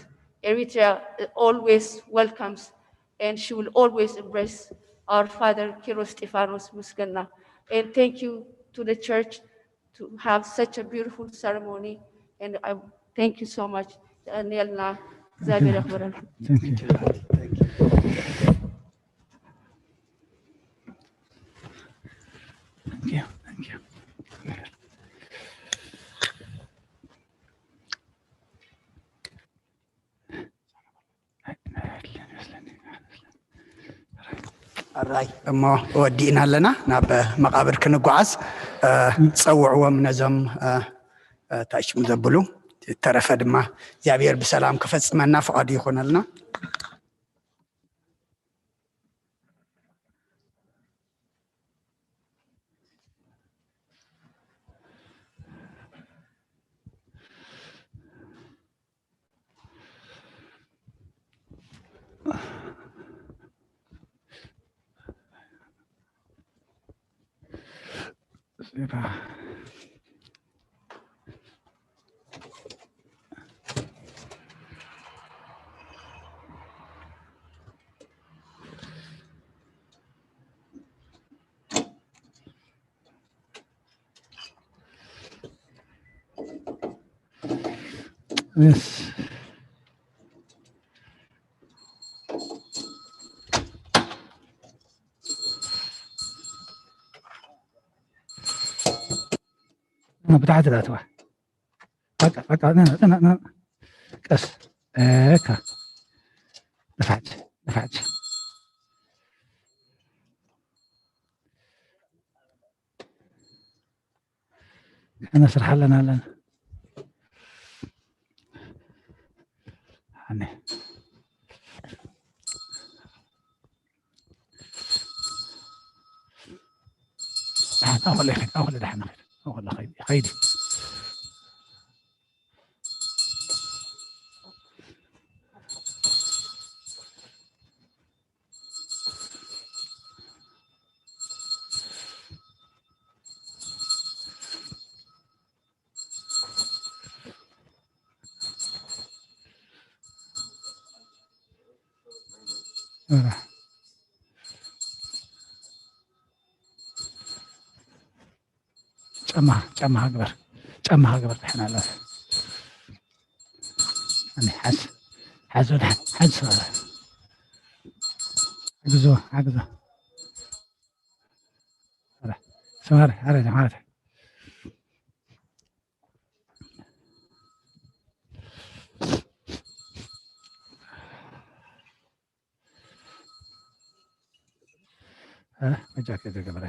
Eritrea always welcomes, and she will always embrace our father, Kiros Stefanos Muskenna. And thank you to the church to have such a beautiful ceremony. And I thank you so much. Danielna, እግዚአብሔር ያክብረን። Thank you. Thank you. Thank you. ኣራይ እሞ ወዲእና ኣለና። ናብ መቓብር ክንጓዓዝ እ፣ ጸውዕዎም ነዞም እ፣ እ፣ ታሽም ዘብሉ ተረፈ ድማ እግዚኣብሔር ብሰላም ክፈጽመና ፍቓዱ ይኾነልና። Yes. ብታሕቲ ዳትዋ በቃ በቃ ቀስ እካ ንፋጭ ንፋጭ እነስርሓለን ኣለና። ኣኹለ ኸይዲ ኣኹለ ዳሕና ኸይዲ ኣኹለ ኸይዲ ኸይዲ ጫማ ጫማ ግበር ጫማ ግበር ድሕና ኣሎ። ሓዝ ሓዝ ሓዝ ሓግዞ ሓግዞ ሰማር ሓረ ማለት መጃከ ዘገበረ